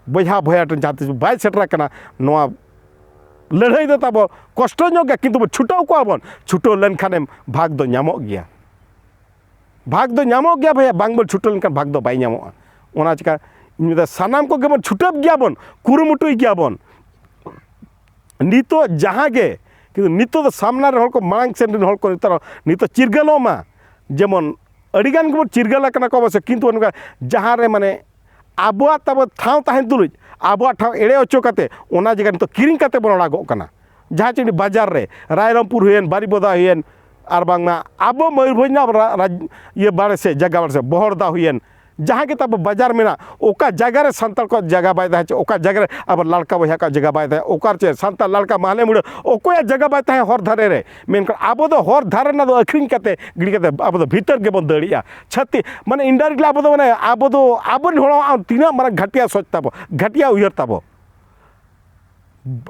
ᱵᱚᱭᱦᱟ ᱵᱚᱭᱦᱟ ᱴᱷᱮᱱ ᱡᱟᱦᱟᱸ ᱛᱤᱥ ᱵᱟᱭ ᱥᱮᱴᱮᱨ ᱟᱠᱟᱱᱟ, ᱱᱚᱣᱟ ᱞᱟᱹᱲᱦᱟᱹᱭ ᱫᱚ ᱛᱟᱵᱚ ᱠᱚᱥᱴᱚ ᱧᱚᱜ ᱜᱮᱭᱟ, ᱠᱤᱱᱛᱩ ᱵᱚ ᱪᱷᱩᱴᱟᱹᱣ ᱠᱚᱜᱼᱟ ᱵᱚᱱ, ᱪᱷᱩᱴᱟᱹᱣ ᱞᱮᱱᱠᱷᱟᱱᱮᱢ ᱵᱷᱟᱜᱽ ᱫᱚ ᱧᱟᱢᱚᱜ ᱜᱮᱭᱟ᱾ ᱵᱷᱟᱜᱽ ᱫᱚ ᱧᱟᱢᱚᱜ ᱜᱮᱭᱟ ᱵᱷᱟᱭᱟ, ᱵᱟᱝ ᱵᱚᱱ ᱪᱷᱩᱴᱟᱹᱣ ᱞᱮᱱᱠᱷᱟᱱ ᱵᱷᱟᱜᱽ ᱫᱚ ᱵᱟᱭ ᱧᱟᱢᱚᱜᱼᱟ᱾ ᱚᱱᱟ ᱪᱤᱠᱟ ᱤᱧ ᱢᱮᱱᱫᱟ, ᱥᱟᱱᱟᱢ ᱠᱚᱜᱮ ᱵᱚᱱ ᱪᱷᱩᱴᱟᱹᱣ ᱜᱮᱭᱟ ᱵᱚᱱ, ᱠᱩᱨᱩᱢᱩᱴᱩᱭ ᱜᱮᱭᱟ ᱵᱚᱱ᱾ ᱱᱤᱛᱚᱜ ᱡᱟᱦᱟᱸ ᱜᱮ, ᱠᱤᱱᱛᱩ ᱱᱤᱛᱚᱜ ᱫᱚ ᱥᱟᱢᱱᱟ ᱨᱮ ᱦᱚᱲ ᱠᱚ, ᱢᱟᱲᱟᱝ ᱥᱮᱱ ᱨᱮᱱ ᱦᱚᱲ ᱠᱚ ᱱᱮᱛᱟᱨ ᱱᱤᱛᱚᱜ ᱪᱤᱨᱜᱟᱹᱞᱚᱜ ᱢᱟ, ᱡᱮᱢᱚᱱ ᱟᱹᱰᱤᱜᱟᱱ ᱜᱮᱵᱚᱱ ᱪᱤᱨᱜᱟᱹᱞ ᱟᱠᱟᱱᱟ ᱠᱚ ᱚᱵᱚᱥᱥᱳᱭ, ᱠᱤᱱᱛᱩ ᱚᱱᱠᱟ ᱡᱟᱦᱟᱸ ᱨᱮ ᱢᱟᱱᱮ ᱟᱵᱚᱣᱟᱜ ᱛᱟᱵᱚ ᱴᱷᱟᱶ ᱛᱟᱦᱮᱱ ᱛᱩᱞᱩᱡ ᱟᱵᱚᱣᱟᱜ ᱴᱷᱟᱶ ᱮᱲᱮ ᱦᱚᱪᱚ ᱠᱟᱛᱮ ᱚᱱᱟ ᱡᱟᱭᱜᱟ ᱱᱤᱛᱚᱜ ᱠᱤᱨᱤᱧ ᱠᱟᱛᱮ ᱵᱚᱱ ᱟᱲᱟᱜᱚᱜ ᱠᱟᱱᱟ᱾ ᱡᱟᱦᱟᱸ ᱪᱮ ᱵᱟᱡᱟᱨ ᱨᱮ, ᱨᱟᱭᱨᱚᱝᱯᱩᱨ ᱦᱩᱭᱮᱱ, ᱵᱟᱨᱤᱯᱚᱫᱟ ᱦᱩᱭᱮᱱ, ᱟᱨ ᱵᱟᱝᱢᱟ ᱟᱵᱚ ᱢᱚᱭᱩᱨᱵᱷᱚᱸᱡᱽ ᱨᱮᱱᱟᱜ ᱨᱟ-, ᱨᱟᱡᱽ-, ᱤᱭᱟᱹ ᱵᱟᱲᱮ ᱥᱮᱫ, ᱡᱟᱭᱜᱟ ᱵᱟᱲᱮ ᱥᱮᱫ, ᱵᱚᱦᱚᱲᱫᱟ ᱦᱩᱭᱮᱱ, ᱡᱟᱦᱟᱸ ᱜᱮ ᱛᱟᱵᱚ ᱵᱟᱡᱟᱨ ᱢᱮᱱᱟᱜ, ᱚᱠᱟ ᱡᱟᱭᱜᱟ ᱨᱮ ᱥᱟᱱᱛᱟᱲ ᱠᱚᱣᱟᱜ ᱡᱟᱭᱜᱟ ᱵᱟᱭ ᱛᱟᱦᱮᱸ ᱦᱚᱪᱚ, ᱚᱠᱟ ᱡᱟᱭᱜᱟ ᱨᱮ ᱟᱵᱚ ᱞᱟᱲᱠᱟ ᱵᱚᱭᱦᱟ ᱠᱚᱣᱟᱜ ᱡᱟᱭᱜᱟ ᱵᱟᱭ ᱛᱟᱦᱮᱸ, ᱚᱠᱟ ᱨᱮ ᱪᱮ ᱥᱟᱱᱛᱟᱲ ᱞᱟᱲᱠᱟ ᱢᱟᱦᱞᱮ ᱢᱩᱲᱟᱹ ᱚᱠᱚᱭᱟᱜ ᱡᱟᱭᱜᱟ ᱵᱟᱭ ᱛᱟᱦᱮᱸ ᱦᱚᱨ ᱫᱷᱟᱨᱮ ᱨᱮ, ᱢᱮᱱᱠᱷᱟᱱ ᱟᱵᱚ ᱫᱚ ᱦᱚᱨ ᱫᱷᱟᱨᱮ ᱨᱮᱱᱟᱜ ᱫᱚ ᱟᱹᱠᱷᱨᱤᱧ ᱠᱟᱛᱮ ᱜᱤᱰᱤ ᱠᱟᱛᱮ ᱟᱵᱚ ᱫᱚ ᱵᱷᱤᱛᱟᱹᱨ ᱜᱮᱵᱚᱱ ᱫᱟᱹᱲᱮᱜᱼᱟ᱾ ᱪᱷᱟᱹᱛᱤᱠ ᱢᱟᱱᱮ indirectly ᱟᱵᱚ ᱫᱚ ᱢᱟᱱᱮ ᱟᱵᱚ ᱫᱚ ᱟᱵᱚᱨᱮᱱ ᱦᱚᱲᱟᱜ ᱛᱤᱱᱟᱹᱜ ᱢᱟᱨᱟᱝ ᱜᱷᱟᱹᱴᱤᱭᱟ ᱥᱚᱪ ᱛᱟᱵᱚ, ᱜᱷᱟᱹᱴᱤᱭᱟ ᱩᱭᱦᱟᱹᱨ ᱛᱟᱵᱚ᱾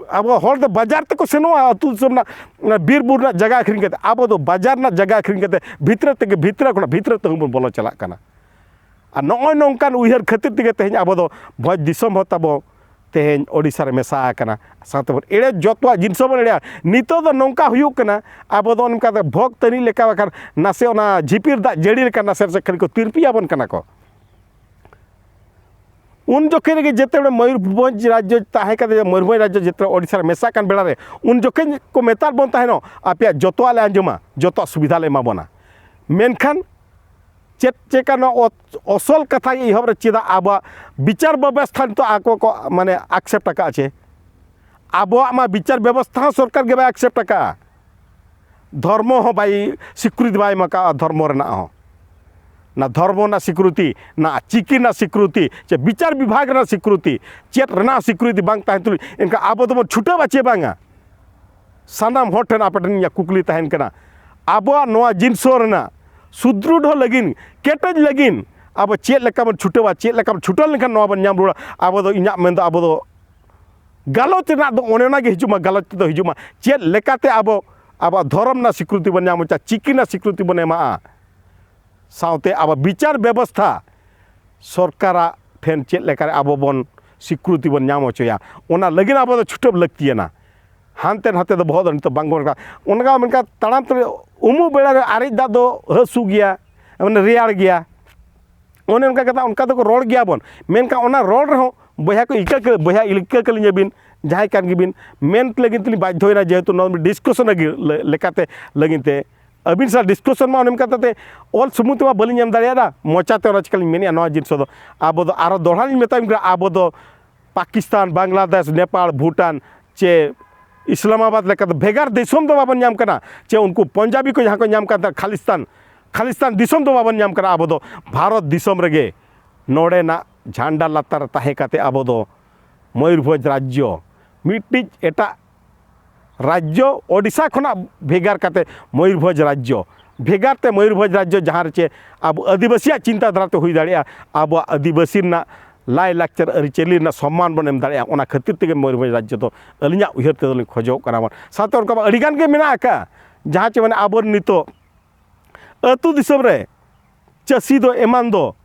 ᱟᱵᱚ ᱦᱚᱲ ᱫᱚ ᱵᱟᱡᱟᱨ ᱛᱮᱠᱚ ᱥᱮᱱᱚᱜᱼᱟ, ᱟᱹᱛᱩ ᱫᱤᱥᱚᱢ ᱨᱮᱱᱟᱜ, ᱚᱱᱟ ᱵᱤᱨ ᱵᱩᱨᱩ ᱨᱮᱱᱟᱜ ᱡᱟᱭᱜᱟ ᱟᱹᱠᱷᱨᱤᱧ ᱠᱟᱛᱮ᱾ ᱟᱵᱚ ᱫᱚ ᱵᱟᱡᱟᱨ ᱨᱮᱱᱟᱜ ᱡᱟᱭᱜᱟ ᱟᱹᱠᱷᱨᱤᱧ ᱠᱟᱛᱮ ᱵᱷᱤᱛᱨᱤ ᱛᱮᱜᱮ, ᱵᱷᱤᱛᱨᱤ ᱠᱷᱚᱱᱟᱜ ᱵᱷᱤᱛᱨᱤ ᱛᱮᱦᱚᱸ ᱵᱚᱱ ᱵᱚᱞᱚ ᱪᱟᱞᱟᱜ ᱠᱟᱱᱟ᱾ ᱟᱨ ᱱᱚᱜᱼᱚᱭ ᱱᱚᱝᱠᱟᱱ ᱩᱭᱦᱟᱹᱨ ᱠᱷᱟᱹᱛᱤᱨ ᱛᱮᱜᱮ ᱛᱮᱦᱮᱧ ᱟᱵᱚ ᱫᱚ ᱵᱷᱚᱸᱡᱽ ᱫᱤᱥᱚᱢ ᱦᱚᱸ ᱛᱟᱵᱚ ᱛᱮᱦᱮᱧ ᱳᱰᱤᱥᱟ ᱨᱮ ᱢᱮᱥᱟ ᱟᱠᱟᱱᱟ᱾ ᱥᱟᱶᱛᱮ ᱵᱚᱱ ᱮᱲᱮ, ᱡᱚᱛᱚᱣᱟᱜ ᱡᱤᱱᱤᱥ ᱦᱚᱸᱵᱚᱱ ᱮᱲᱮᱭᱟ᱾ ᱱᱤᱛᱚᱜ ᱫᱚ ᱱᱚᱝᱠᱟ ᱦᱩᱭᱩᱜ ᱠᱟᱱᱟ, ᱟᱵᱚ ᱫᱚ ᱚᱱᱠᱟ ᱛᱮ ᱵᱷᱚᱜᱽ ᱛᱟᱹᱱᱤᱡ ᱞᱮᱠᱟ, ᱵᱟᱠᱷᱟᱱ ᱱᱟᱥᱮ ᱚᱱᱟ ᱡᱷᱤᱯᱤᱨ ᱫᱟᱜ ᱡᱟᱹᱲᱤ ᱞᱮᱠᱟ ᱱᱟᱥᱮ ᱱᱟᱥᱮ ᱠᱷᱟᱹᱞᱤ ᱠᱚ ᱛᱤᱨᱯᱤ ᱟᱵᱚᱱ ᱠᱟᱱᱟ ᱠᱚ᱾ ᱩᱱ ᱡᱚᱠᱷᱮᱡ ᱨᱮᱜᱮ ᱡᱮᱛᱮ ᱦᱚᱲ ᱢᱚᱭᱩᱨᱵᱷᱚᱸᱡᱽ ᱨᱟᱡᱽᱡᱚ ᱛᱟᱦᱮᱸ ᱠᱟᱛᱮ, ᱢᱚᱭᱩᱨᱵᱷᱚᱸᱡᱽ ᱨᱟᱡᱽᱡᱚ ᱡᱮᱛᱮ ᱳᱰᱤᱥᱟ ᱨᱮ ᱢᱮᱥᱟᱜ ᱠᱟᱱ ᱵᱮᱲᱟ ᱨᱮ, ᱩᱱ ᱡᱚᱠᱷᱮᱡ ᱠᱚ ᱢᱮᱛᱟᱫ ᱵᱚᱱ ᱛᱟᱦᱮᱱᱚᱜ, "ᱟᱯᱮᱭᱟᱜ ᱡᱚᱛᱚᱣᱟᱜ ᱞᱮ ᱟᱸᱡᱚᱢᱟ, ᱡᱚᱛᱚᱣᱟᱜ ᱥᱩᱵᱤᱫᱷᱟ ᱞᱮ ᱮᱢᱟ ᱵᱚᱱᱟ", ᱢᱮᱱᱠᱷᱟᱱ ᱪᱮᱫ ᱪᱮᱠᱟ ᱱᱚᱣᱟ ᱚᱛ-, ᱚᱥᱚᱞ ᱠᱟᱛᱷᱟ ᱮᱦᱚᱵ ᱨᱮ ᱪᱮᱫᱟᱜ ᱟᱵᱚᱣᱟᱜ ᱵᱤᱪᱟᱨ ᱵᱮᱵᱚᱥᱛᱷᱟ ᱱᱤᱛᱚᱜ ᱟᱠᱚ ᱠᱚ ᱢᱟᱱᱮ accept ᱟᱠᱟᱫᱼᱟ ᱪᱮ? ᱟᱵᱚᱣᱟᱜ ᱢᱟ ᱵᱤᱪᱟᱨ ᱵᱮᱵᱚᱥᱛᱷᱟ ᱦᱚᱸ ᱥᱚᱨᱠᱟᱨ ᱜᱮ ᱵᱟᱭ accept ᱟᱠᱟᱫᱼᱟ᱾ ᱫᱷᱚᱨᱢᱚ ᱦᱚᱸ ᱵᱟᱭ ᱥᱤᱠᱨᱤᱛᱤ ᱵᱟᱭ ᱮᱢ ᱟᱠᱟᱫᱼᱟ, ᱫᱷᱚᱨᱢᱚ ᱨᱮᱱᱟᱜ ᱦᱚᱸ᱾ ᱱᱟ ᱫᱷᱚᱨᱢᱚ ᱨᱮᱱᱟᱜ ᱥᱤᱠᱨᱤᱛᱤ, ᱱᱟ ᱪᱤᱠᱤ ᱨᱮᱱᱟᱜ ᱥᱤᱠᱨᱤᱛᱤ, ᱪᱮ ᱵᱤᱪᱟᱨ ᱵᱤᱵᱷᱟᱜᱽ ᱨᱮᱱᱟᱜ ᱥᱤᱠᱨᱤᱛᱤ, ᱪᱮᱫ ᱨᱮᱱᱟᱜ ᱥᱤᱠᱨᱤᱛᱤ ᱵᱟᱝ ᱛᱟᱦᱮᱸ ᱛᱩᱞᱩᱡ, ᱮᱱᱠᱷᱟᱱ ᱟᱵᱚ ᱫᱚᱵᱚᱱ ᱪᱷᱩᱴᱟᱹᱣᱟ ᱪᱮ ᱵᱟᱝᱟ? ᱥᱟᱱᱟᱢ ᱦᱚᱲ ᱴᱷᱮᱱ ᱟᱯᱮ ᱴᱷᱮᱱ ᱤᱧᱟᱹᱜ ᱠᱩᱠᱞᱤ ᱛᱟᱦᱮᱱ ᱠᱟᱱᱟ, ᱟᱵᱚᱣᱟᱜ ᱱᱚᱣᱟ ᱡᱤᱱᱤᱥ ᱨᱮᱱᱟᱜ ᱥᱩᱫᱨᱩᱰᱷᱚ ᱞᱟᱹᱜᱤᱫ, ᱠᱮᱴᱮᱡ ᱞᱟᱹᱜᱤᱫ ᱟᱵᱚ ᱪᱮᱫ ᱞᱮᱠᱟ ᱵᱚᱱ ᱪᱷᱩᱴᱟᱹᱣᱟ, ᱪᱮᱫ ᱞᱮᱠᱟ ᱵᱚᱱ ᱪᱷᱩᱴᱟᱹᱣ ᱞᱮᱱᱠᱷᱟᱱ ᱱᱚᱣᱟ ᱵᱚᱱ ᱧᱟᱢ ᱨᱩᱣᱟᱹᱲᱟ? ᱟᱵᱚ ᱫᱚ, ᱤᱧᱟᱹᱜ ᱢᱮᱱ ᱫᱚ, ᱟᱵᱚ ᱫᱚ ᱜᱟᱞᱚᱪ ᱨᱮᱱᱟᱜ ᱫᱚ ᱚᱱᱮ ᱚᱱᱟ ᱜᱮ ᱦᱤᱡᱩᱜ ᱢᱟ, ᱜᱟᱞᱚᱪ ᱛᱮᱫᱚ ᱦᱤᱡᱩᱜ ᱢᱟ, ᱪᱮᱫ ᱞᱮᱠᱟᱛᱮ ᱟᱵᱚ ᱟᱵᱚᱣᱟᱜ ᱫᱷᱚᱨᱚᱢ ᱨᱮᱱᱟᱜ ᱥᱤᱠᱨᱤᱛᱤ ᱵᱚᱱ ᱧᱟᱢ ᱦᱚᱪᱚᱭᱟ, ᱪᱤᱠᱤ ᱨᱮᱱᱟᱜ ᱥᱤᱠᱨᱤᱛᱤ ᱵᱚᱱ ᱮᱢᱟᱜᱼᱟ, ᱥᱟᱶᱛᱮ ᱟᱵᱚ ᱵᱤᱪᱟᱨ ᱵᱮᱵᱚᱥᱛᱷᱟ ᱥᱚᱨᱠᱟᱨᱟᱜ ᱴᱷᱮᱱ ᱪᱮᱫ ᱞᱮᱠᱟᱨᱮ ᱟᱵᱚ ᱵᱚᱱ ᱥᱤᱠᱨᱤᱛᱤ ᱵᱚᱱ ᱧᱟᱢ ᱦᱚᱪᱚᱭᱟ, ᱚᱱᱟ ᱞᱟᱹᱜᱤᱫ ᱟᱵᱚ ᱫᱚ ᱪᱷᱩᱴᱟᱹᱣ ᱞᱟᱹᱠᱛᱤᱭᱟᱱᱟ᱾ ᱦᱟᱱᱛᱮ ᱱᱟᱛᱮ ᱫᱚ ᱵᱚᱦᱚᱜ ᱫᱚ ᱱᱤᱛᱚᱜ ᱵᱟᱝ ᱵᱚᱱ ᱨᱟᱠᱟᱵ᱾ ᱚᱱᱠᱟ ᱢᱮᱱᱠᱷᱟᱱ ᱛᱟᱲᱟᱢ ᱛᱮ ᱩᱢᱩᱜ ᱵᱮᱲᱟ ᱨᱮ ᱟᱨᱮᱡ ᱫᱟᱜ ᱫᱚ ᱦᱟᱹᱥᱩ ᱜᱮᱭᱟ, ᱢᱟᱱᱮ ᱨᱮᱭᱟᱲ ᱜᱮᱭᱟ᱾ ᱚᱱᱮ ᱚᱱᱠᱟ ᱠᱟᱛᱷᱟ, ᱚᱱᱠᱟ ᱛᱮᱠᱚ ᱨᱚᱲ ᱜᱮᱭᱟ ᱵᱚᱱ, ᱢᱮᱱᱠᱷᱟᱱ ᱚᱱᱟ ᱨᱚᱲ ᱨᱮᱦᱚᱸ ᱵᱚᱭᱦᱟ ᱠᱚ ᱤᱠᱟᱹ ᱠᱟᱹ-, ᱵᱚᱭᱦᱟ ᱤᱠᱟᱹ ᱠᱟᱹᱞᱤᱧᱟ ᱵᱤᱱ, ᱡᱟᱦᱟᱸᱭ ᱠᱟᱱ ᱜᱮᱵᱤᱱ, ᱢᱮᱱ ᱞᱟᱹᱜᱤᱫ ᱛᱮᱞᱤᱧ ᱵᱟᱫᱽᱫᱷᱚᱭᱮᱱᱟ, ᱡᱮᱦᱮᱛᱩ ᱱᱚᱣᱟ ᱰᱤᱥᱠᱟᱥᱚᱱ ᱞᱟᱹᱜᱤᱫ ᱞᱮ-, ᱞᱮᱠᱟᱛᱮ ᱞᱟᱹᱜᱤᱫ ᱛᱮ ᱟᱹᱵᱤᱱ ᱥᱟᱶ ᱰᱤᱥᱠᱟᱥᱚᱱ ᱢᱟ ᱚᱱᱮ ᱚᱱᱠᱟ ᱠᱟᱛᱮ ᱚᱞ ᱥᱩᱢᱩᱝ ᱛᱮᱢᱟ ᱵᱟᱹᱞᱤᱧ ᱮᱢ ᱫᱟᱲᱮᱭᱟᱫᱟ, ᱢᱚᱪᱟᱛᱮ ᱚᱱᱟ ᱪᱤᱠᱟᱹᱞᱤᱧ ᱢᱮᱱᱮᱫᱼᱟ᱾ ᱱᱚᱣᱟ ᱡᱤᱱᱤᱥ ᱫᱚ ᱟᱵᱚ ᱫᱚ ᱟᱨᱚ ᱫᱚᱦᱲᱟ ᱞᱤᱧ ᱢᱮᱛᱟ ᱵᱤᱱ ᱠᱟᱱᱟ, ᱟᱵᱚ ᱫᱚ ᱯᱟᱠᱤᱥᱛᱟᱱ, ᱵᱟᱝᱞᱟᱫᱮᱥ, ᱱᱮᱯᱟᱞ, ᱵᱷᱩᱴᱟᱱ ᱪᱮ ᱤᱥᱞᱟᱢᱟᱵᱟᱫᱽ ᱞᱮᱠᱟ ᱫᱚ ᱵᱷᱮᱜᱟᱨ ᱫᱤᱥᱚᱢ ᱫᱚ ᱵᱟᱵᱚᱱ ᱧᱟᱢ ᱠᱟᱱᱟ, ᱪᱮ ᱩᱱᱠᱩ ᱯᱚᱧᱡᱟᱵᱤ ᱠᱚ ᱡᱟᱦᱟᱸ ᱠᱚ ᱧᱟᱢ ᱠᱟᱱ ᱛᱟᱦᱮᱸ ᱠᱷᱟᱞᱤᱥᱛᱟᱱ, ᱠᱷᱟᱞᱤᱥᱛᱟᱱ ᱫᱤᱥᱚᱢ ᱫᱚ ᱵᱟᱵᱚᱱ ᱧᱟᱢ ᱠᱟᱱᱟ᱾ ᱟᱵᱚ ᱫᱚ ᱵᱷᱟᱨᱚᱛ ᱫᱤᱥᱚᱢ ᱨᱮᱜᱮ ᱱᱚᱰᱮᱱᱟᱜ ᱡᱷᱟᱱᱰᱟ ᱞᱟᱛᱟᱨ ᱨᱮ ᱛᱟᱦᱮᱸ ᱠᱟᱛᱮ ᱟᱵᱚ ᱫᱚ ᱢᱚᱭᱩᱨᱵᱷᱚᱸᱡᱽ ᱨᱟᱡᱽᱡᱚ ᱢᱤᱫᱴᱤᱡ ᱮᱴᱟᱜ ᱨᱟᱡᱽᱡᱚ ᱳᱰᱤᱥᱟ ᱠᱷᱚᱱᱟᱜ ᱵᱷᱮᱜᱟᱨ ᱠᱟᱛᱮ ᱢᱚᱭᱩᱨᱵᱷᱚᱸᱡᱽ ᱨᱟᱡᱽᱡᱚ, ᱵᱷᱮᱜᱟᱨ ᱛᱮ ᱢᱚᱭᱩᱨᱵᱷᱚᱸᱡᱽ ᱨᱟᱡᱽᱡᱚ, ᱡᱟᱦᱟᱸ ᱨᱮ ᱪᱮ ᱟᱵᱚ ᱟᱹᱫᱤᱵᱟᱹᱥᱤᱭᱟᱜ ᱪᱤᱱᱛᱟᱹ ᱫᱷᱟᱨᱟ ᱛᱮ ᱦᱩᱭ ᱫᱟᱲᱮᱭᱟᱜᱼᱟ, ᱟᱵᱚᱣᱟᱜ ᱟᱹᱫᱤᱵᱟᱹᱥᱤ ᱨᱮᱱᱟᱜ ᱞᱟᱭᱼᱞᱟᱠᱪᱟᱨ ᱟᱹᱨᱤᱪᱟᱹᱞᱤ ᱨᱮᱱᱟᱜ ᱥᱚᱢᱢᱟᱱ ᱵᱚᱱ ᱮᱢ ᱫᱟᱲᱮᱭᱟᱜᱼᱟ᱾ ᱚᱱᱟ ᱠᱷᱟᱹᱛᱤᱨ ᱛᱮᱜᱮ ᱢᱚᱭᱩᱨᱵᱷᱚᱸᱡᱽ ᱨᱟᱡᱽᱡᱚ ᱫᱚ ᱟᱹᱞᱤᱧᱟᱜ ᱩᱭᱦᱟᱹᱨ ᱛᱮᱫᱚ ᱞᱤᱧ ᱠᱷᱚᱡᱚᱜ ᱠᱟᱱᱟ ᱵᱚᱱ᱾ ᱥᱟᱶᱛᱮ ᱚᱱᱠᱟ ᱢᱟ ᱟᱹᱰᱤᱜᱟᱱ ᱜᱮ ᱢᱮᱱᱟᱜ ᱟᱠᱟᱫᱼᱟ, ᱡᱟᱦᱟᱸ ᱪᱮ ᱢᱟᱱᱮ ᱟᱵᱚ ᱱᱤᱛᱚᱜ ᱟᱹᱛᱩ ᱫᱤᱥᱚᱢ ᱨᱮ ᱪᱟᱹᱥᱤ ᱫᱚ ᱮᱢᱟᱱ ᱫᱚ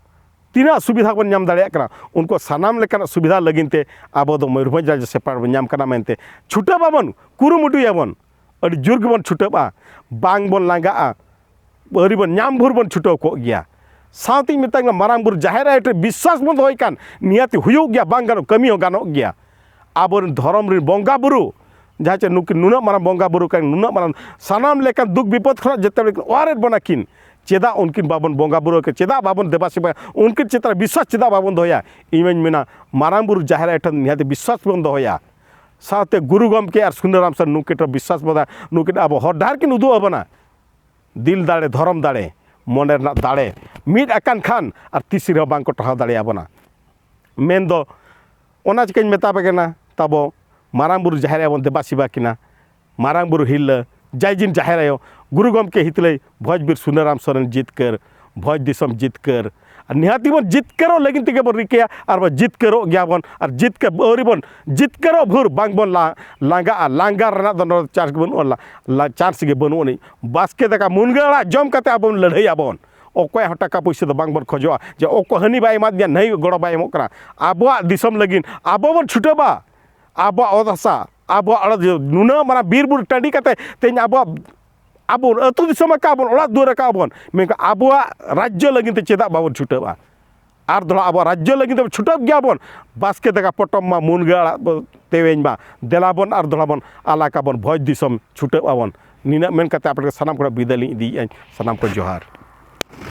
ᱛᱤᱱᱟᱹᱜ ᱥᱩᱵᱤᱫᱷᱟ ᱵᱚᱱ ᱧᱟᱢ ᱫᱟᱲᱮᱭᱟᱜ ᱠᱟᱱᱟ, ᱩᱱᱠᱩ ᱥᱟᱱᱟᱢ ᱞᱮᱠᱟᱱᱟᱜ ᱥᱩᱵᱤᱫᱷᱟ ᱞᱟᱹᱜᱤᱫ ᱛᱮ ᱟᱵᱚ ᱫᱚ ᱢᱚᱭᱩᱨᱵᱷᱚᱸᱡᱽ ᱨᱟᱡᱽᱡᱚ ᱥᱮᱯᱟᱨ ᱵᱚᱱ ᱧᱟᱢ ᱠᱟᱱᱟ ᱢᱮᱱᱛᱮ ᱪᱷᱩᱴᱟᱹᱜ ᱟᱵᱚᱱ, ᱠᱩᱨᱩᱢᱩᱴᱩᱭᱟᱵᱚᱱ, ᱟᱹᱰᱤ ᱡᱳᱨ ᱜᱮᱵᱚᱱ ᱪᱷᱩᱴᱟᱹᱜᱼᱟ, ᱵᱟᱝ ᱵᱚᱱ ᱞᱟᱸᱜᱟᱜᱼᱟ᱾ ᱟᱹᱣᱨᱤ ᱵᱚᱱ ᱧᱟᱢ ᱵᱷᱳᱨ ᱵᱚᱱ ᱪᱷᱩᱴᱟᱹᱣ ᱠᱚᱜ ᱜᱮᱭᱟ᱾ ᱥᱟᱶᱛᱮᱧ ᱢᱮᱛᱟᱜ ᱠᱟᱱᱟ, ᱢᱟᱨᱟᱝ ᱵᱩᱨᱩ ᱡᱟᱦᱮᱨ ᱟᱭᱳ ᱴᱷᱮᱱ ᱵᱤᱥᱣᱟᱥ ᱵᱚᱱ ᱫᱚᱦᱚᱭ ᱠᱷᱟᱱ ᱱᱤᱦᱟᱹᱛ ᱦᱩᱭᱩᱜ ᱜᱮᱭᱟ, ᱵᱟᱝ ᱜᱟᱱᱚᱜ ᱠᱟᱹᱢᱤ ᱦᱚᱸ ᱜᱟᱱᱚᱜ ᱜᱮᱭᱟ᱾ ᱟᱵᱚᱨᱮᱱ ᱫᱷᱚᱨᱚᱢ ᱨᱮᱱ ᱵᱚᱸᱜᱟ ᱵᱩᱨᱩ, ᱡᱟᱦᱟᱸ ᱪᱮ ᱱᱩᱠᱤᱱ ᱱᱩᱱᱟᱹᱜ ᱢᱟᱨᱟᱝ ᱵᱚᱸᱜᱟ ᱵᱩᱨᱩ ᱠᱟᱱ, ᱱᱩᱱᱟᱹᱜ ᱢᱟᱨᱟᱝ ᱥᱟᱱᱟᱢ ᱞᱮᱠᱟᱱ ᱫᱩᱠ ᱵᱤᱯᱚᱫ ᱠᱷᱚᱱᱟᱜ ᱡᱮᱛᱮ ᱦᱚᱲ ᱠᱤᱱ ᱚᱣᱟᱨᱮᱫ ᱵᱚᱱᱟ ᱠᱤᱱ, ᱪᱮᱫᱟᱜ ᱩᱱᱠᱤᱱ ᱵᱟᱵᱚᱱ ᱵᱚᱸᱜᱟ ᱵᱩᱨᱩ ᱟᱹᱠᱤᱱ, ᱪᱮᱫᱟᱜ ᱵᱟᱵᱚᱱ ᱫᱮᱵᱟ ᱥᱮᱵᱟᱭᱟ, ᱩᱱᱠᱤᱱ ᱪᱮᱛᱟᱱ ᱨᱮ ᱵᱤᱥᱣᱟᱥ ᱪᱮᱫᱟᱜ ᱵᱟᱵᱚᱱ ᱫᱚᱦᱚᱭᱟ? ᱤᱧ ᱢᱟᱧ ᱢᱮᱱᱟ, ᱢᱟᱨᱟᱝ ᱵᱩᱨᱩ ᱡᱟᱦᱮᱨ ᱟᱭᱳ ᱴᱷᱮᱱ ᱱᱤᱦᱟᱹᱛ ᱵᱤᱥᱣᱟᱥ ᱵᱚᱱ ᱫᱚᱦᱚᱭᱟ᱾ ᱥᱟᱶᱛᱮ ᱜᱩᱨᱩ ᱜᱚᱢᱠᱮ ᱟᱨ ᱥᱩᱱᱟᱹᱨᱟᱢ ᱥᱚᱨᱮᱱ ᱱᱩᱠᱤᱱ ᱴᱷᱮᱱ ᱵᱤᱥᱣᱟᱥ ᱵᱚᱱ ᱫᱚᱦᱚᱭᱟ, ᱱᱩᱠᱤᱱ ᱟᱵᱚ ᱦᱚᱨ ᱰᱟᱦᱟᱨ ᱠᱤᱱ ᱩᱫᱩᱜ ᱟᱵᱚᱱᱟ᱾ ᱫᱤᱞ ᱫᱟᱲᱮ, ᱫᱷᱚᱨᱚᱢ ᱫᱟᱲᱮ, ᱢᱚᱱᱮ ᱨᱮᱱᱟᱜ ᱫᱟᱲᱮ ᱢᱤᱫ ᱟᱠᱟᱱ ᱠᱷᱟᱱ ᱟᱨ ᱛᱤᱥ ᱨᱮᱦᱚᱸ ᱵᱟᱝ ᱠᱚ ᱴᱟᱨᱦᱟᱣ ᱫᱟᱲᱮᱭᱟᱵᱚᱱᱟ᱾ ᱢᱮᱱᱫᱚ ᱚᱱᱟ ᱪᱤᱠᱟᱹᱧ ᱢᱮᱛᱟ ᱯᱮ ᱠᱟᱱᱟ, ᱛᱟᱵᱚ ᱢᱟᱨᱟᱝ ᱵᱩᱨᱩ ᱡᱟᱦᱮᱨ ᱟᱭᱳ ᱵᱚᱱ ᱫᱮᱵᱟ ᱥᱮᱵᱟ ᱠᱤᱱᱟ᱾ ᱢᱟᱨᱟᱝ ᱵᱩᱨᱩ ᱦᱤᱨᱞᱟᱹ, ᱡᱟᱭᱡᱤᱱ ᱡᱟᱦᱮᱨ ᱟᱭᱳ, ᱜᱩᱨᱩ ᱜᱚᱢᱠᱮ ᱦᱤᱛᱞᱟᱹᱭ, ᱵᱷᱚᱸᱡᱽ ᱵᱤᱨ ᱥᱩᱱᱟᱹᱨᱟᱢ ᱥᱚᱨᱮᱱ ᱡᱤᱛᱠᱟᱹᱨ, ᱵᱷᱚᱸᱡᱽ ᱫᱤᱥᱚᱢ ᱡᱤᱛᱠᱟᱹᱨ᱾ ᱟᱨ ᱱᱤᱦᱟᱹᱛᱤ ᱵᱚᱱ ᱡᱤᱛᱠᱟᱹᱨᱚᱜ ᱞᱟᱹᱜᱤᱫ ᱛᱮᱜᱮ ᱵᱚᱱ ᱨᱤᱠᱟᱹᱭᱟ ᱟᱨ ᱵᱚᱱ ᱡᱤᱛᱠᱟᱹᱨᱚᱜ ᱜᱮᱭᱟ ᱵᱚᱱ᱾ ᱟᱨ ᱡᱤᱛᱠᱟᱹᱨ ᱟᱹᱣᱨᱤ ᱵᱚᱱ ᱡᱤᱛᱠᱟᱹᱨᱚᱜ ᱵᱷᱳᱨ ᱵᱟᱝ ᱵᱚᱱ ᱞᱟ-, ᱞᱟᱸᱜᱟᱜᱼᱟ᱾ ᱞᱟᱸᱜᱟ ᱨᱮᱱᱟᱜ ᱫᱚ ᱱᱚᱰᱮ ᱪᱟᱱᱥ ᱜᱮ ᱵᱟᱹᱱᱩᱜᱼᱟ, ᱞᱟ-, ᱞᱟ-, ᱪᱟᱱᱥ ᱜᱮ ᱵᱟᱹᱱᱩᱜ ᱟᱹᱱᱤᱡ᱾ ᱵᱟᱥᱠᱮ ᱫᱟᱠᱟ ᱢᱩᱱᱜᱟᱹ ᱟᱲᱟᱜ ᱡᱚᱢ ᱠᱟᱛᱮ ᱟᱵᱚ ᱵᱚᱱ ᱞᱟᱹᱲᱦᱟᱹᱭ ᱟᱵᱚᱱ᱾ ᱚᱠᱚᱭᱟᱜ ᱦᱚᱸ ᱴᱟᱠᱟ ᱯᱩᱭᱥᱟᱹ ᱫᱚ ᱵᱟᱝ ᱵᱚᱱ ᱠᱷᱚᱡᱚᱜᱼᱟ ᱡᱮ ᱚᱠᱚᱭ ᱦᱟᱹᱱᱤ ᱵᱟᱭ ᱮᱢᱟᱫᱤᱧᱟ, ᱱᱟᱹᱭ ᱜᱚᱲᱚ ᱵᱟᱭ ᱮᱢᱚᱜ ᱠᱟᱱᱟ᱾ ᱟᱵᱚᱣᱟᱜ ᱫᱤᱥᱚᱢ ᱞᱟᱹᱜᱤᱫ ᱟᱵᱚ ᱵᱚᱱ ᱪᱷᱩᱴᱟᱹᱣᱟ᱾ ᱟᱵᱚᱣᱟᱜ ᱚᱛ ᱦᱟᱥᱟ, ᱟᱵᱚᱣᱟᱜ ᱚᱲᱟᱜ ᱫᱩᱣᱟᱹᱨ, ᱱᱩᱱᱟᱹᱜ ᱢᱟᱨᱟᱝ ᱵᱤᱨ ᱵᱩᱨᱩ ᱴᱟᱺᱰᱤ ᱠᱟᱛᱮ ᱛᱮᱦᱮᱧ ᱟᱵᱚᱣᱟᱜ, ᱟᱵᱚ ᱟᱹᱛᱩ ᱫᱤᱥᱚᱢ ᱟᱠᱟᱫ ᱵᱚᱱ, ᱚᱲᱟᱜ ᱫᱩᱣᱟᱹᱨ ᱟᱠᱟᱫ ᱵᱚᱱ, ᱢᱮᱱᱠᱷᱟᱱ ᱟᱵᱚᱣᱟᱜ ᱨᱟᱡᱽᱡᱚ ᱞᱟᱹᱜᱤᱫ ᱛᱮ ᱪᱮᱫᱟᱜ ᱵᱟᱵᱚᱱ ᱪᱷᱩᱴᱟᱹᱣᱟ? ᱟᱨ ᱫᱚᱦᱲᱟ ᱟᱵᱚᱣᱟᱜ ᱨᱟᱡᱽᱡᱚ ᱞᱟᱹᱜᱤᱫ ᱛᱮ ᱪᱷᱩᱴᱟᱹᱣ ᱜᱮᱭᱟ ᱵᱚᱱ᱾ ᱵᱟᱥᱠᱮ ᱫᱟᱠᱟ ᱯᱚᱴᱚᱢ ᱢᱟ, ᱢᱩᱱᱜᱟᱹ ᱟᱲᱟᱜ ᱵᱚ ᱛᱮᱣᱮᱧ ᱢᱟ, ᱫᱮᱞᱟ ᱵᱚᱱ ᱟᱨ ᱫᱚᱦᱲᱟ ᱵᱚᱱ ᱟᱞᱟᱠ ᱟᱵᱚᱱ, ᱵᱷᱚᱸᱡᱽ ᱫᱤᱥᱚᱢ ᱪᱷᱩᱴᱟᱹᱣ ᱟᱵᱚᱱ᱾ ᱱᱤᱱᱟᱹᱜ ᱢᱮᱱ ᱠᱟᱛᱮ ᱟᱯᱮ ᱥᱟᱱᱟᱢ ᱠᱚ ᱵᱤᱫᱟᱹᱭ ᱞᱤᱧ ᱤᱫᱤᱭᱮᱫᱼᱟ᱾ ᱥᱟᱱᱟᱢ ᱠᱚ ᱡᱚᱦᱟᱨ᱾